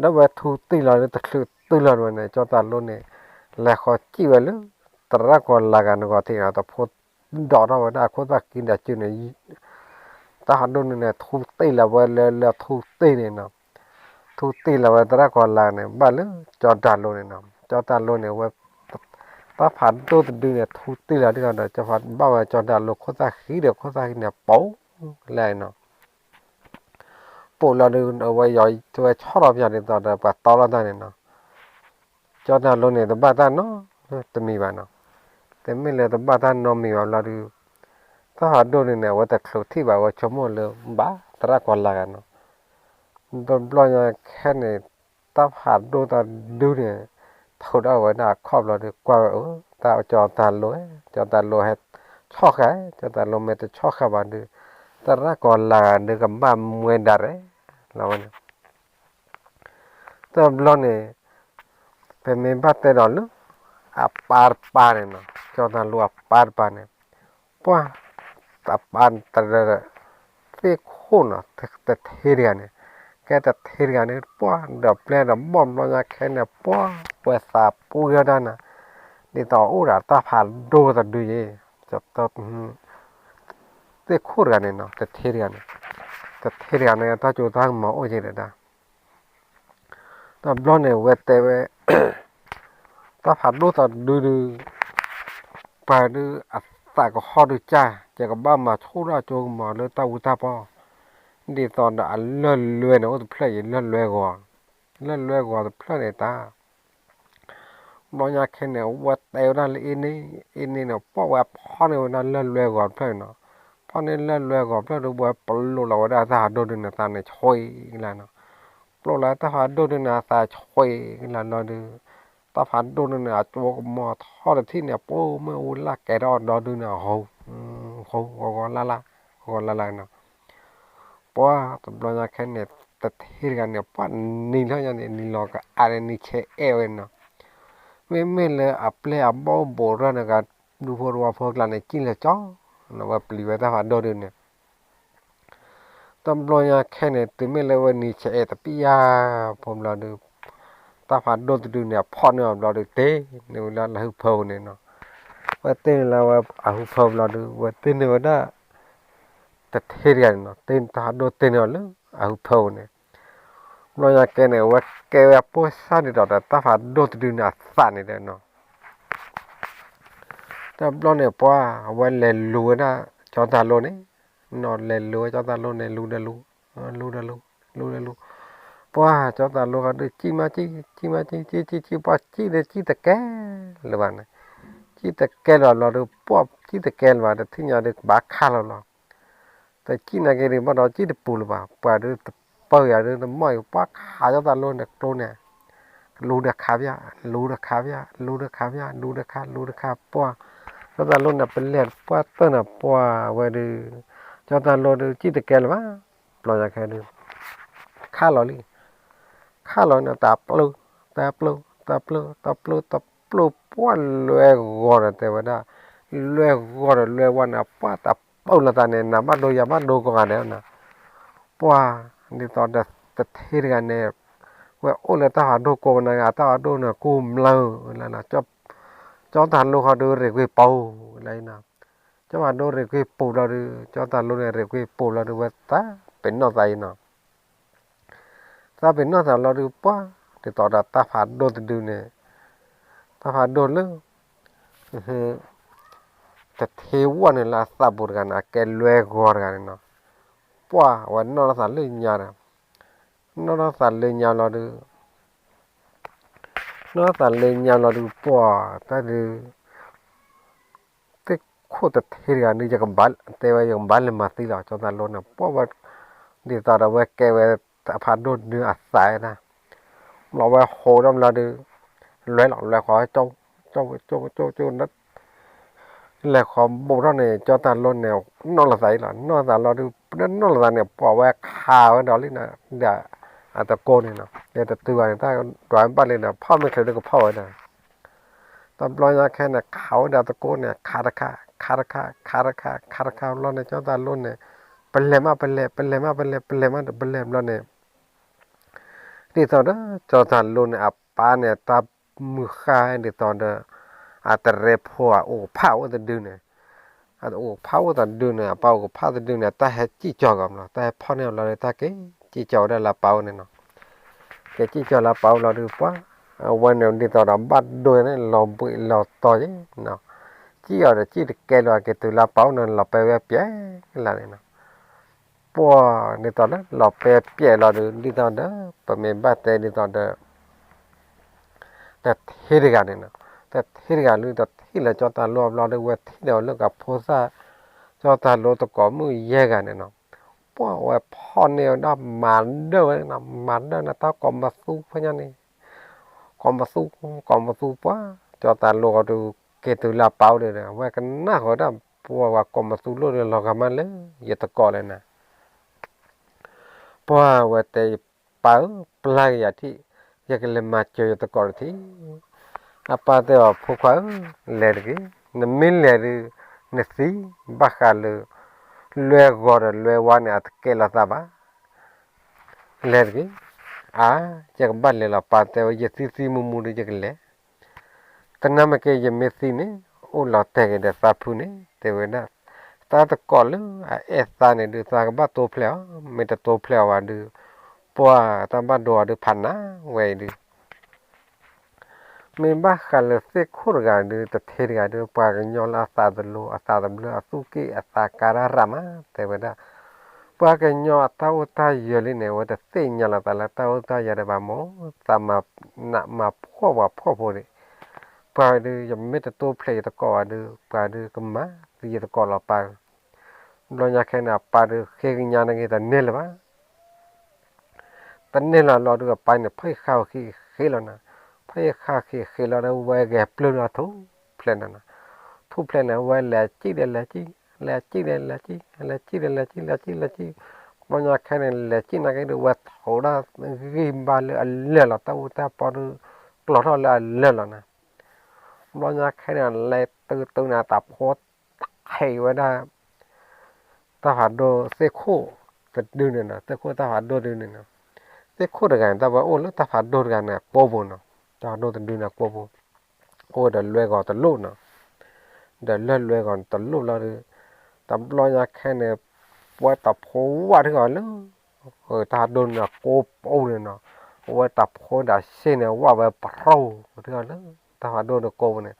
ဒီးဝဲထူတ့ၢ်လီၤဒုး တချုးတုၤလီၤဝဲန့ၣ် ကၠီတၢ်လိန့ၣ် လဲၤဃီၤစံၣ်ဝဲလၢ သရၣ်ကီၤလၤဂၤနဂီၢ်ထံးနီၤ, တဖိဒိးထီၣ်ဝဲဒၣ်ခိၣ်သၣ်ဃံဒီးစုန့ၣ်, တၢ်ဖးဒိၣ်န့ၣ်န့ၣ် ထူတ့ၢ်လီၤဝဲလၢ လၢထူတ့ၢ်န့ၣ်နီၤ, ထူတ့ၢ်လီၤဝဲသရၣ်ကီၤလၤန့ၣ် ဘၣ်လၢကၠီတၢ်လိန့ၣ်နီၤ. ကၠီတၢ်လိန့ၣ် ဝဲ တၢ်ဖးဒိၣ်တဒုန့ၣ် ထူတ့ၢ်လီၤဒ်သိးဒီး ဘၣ်ဝဲကၠီတၢ်လိခိၣ်သၣ်ဃံဒီးခိၣ်သၣ်ဃံန့ၣ် ပိာ်လဲၣ်နီၤ. ပိာ်လီၤဒုး အဝဲယီၤဝဲဆီထီၣ်ပၠးဒ်သိးဒီး ပှၤတီလီၤတၢ်န့ၣ်နီၤ. ကၠီတၢ်လိန့ၣ် တဘၣ်တၢ်နီတမံၤဘၣ်နီၤ. တမ့ၢ်လၢတဘၣ်တၢ်နီတမံၤဘၣ်ဘျီဒုး, တၢ်ဖးဒိၣ်န့ၣ်န့ၣ် အဝဲတချုးထံၣ်ဘၣ် အဝဲဆိကမိၣ်လၢဘၣ်သရၣ်ကီၤလၤဂၤနီၤ. တဘျီညါခဲန့ၣ် တၢ်ဖးဒိၣ်တဒုန့ၣ် ထုးထီၣ်ဝဲဒၣ်အခီၣ်ဘျီဒုး ကွၢ်ဝဲအၢ တၢ်ကၠီတၢ်လိ, ကၠီတၢ်လိဟဲဆီၣ်ဃဲ, ကၠီတၢ်လိမ့ၢ်တဆီၣ်ဃဲဘၣ်ဒုး သရၣ်ကီၤလၤဂၤဒုးကဘၣ်မွဲဒၣ်ရဲၣ်လီၤဝဲန့ၣ်. တဘျီန့ၣ် ပမ့ၢ်ဘၣ်တဲဒီးလၢ အပၢ်တပၢ်န့ၣ်နီၤ, ကၠီတၢ်လိအပၢ်တပၢ်န့ၣ်, ပှၢ် အပၢ်တရၢ သ့ၣ်ခိၣ်နီၤ, တထ့တဂၤန့ၣ်, ကဲတထ့တဂၤန့ၣ် ပှၢ်ဒီးပျဲၢ်ဒီးဘီၣ်ဘျီညါခဲန့ၣ် ပှၢ်ဝဲသးပှၢ်ဒၣ်နၤ, ဒ်သိးအိၣ်ဒီးတၢ်ဖးဒိၣ်တဒုယဲၢ် သ့ၣ်ခိၣ်တဂၤန့ၣ်နီၤ, တထ့တဂၤန့ၣ်, တထ့တဂၤန့ၣ် တၢ်စိတၢ်ကမီၤအိၣ်က့ၤဒီးဒၣ် တဘျီန့ၣ် ဝဲတဲဝဲ တၢ်ဖးဒိၣ်တဒုဒုး ပှၤဒုးအသးကဟီၣ်ဒုးကၢ် ယကဘၣ်မၤဆူၣ်ထီၣ်ကၠိကမီၤလၢတၢ်အူတၢ်ပီၢ်, ဒ်သိးဒီးအလၢၢ်လွဲန့ၣ် အိၣ်တဖျၢၣ်အံၤ လၢၢ်လွဲဂီၤ, လၢၢ်လွဲဂီၤတဖျၢၣ်န့ၣ်တၢ် ဘျီညါခဲန့ၣ် ဝဲတဲဝဲဒၣ်လၢအ့န့ၣ်, အ့န့ၣ်န့ၣ် ပှၢ်ဝဲဖီၣ်န့ၢ်ဝဲဒၣ်လၢၢ်လွဲဂီၤတဖျၢၣ်န့ၣ်နီၤ, ဖီၣ်န့ၢ်လၢၢ်လွဲဂီၤတဖျၢၣ်ဒုး ဝဲပလိးလီၤဝဲဒၣ်တၢ်ဖးဒိၣ်ဒုးန့ၣ် သးန့ၣ်ဆှံကလါနီၤ, ပလိးလီၤတၢ်ဖးဒိၣ်ဒုးန့ၣ် အသးဆှံကလါလီၤဒုး, တၢ်ဖးဒိၣ်ဒုးန့ၣ် အကၠိကမီၤထီၣ်တထံၣ်န့ၣ် ပှၢ်မ့ၣ်အူလၢ်ကဲထီၣ်ဒီဒုးန့ၣ် ဟူ, ဟူဂီၤဂီၤလၢ်လၢ်, ဂီၤလၢ်လၢ်နီၤ ပှၢ်တဘျီညါခဲန့ၣ် တထ့တဂၤန့ၣ် ပှၢ်နံၤလီၤညါန့ၣ် နံၤလီၤကအါန့ၣ် နံၤဆဲးအဲၣ်ဝဲနီၤ, မ့မ့ၢ်လၢအပျဲၢ်အဘီၣ်ဘူးရၢ်န့ၣ် ကဒူဖိတဝီဖိကျါန့ၣ် ကံၣ်လဲၤကၠီ, ဝဲပျံၤဝဲတၢ်ဖးဒိၣ်ဒုးန့ၣ် တဘျီညါခဲန့ၣ် တုၤမ့ၢ်လၢဝဲနံၤဆဲးအဲၣ်တပျၢ် ဖိဘျီဒုး တၢ်ဖးဒိၣ်တဒုန့ၣ် အဖီၣ်န့ၢ်အီၤဘျီဒုး တ့န့ၢ်ဝဲလၢအဟုဖၢပူၤန့ၣ်နီၤ, ဝဲတ့န့ၢ်လၢဝဲအဟုဖၢပူၤဘျီဒုး ဝဲတ့န့ၢ်ဝဲဒၣ် တထ့တဂၤန့ၣ်နီၤ, တ့တၢ်ဖးဒိၣ်တ့န့ၢ်အီၤလၢအဟုဖၢပူၤန့ၣ်, ဘျီညါကဲန့ၣ် အဝဲကဲဝဲအပိၢ်စၢ်ဒ်ဒီး တၢ်ဖးဒိၣ်တဒုန့ၣ်အသးန့ၣ်ဒီးနီၤ တဘျီန့ၣ် ပှၢ်အဝဲလဲၤလူၤဝဲဒၣ်ကၠီတၢ်လိန့ၣ်, နီၤလဲၤလူၤဝဲကၠီတၢ်လိန့ၣ် လူၤဒီးလူၤ, လူၤဒီးလူၤ, လူၤဒီးလူၤ, ပှၢ်ကၠီတၢ်လိဃီဒုး ကံၣ်မးကံၣ်, ကံၣ်မးကံၣ်, ကံၣ်ကံၣ်ကံၣ် ပှၢ်ကံၣ်န့ၣ်ကံၣ်တကဲလၢၤဘၣ်န့ၣ်, ကံၣ်တကဲလၢၤဘၣ်လီၤဒုး ပှၢ်ကံၣ်တကဲလၢၤဘၣ် တထံၣ်ညါဒုးကဘၣ်ခးလီၤလီၤ တကံၣ်နာ်က့ဒုး ဘၣ်ဒီးကံၣ်တပူၤလၢၤဘၣ်, ပှၤဒုးတပၢၢ်ယၤဒုး တမီၢ်အံၤ ပှၢ်ခးကၠီတၢ်လိန့ၣ်ကျိန့ၣ်, လူၤဒီးခးပၠး, လူၤဒီးခးပၠး, လူၤဒီးခးပၠး, လူၤဒီးခး, လူၤဒီးခး ပှၢ်, ကၠီတၢ်လိန့ၣ် ပလဲၤပှၢ်တၢၢ်န့ၣ် ပှၢ်ဝဲဒုး, ကၠီတၢ်လိဒုး ကံၣ်တကဲလၢၤဘၣ်, ဘျီညါခဲဒုး ခးလီၤလံ, ခးလီၤန့ၣ် တၢ်ပျုၢ်, တၢ်ပျုၢ်, တၢ်ပျုၢ်, တၢ်ပျုၢ်, တၢ်ပျုၢ် ပှၢ်လွဲဂီၤဒီးတဲဝဲဒၣ်, လွဲဂီၤဒီးလွဲဝဲန့ၣ် ပှၢ်တၢ်ပျုၢ်လီၤသးန့ၣ် နဘၣ်ဒိယၤဘၣ်ဒိကိးဂၤဒဲးန့ၣ်, ပှၢ်, ဒ်သိးဒီးတထ့တဂၤန့ၣ်, ဝဲအိၣ်လၢတၢ်ဖးဒိၣ်ကိးပနၢ်ဂၤ တၢ်ဖးဒိၣ်န့ၣ်ကိးမျၢၢ်လၢ ကၠီတၢ်လိဃီဒုးရ့ၣ်ကွံာ်ပိာ်လၢအံၤနီၤ, ကၠီဖးဒိၣ်ရ့ၣ်ကွံာ်ပိာ်ဘျီဒုး ကၠီတၢ်လိန့ၣ် ရ့ၣ်ကွံာ်ပိာ်ဘျီဒုး ဝဲသးပ့ၤနီၣ်သးအံၤနီၤ, သးပ့ၤနီၣ်သးဘျီဒုး ပှၤဒ်သိးဒီးတၢ်ဖးဒိၣ်တဒုန့ၣ်, တၢ်ဖးဒိၣ်လၢ တထ့ဝဲန့ၣ်လၢအသးပူၤတဂၤန့ၣ် အကဲလွဲဂီၤတဂၤန့ၣ်နီၤ, ပှၤဝဲနီၣ်ထီၣ်သးလၢညါဒီး, နီၣ်ထီၣ်သးလၢညါလီၤဒုး, နီၣ်ထီၣ်သးလၢညါလီၤဒုး ပှၤတၢ်ဒုး သ့ၣ်ခိၣ်တထ့တဂၤဒုး ယကဘၣ်တဲဝဲ ယကဘၣ်လဲၤမၤသံလီၤ ကၠီတၢ်လိန့ၣ် ပှၤဝဲ ဒ်သိးဒီးဝဲကဲဝဲအဖးဒိၣ်ဒုးအသးဒၣ်, ဘျီဝဲဟိးဒီးဘျီဒုး လွဲလီၤ လွဲဃီ ကၠီ ကၠီ ကၠီ ကၠီ လဲၤဃီဘိးထီၣ်န့ၣ် ကၠီတၢ်လိန့ၣ် နီၣ်လီၤသးအံၤလီၤ နီၣ်သးလီၤဒုး ပနီၣ်လီၤသးန့ၣ် ပှၤဝဲခးဝဲဒီးလံန့ၣ်ဒီး အတကိန့ၣ်နီၤ ဒီးတတုၤဘၣ်န့ၣ် တၢ်ဒွးဘၣ်လံဒီး ဖီၣ်မ့ၢ်ချုးဒုးကဖီၣ်ဝဲဒီး တဘျီညါခဲန့ၣ် ခးဝဲဒီးတကိန့ၣ် ခးတခါ ခးတခါ ခးတခါ ခးတခါဘျီန့ၣ် ကၠီတၢ်လိန့ၣ် ပလဲၤမးပလဲၤ ပလဲၤမးပလဲၤ ပလဲၤမးပလဲၤဘျီန့ၣ် ဒ်သိးဒီး ကၠီတၢ်လိန့ၣ် အပၢ်န့ၣ် တၢ်မုၢ်ဃၢ်ဒ်သိးဒီး အတရဲဖိအအိၣ်ကဖၣ်အိၣ်တဒုန့ၣ်, အအိၣ်ကဖၣ်အိၣ်တဒုန့ၣ် အပၢ်အိၣ်ကဖၣ်တဒုန့ၣ် တၢ်ဟဲစံၣ်ကၠီၤကီးဘျီ တၢ်ဟဲဖီၣ်န့ၢ်အီၤလီၤဒီး တၢ်က့ၤစံၣ်ကၠီၤဝဲဒၣ်လၢအပၢ်အိၣ်န့ၣ်နီၤ, က့ၤစံၣ်ကၠီၤလၢအပၢ်အိၣ်လီၤဒုး ပှၤ အဝဲန့ၣ်ဒ်သိးဒီးဘၣ်ဒိန့ၣ် လီၤဘှံးလီၤတီၤယဲနီၤ, စံၣ်အီၤဒီးစံၣ်တကဲလီၤ က့ၤတုၤလၢအပၢ်အိၣ်န့ၣ် လီၤပဲဝဲပျဲလၢန့ၣ်နီၤ ပှၤဒ်သိးလၢလီၤပဲပျဲလီၤဒုး ဒ်သိးဒီး ပမ့ၢ်ဘၣ်တဲဒ်သိးဒီး တထ့တဂၤန့ၣ်နီၤ, တထ့တဂၤလၢတထံၣ်လၢကၠီတၢ်လိအဘျီဒီး ဝဲထံၣ်ဒီးလၢကဖိသၣ် ကၠီတၢ်လိတကိးမုၣ်ယဲၢ်ဂၤန့ၣ်နီၤ, ပှၤဝဲဖီၣ်န့ၢ်ဝဲဒၣ်မၤဒၢၣ်ဝဲနီၤ, မၤဒၢၣ်န့ၣ် တၢ်ကိးမသူဖဲညါန့ၣ် ကိးမသူ ကိးမသူပှၤ ကၠီတၢ်လိအီၤဒုး က့ၤတုၤလၢအပၢ်အိၣ်ဒီး အဝဲကနၣ်ဃီဒၣ် ပှၤဝဲကိးမသူလိၣ်ဒီးလီၤဂာ်မးလၢယတကိးလဲၣ်နၤ ပှၤဝဲတဲ ပၢ်ဧၢ ပျၢ်က့ၤယၤထံၣ်, ယကလဲၤမၤစၢၤယတကိးတထံၣ်, အပၢ်တဲအီၤ ဖိခွါဧၢ, လဲၤတဂ့ၤ, နမ့ၢ်လဲၤဒုး နသံ, ဘၣ်ဃးလၢ လွဲဂီၤဒီးလွဲဝါန့ၣ် အတကဲလီၤသးဘၣ် လဲၤတဂ့ၤ, အါ, ယကဘၣ်လဲၤလီၤ ပၢ်တဲဝဲ ယသံသံမူမူဒီးယကလဲၤ, တနာ်မ့ၢ်က့ ယမ့ၢ်သံန့ၣ် အိၣ်လီၤတဲာ်က့ၤဒီးသးဖုန့ၣ် တဲဝဲဒၣ်, တၢ်တကိးလၢအအဲၣ်သးန့ၣ်ဒုး သးကဘၣ်တိဖျဲးအီၤ, မ့ၢ်တတိဖျဲးအီၤဘၣ်ဒုး ပှၤတၢ်ဘၣ်ဒိအီၤဒုးဖးနးဝဲအံၤဒုး မ့ၢ်ဘၣ်ဃးလၢသ့ၣ်ခိၣ်တဂၤဒုး တထ့တဂၤဒုး ပှၤကညီလၢအသးတလိၤ အသးတဘျၢ အသူၣ်က့ၣ်အသးကါတၢ် ရၣ်မး တဲဝဲဒၣ်, ပှၤကညီအတၢ်အိၣ်တၢ်ယၢၤလံန့ၣ် အဝဲတသ့ၣ်ညါလီၤသးလၢတၢ်အိၣ်တၢ်ယၢၤဒံးဘၣ်မး, သးမၤနးမၤဖှီၣ်ပှၤဖှီၣ်ဖိန့ၣ်, ပှၤဒုး ယမ့ၢ်တတိဖျဲးယတကိးဘၣ်ဒုး ပှၤဒုးကမၤသံယတကိးလီၤပၢ်, ဘျီညါခဲန့ၣ် အပၢ်ဒုးဃ့ကညးန့ၢ်က့ၤတန့ၢ်လၢၤဘၣ် တန့ၢ်လၢၤလီၤဒုး အပၢ်န့ၣ် ဖီၣ်ဃာ်အီၤဃံးဃ့လီၤနၤ, ဖီၣ်ဃာ်ဃံးဃ့လီၤဒီး ဝဲဂဲၤပျုၢ်ဒီးထူၣ်ဖျဲးနၤနီၤ, ထူၣ်ဖျဲးန့ၣ် ဝဲလဲၤစံၣ်ဒီးလဲၤစံၣ်, လဲၤစံၣ်ဒီးလဲၤစံၣ်, လဲၤစံၣ်ဒီးလဲၤစံၣ် လဲၤစံၣ် လဲၤစံၣ်, ဘျီညါခဲန့ၣ် လဲၤစံၣ်နာ်က့ဒုး ဝဲထိးဒၣ်ဂံၢ်ဘါလၢအလၢာ်လီၤ တၢ်အူတၢ်ပီဒုး ကျီထီၣ်လၢအလၢာ်လီၤနၤ, ဘျီညါခဲန့ၣ် လဲၤတုၤတုၤန့ၣ် တၢ်ဖိ ထံးဝဲဒၣ် တၢ်ဖးဒိၣ်သ့ၣ်ခိၣ်တဒုန့ၣ်နီၤ, သ့ၣ်ခိၣ်တၢ်ဖးဒိၣ်ဒုန့ၣ်နီၤ, သ့ၣ်ခိၣ်တဂၤန့ၣ် တၢ်ဝဲအိၣ်လၢတၢ်ဖးဒိၣ်တဂၤန့ၣ် ကိာ်ပူၤနီၤ, တၢ်ဖးဒိၣ်တဒုန့ၣ်ကိာ်ပူၤ, အိၣ်ဒီးလွဲဂီၤတလိၣ်နီၤ, ဒီးလၢလွဲဂီၤတလိၣ်လီၤဒီး တဘျီညါခဲန့ၣ် ပဝဲတၢ်ဖိဝဲထံဂီၤလၢ တၢ်ဖးဒိၣ်န့ၣ်ကိာ်ပူၤန့ၣ်နီၤ, အဝဲတၢ်ဖိဒၣ်စ့န့ၣ် ဝဲဝဲပရိထံဂီၤလၢ တၢ်ဖးဒိၣ်န့ၣ်ကိာ်ပူၤန့ၣ်,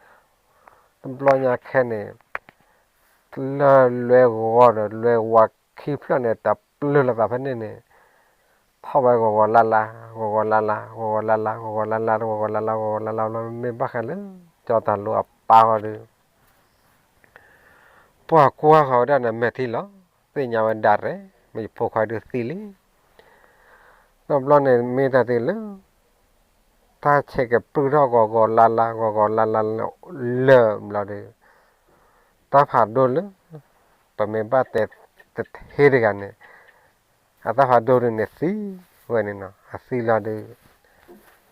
တဘျီညါခဲန့ၣ် လၢလွဲဂီၤဒီးလွဲဝါခံဖျၢၣ်န့ၣ် တၢ်ပျၢၤလီၤသးဖဲန့ၣ်န့ၣ်, ထီၣ်ဝဲဂီၤဂီၤလါလါ, ဂီၤဂီၤလါလါ, ဂီၤဂီၤလါလါ, ဂီၤဂီၤလါလါ, ဂီၤဂီၤလါလါ, ဂီၤဂီၤလါလါ, ဂီၤဂီၤလါလါ, မ့ၢ်ဘၣ်ဃးလၢ ကၠီတၢ်လိအပၢ်ဂီၤဒီး ပှၤကွၢ်ဃီၤဝဲဒၣ်န့ၣ် မဲာ်ထံလီၤ, သ့ၣ်ညါဝဲဒၣ်ရဲၣ်, မ့ၢ်ယဖိခွါဒုးသံလံ, တဘျီန့ၣ်မ့ၢ်တၢ်သ့လၢ တၢ်ဆဲးကပြုၢ်ထီၣ်ဂီၤဂီၤလါလါ ဂီၤဂီၤလါလါ လၢာ်ဘျီဒီး တၢ်ဖးဒိၣ်လၢ ပမ့ၢ်ဘၣ်တဲတထ့တဂၤန့ၣ် အတၢ်ဖးဒိၣ်ဒုန့ၣ်သံဝဲန့ၣ်နီၤ, အသံလီၤဒုး ဒ်သိး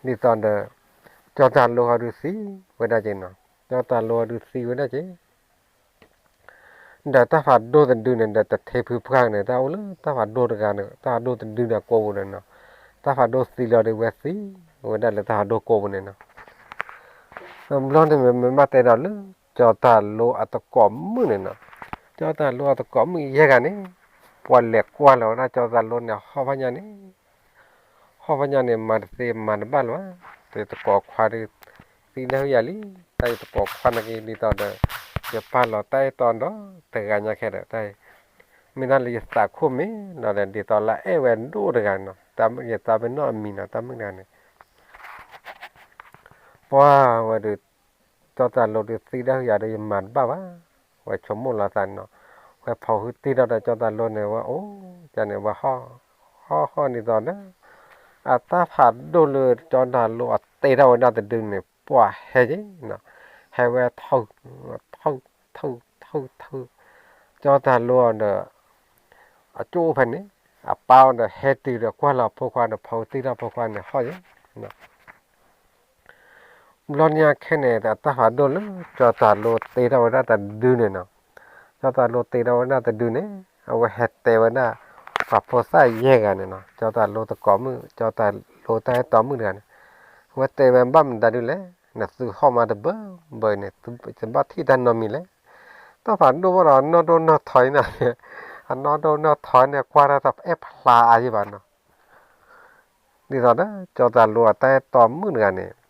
ဒီး ကၠီတၢ်လိဟီဒုသံဝဲဒၣ်က့ၤနီၤ, ကၠီတၢ်လိဟီဒုသံဝဲဒၣ်က့ၤ ဒီးတၢ်ဖးဒိၣ်တဒုန့ၣ် ဒီးတထ့ဖုပှၢ်န့ၣ် တၢ်အိၣ်လၢတၢ်ဖးဒိၣ်တဂၤန့ၣ် တၢ်ဖးဒိၣ်တဒုန့ၣ်ကိာ်ပူၤန့ၣ်နီၤ, တၢ်ဖးဒိၣ်သံလီၤဒုးဝဲသံဝဲဒၣ်လၢတၢ်ဖးဒိၣ်ကိာ်ပူၤန့ၣ်နီၤ, ဘျီန့ၣ်မ့ၢ်မ့ၢ်ဘၣ်တဲဒီးလၢ ကၠီၤတၢ်လိအသကိးမုၣ်န့ၣ်နီၤ, ကၠီၤတၢ်လိအသကိးမုၣ်ယဲၢ်ဂၤန့ၣ် ပှၤလဲၤကွၢ်လီၤဝဲဒၣ်ကၠီၤတၢ်လိန့ၣ် ဟီၣ်ဖးညါန့ၣ် ဟီၣ်ဖးညါန့ၣ် မၤတသ့မၤတဘၣ်လၢၤဘၣ်, ယသကိးခွါဒီး သံဒၣ်ဟုၣ်ယၤလံ, တၢ်ယသကိးခွါန့ၣ်က့ၤဒ်သိးဒီး ယပာ်လီၤတၢ်အဲၣ်တီဒီးတဂၤညါခဲဒီး တၢ် မ့ၢ်ဒၣ်လၢယသးခိၣ်မ့ၢ်နီၤဒီး ဒ်သိးလၢအဲၣ်ဝဲဒိၣ်တဂၤနီၤ, တၢ်မုၣ်ယသးပ့ၤနီၣ်အမံၤနီၤ, တၢ်မုၣ်တဂၤန့ၣ် ပှၢ်ဝဲဒီး ကၠီၤတၢ်လိဒီးသံဒၣ်ဟုၣ်ယၤဒီး ယမၤတဘၣ်ဘၣ်, ဝဲဆိကမိၣ်လီၤသးန့ၣ်နီၤ, ဝဲဖိးဟုတ့ၢ်ထီၣ်ဒီးကၠီၤတၢ်လိန့ၣ် ဝဲအိၣ်ကန့ၣ် ဝဲဟီၣ် ဟီၣ်ဟီၣ်ဒ်သိးဒီး အတၢ်ဖးဒိၣ်လၢကၠီၤတၢ်လိအတ့ထီၣ်ဝဲဒၣ်တဒုန့ၣ် ပှၢ်ဟဲက့ၤနီၤ, ဟဲဝဲ ထုး ထုး ထုး ထုး ကၠီၤတၢ်လိဒီး အကၠိအိၣ်ဖဲန့ၣ် အပၢ်အိၣ်ဒီးဟဲတုၤဒီးကွၢ်လီၤဖိခွါဒီး ဖိးဟုတ့ၢ်ထီၣ်ဖိခွါန့ၣ် ဟီၣ်က့ၤ ဘျီညါခဲန့ၣ် အတၢ်ဖးဒိၣ်လၢ ကၠီၤတၢ်လိတ့ထီၣ်ဝဲဒၣ်တဒုန့ၣ်နီၤ, ကၠီၤတၢ်လိတ့ထီၣ်ဝဲဒၣ်တဒုန့ၣ် အဝဲဟဲတဲဝဲဒၣ် ပှၤဖိသၣ်ယဲၢ်ဂၤန့ၣ်နီၤ, ကၠီၤတၢ်လိသကိးမုၣ် ကၠီၤတၢ်လိတၢ်အဲၣ်တီမုၣ်တဂၤန့ၣ် အဝဲတဲဝဲဘၣ်မတၤဒုလဲၣ်, နသုဟီၣ်မးတဘၢဘၢအံၤန့ၣ် သုတဘၣ်ထံၣ်တၢ်နီတမံၤလဲၣ်, တၢ်ဖးဒိၣ်ဘၣ်ဒီး အနီၢ်ဒိၣ်နီၢ်ထီအံၤနီၤ, အနီၢ်ဒိၣ်နီၢ်ထီန့ၣ် ကွၢ်တၢ်တအဲၣ်ဖျါအါယံၤဘၣ်နီၤ ဒ်သိးဒီး ကၠီၤတၢ်လိအတၢ်အဲၣ်တီမုၣ်တဂၤန့ၣ်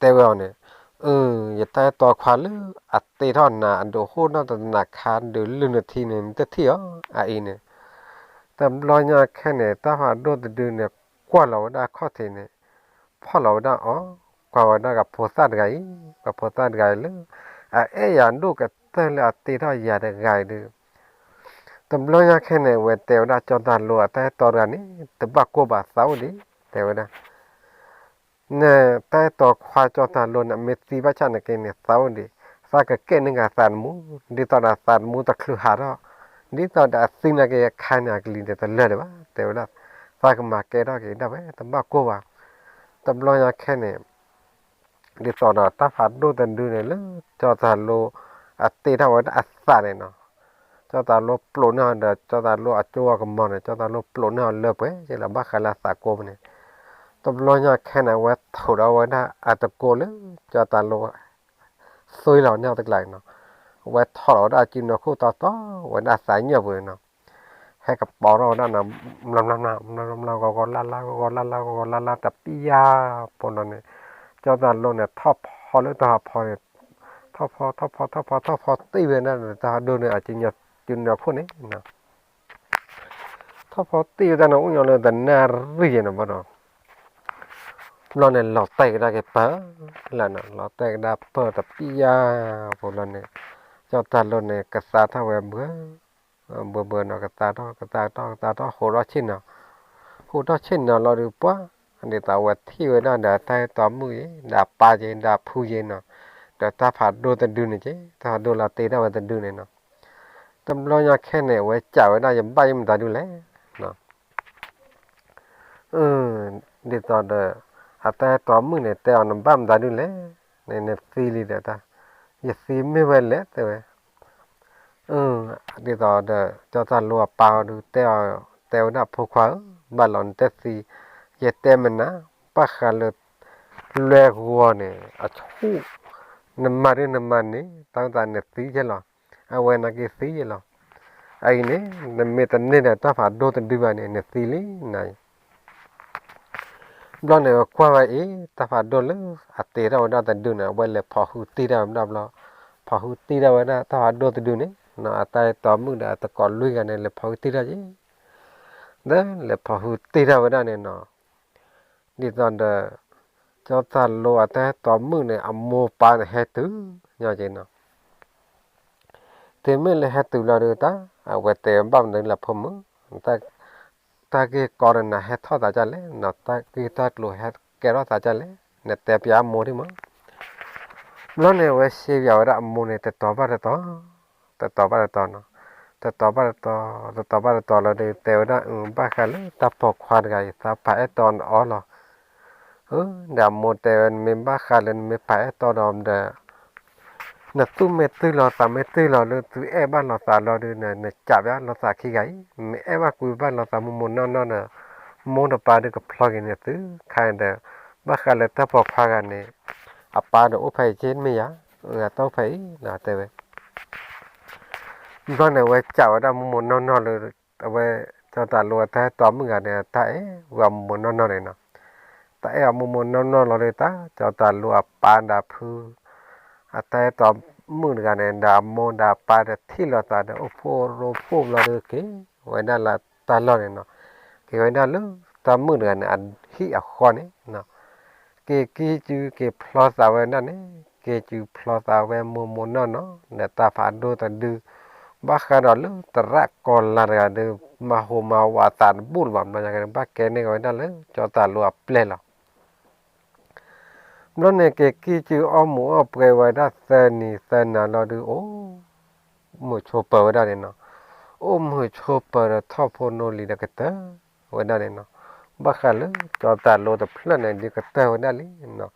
တဲဝဲအီၤန့ၣ်, အၢ ယတၢ်အဲၣ်တီခွါလၢအတ့ထီၣ်နၤ အဒုးဟိၣ်ထီၣ်တနၤခါ ဒုးလုၢ်နထံန့ၣ် နတထံၣ်အီၤအအံၤန့ၣ်, တဘျီညါခဲန့ၣ် တၢ်ဖးဒိၣ်တဒုန့ၣ် ကွၢ်လီၤဝဲဒၣ်အခီၣ်ထံးန့ၣ် ဖီၣ်လီၤဝဲဒၣ်အီၤ, ကွၢ်ဝဲဒၣ်ကဖိသၣ်တဂၤအံၤ, ကဖိသၣ်တဂၤအံၤလၢ အအဲၣ်ယၤဒိၣ်ကတၢၢ်လၢအတ့ထီၣ်ယၤတဂၤအံၤဒီး တဘျီညါခဲန့ၣ် အဝဲတဲဝဲဒၣ်ကၠီၤတၢ်လိအတၢ်အဲၣ်တီတဂၤန့ၣ် တဘၣ်ကိၢ်ဘၣ်သးအိၣ်ဒံး, တဲဝဲဒၣ် နတၢ်အဲၣ်တီခွါကၠီၤတၢ်လိန့ၣ် မ့ၢ်သံဘၣ်ဆၣ်န့ၣ်က့န့ၣ် သးအိၣ်ဒံး, သးကကဲန့ၢ်ကသးသမူ, ဒ်သိးဒီးသးသမူတချုးဟးထီၣ်, ဒ်သိးဒီးအသံန့ၣ်က့အခါန့ၣ် အကလံၤန့ၣ်တလၢာ်ဒံးဘၣ်, တဲဝဲဒၣ်, သးကမၤကဲထီၣ်က့ၤဒၣ်ဝဲ တဘၣ်ကိၢ်ဘၣ်, တဘျီညါခဲန့ၣ် ဒ်သိးဒီးတၢ်ဖးဒိၣ်တဒုန့ၣ်လၢ ကၠီၤတၢ်လိ အတ့ထီၣ်ဝဲဒၣ်အသးန့ၣ်နီၤ, ကၠီၤတၢ်လိပျိးန့ၢ်အီၤဒီး ကၠီၤတၢ်လိအကၠိအကမီၤန့ၣ် ကၠီၤတၢ်လိပျိးန့ၢ်အီၤလၢပှဲၤက့လီၤ ဘၣ်ဃးလၢအသးကိၢ်ဖဲန့ၣ်, တဘျီညါခဲန့ၣ် အဝဲထိးဒီးဝဲဒၣ်အတကိးလၢ ကၠီၤတၢ်လိ သွံလီၤန့ၢ်အီၤတကျါန့ၣ်နီၤ, အဝဲထိးလီၤဝဲဒၣ်အစုနၢၤခိၣ်တီတီဝဲဒၣ်အသးညၣ်ပူၤန့ၣ်နီၤ ဟဲကပီၤထီၣ်ဝဲဒၣ်နီၤ, မျီမျီမျီ မျီမျီ ဂီၤဂီၤလါလါ ဂီၤဂီၤလါလါ ဂီၤဂီၤလါလါ တပျၢ်ဖိလီၤန့ၣ်, ကၠီၤတၢ်လိန့ၣ် ထီၣ်ဖီလၢတၢ်ဟးဖီန့ၣ်, ထီၣ်ဖီ ထီၣ်ဖီ ထီၣ်ဖီ ထီၣ်ဖီတ့ၢ်ဝဲဒၣ်န့ၣ် တၢ်ဟးဒိၣ်န့ၣ် အစုနၢၤခိၣ်န့ၣ် ထီၣ်ဖီတ့ၢ်ဝဲဒၣ်န့ၣ် အိၣ်ညီလၢတနၣ်ရံၣ်ယဲၢ်န့ၣ်ဘၣ်ဒီး ဘျီန့ၣ် လီၤတဲာ်ကဒါက့ၤပၢၢ်လၢန့ၣ်, လီၤတဲာ်ကဒါပၢၢ်တပျၢ်ဖိလီၤန့ၣ်, ကၠီၤတၢ်လိန့ၣ် ကသါထီၣ်ဝဲဘၢ ဘၢဘၢနီၤ ကသါထီၣ် ကသါထီၣ် ကသါထီၣ် ဟိးထီၣ်ဆ့ၣ်နီၤ, ဟိးထီၣ်ဆ့ၣ်နီၤလီၤဒီးပှၢ်, ဒ်သိးအဝဲထံၣ်ဝဲဒၣ်ဒီးတၢ်အဲၣ်တီမုၣ်ယဲၢ် ဒီးအပၢ်ယဲၢ် ဒီးအဖုယဲၢ်နီၤ, ဒီးတၢ်ဖးဒိၣ်တဒုန့ၣ်က့ တၢ်ဖးဒိၣ်လၢတ့ထီၣ်ဝဲတဒုန့ၣ်နီၤ, တဘျီညါခဲန့ၣ် အဝဲစံးဝဲဒၣ် ယဘၣ်ယဲၢ်မတၤဒုလဲၣ် ဒ်သိးဒီး အတၢ်အဲၣ်တီမုၣ်န့ၣ် တဲအီၤနဘၣ်မတၤဒုလဲၣ်, နသံလံဒီးတၢ်, ယသံမ့ၢ်ဝဲလဲၣ်တဲဝဲ, ဒ်သိးဒီး ကၠီၤတၢ်လိအပၢ်အီၤဒုးတဲအီၤ, တဲဝဲဒၣ်ဖိခွါဧၢ, ဘၣ်လီၤနတဲသံ, ယတဲမနၤ, ဘၣ်ဃးလၢ လွဲၢ်ဂီၤန့ၣ် အဆူၣ်, နမၤဒုးနမၤန့ၣ် တၢ်သးနသံယဲၢ်လီၤ, အဝဲန့ၣ်က့သံယဲၢ်လီၤ, အအံၤန့ၣ် နမ့ၢ်တန့ၢ်ဒီးတၢ်ဖးဒိၣ်တဒုဘၣ်န့ၣ် နသံလံနၤ ဘျီန့ၣ် ကွၢ်ဝဲအံၤ တၢ်ဖးဒိၣ်လၢအတ့ထီၣ်ဝဲဒၣ်တဒုန့ၣ် အဝဲလဲၤဖီၣ်ဟုတ့ထီၣ်ဝဲဒၣ်ဘျီ, ဖီၣ်ဟုတ့ထီၣ်ဝဲဒၣ်တၢ်ဖးဒိၣ်တဒုန့ၣ် အတၢ်အဲၣ်တီမုၣ်ဒီးအသကိးလွံၢ်ဂၤန့ၣ် လဲၤဖီၣ်ဟုတ့ထီၣ်က့ၤ, ဒီးလဲၤဖီၣ်ဟုတ့ထီၣ်ဝဲဒၣ်န့ၣ်နီၤ, ဒ်သိးဒီး ကၠီၤတၢ်လိအတၢ်အဲၣ်တီမုၣ်န့ၣ် အမိၢ်ပၢ်န့ၣ်ဟဲတုၤညီက့ၤနီၤ တုၤမ့ၢ်လၢဟဲတုၤလီၤဒုးတၢ် အဝဲတဲဘၣ်မနုၤလၢဖိမုၣ်, တၢ်ဂ့ၢ်ကီဒီးနဟဲထီၣ်သးဒ်လဲၣ်, တၢ်ဂ့ၢ်တၢ်ကျိၤဟဲကဲထီၣ်သးဒ်လဲၣ်, နတဲပျးအမိၢ်ဒံးမး. ဘျီန့ၣ် အဝဲရှဲပျးဝဲဒၣ်အမိၢ်န့ၣ် တတီၤဘၣ်တတီၤ, တတီၤဘၣ်တတီၤနီၤ, တတီၤဘၣ်တတီၤ, တတီၤဘၣ်တတီၤလီၤဒီး တဲဝဲဒၣ် ဘၣ်ဃးလၢတၢ်ပိာ်ခွါတဂၤအံၤ သးပာ်အဲၣ်တီအီၤလီၤ. ဒီးအမိၢ်တဲဝဲ နမ့ၢ်ဘၣ်ဃးလၢနမ့ၢ်ပာ်အဲၣ်တီဒီးဒီး နသူၣ်မ့ၢ်တုၤလီၤ သးမ့ၢ်တုၤလီၤ လၢသုအဲၣ်ဘၣ်လိာ်သးလီၤဒီး နကးဘၣ်လိာ်သးခံဂၤအံၤ, မ့ၢ်အဲၣ်ဘၣ်ကွံဘၣ်လိာ်သးမိၢ်မိၢ်နီၢ်နီၢ်ဒီး မိၢ်တပၢ်ဒုးကဖျီက့ၤန့ၢ်သု, ခါအံၤဒီး ဘၣ်ဃးလၢတၢ်ပိာ်ခွါဂၤန့ၣ် အပၢ်ဒီးအိၣ်ဖဲအံၤက့မ့ၢ်ယၤ, တၢ်အိၣ်ဖဲအံၤနီၤ တဲဝဲ. ဘျီန့ၣ် အဝဲစံးဝဲဒၣ်မိၢ်မိၢ်နီၢ်နီၢ်လၢ အဝဲ ကၠီတၢ်လိအတၢ်အဲၣ်တီမုၣ်တဂၤန့ၣ် တၢ်အဲၣ်ဝဲအမိၢ်မိၢ်နီၢ်နီၢ်န့ၣ်နီၤ. တၢ်အဲၣ်အမိၢ်မိၢ်နီၢ်နီၢ်လီၤဒီး တၢ်ကၠီတၢ်လိအပၢ်ဒီးအဖု အတၢ်အဲၣ်တီမုၣ်တဂၤန့ၣ် ဒီးအမိၢ်ဒီးအပၢ်ဒီးထံၣ်လိာ်သးဒီး အိၣ်ဖှိၣ်ရိဖှိၣ်ဘျီဒီး က့ၤဝဲဒၣ်လၢတၢ်လီၢ်န့ၣ်နီၤ. က့ၤဝဲဒၣ်လၢတၢ်မုၣ်တဂၤန့ၣ် အဟံၣ်အဃီန့ၣ်နီၤ. က့ၤက့ၤစုက့ၤဖျီသးဝဲဒၣ်န့ၣ်, က့ၤစုဖျီသးဝဲမိၢ်မိၢ်နီၢ်နီၢ် ဒီးတၢ်ဖးဒိၣ်တဒု, ဘၣ်ဃးဒီးလၢသရၣ်ကီၤလၤတဂၤဒီး မၤဟူးမၤဝးသးတဘူၣ်လၢၤဘၣ် ဘျီညါက့ၤန့ၣ် ဘၣ်ကဲန့ၢ်က့ၤဝဲဒၣ်လၢကၠီတၢ်လိအပျဲၢ်လီၤ. ဘျီန့ၣ် က့ၤက့ၤစုအီၣ်မူးအီၣ်ပှဲၤဝဲဒၣ်သၢနံၤသၢနၤလီၤဒီး အိၣ် မုာ်ဆိးပၢၤဝဲဒၣ်န့ၣ်နီၤ. အိၣ်မုာ်ဆိးပၢၤဒီးထီၣ်ဖိနီၢ်လံၤဒီးကတၢၢ်ဝဲဒၣ်န့ၣ်နီၤ. ဘၣ်ဃးလၢကၠီတၢ်လိတဖျၢၣ်န့ၣ် ဒုးကတၢၢ်ဝဲဒၣ်လံနီၤ.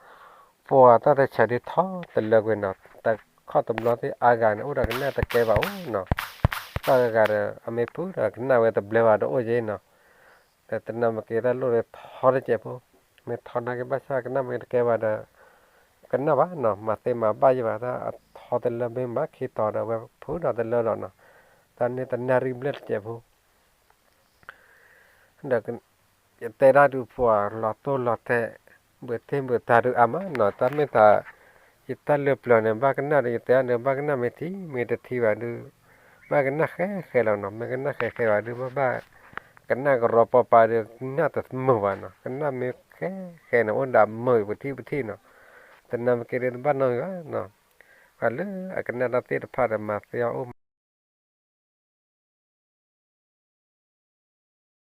ပှၤတၢ်တဆၢဒုးထီတလၢကွံာ်နီၤ. တၢ်ခီၣ်တဘျီသ့ၣ်အါဂၤန့ၣ် အိၣ်ဒီးကနၣ်တကဲဘၣ်အိၣ်နီၤ. တၢ်ဂၤဂၤဒီး အမ့ၢ်ဖုဒီးကနၣ်ဝဲတဘျဲဘၣ်ဒီးအိၣ်ယဲနီၤ. ဒီးတနၢ်မ့ၢ်က့ၤတၢ်လိၣ်ဒီးထီတစဲးဖိ, မ့ၢ်ထီနာ်က့ဘၣ်ဆၣ်ကနၣ်မ့ၢ်တကဲဘၣ်ဒီး ကနၣ်ဘၣ်နီၤ, မၤသ့မၤဘၣ်ယဲဘၣ်, တၢ်အထီတလၢမ့ၢ်ဘၣ်ခံတီၤဒီး အဝဲဖုဒီးတလၢဒီးနီၤ, တၢ်န့ၣ်တနၣ်ရံၣ်ဘျဲၣ်တစဲးဖိ ဒီး ယတဲဒၣ်ဒုးပှၤလီၤတိၢ်လီၤတဲာ် ဘုးတ့ၢ်ဘုးတၢ်ဒုးအါမးနီၤ, တၢ်မ့ၢ်တၢ် ယတၢ်လၢပျၢၤန့ၣ် ဘၣ်ကနၣ်ဒီး ယတဲအါန့ၣ် ဘၣ်ကနၣ်မ့ၢ်ထံမ့ၢ်တထံဘၣ်ဒုး ဘၣ်ကနၣ်ဃဲဃဲလီၤနီၤ, မ့ၢ်ကနၣ်ဃဲဃဲဘၣ်ဒုး ဘၣ်ဘၣ်ကနၣ်ကရီပီပၤဒီး ကနၣ်တမုာ်ဘၣ်နီၤ, ကနၣ်မ့ၢ်ဃဲဃဲန့ၣ် အိၣ်ဒၣ်မုာ်ပထံပထံနီၤ, တနၢ်မ့ၢ်က့ၤဒီးတဘၣ်နီတမံၤဘၣ်နီၤ, ပှၤလၢအကနၣ်တၢ်သ့ၣ်တဖၣ်ဒီးမၤသ့အီၤအိၣ်မး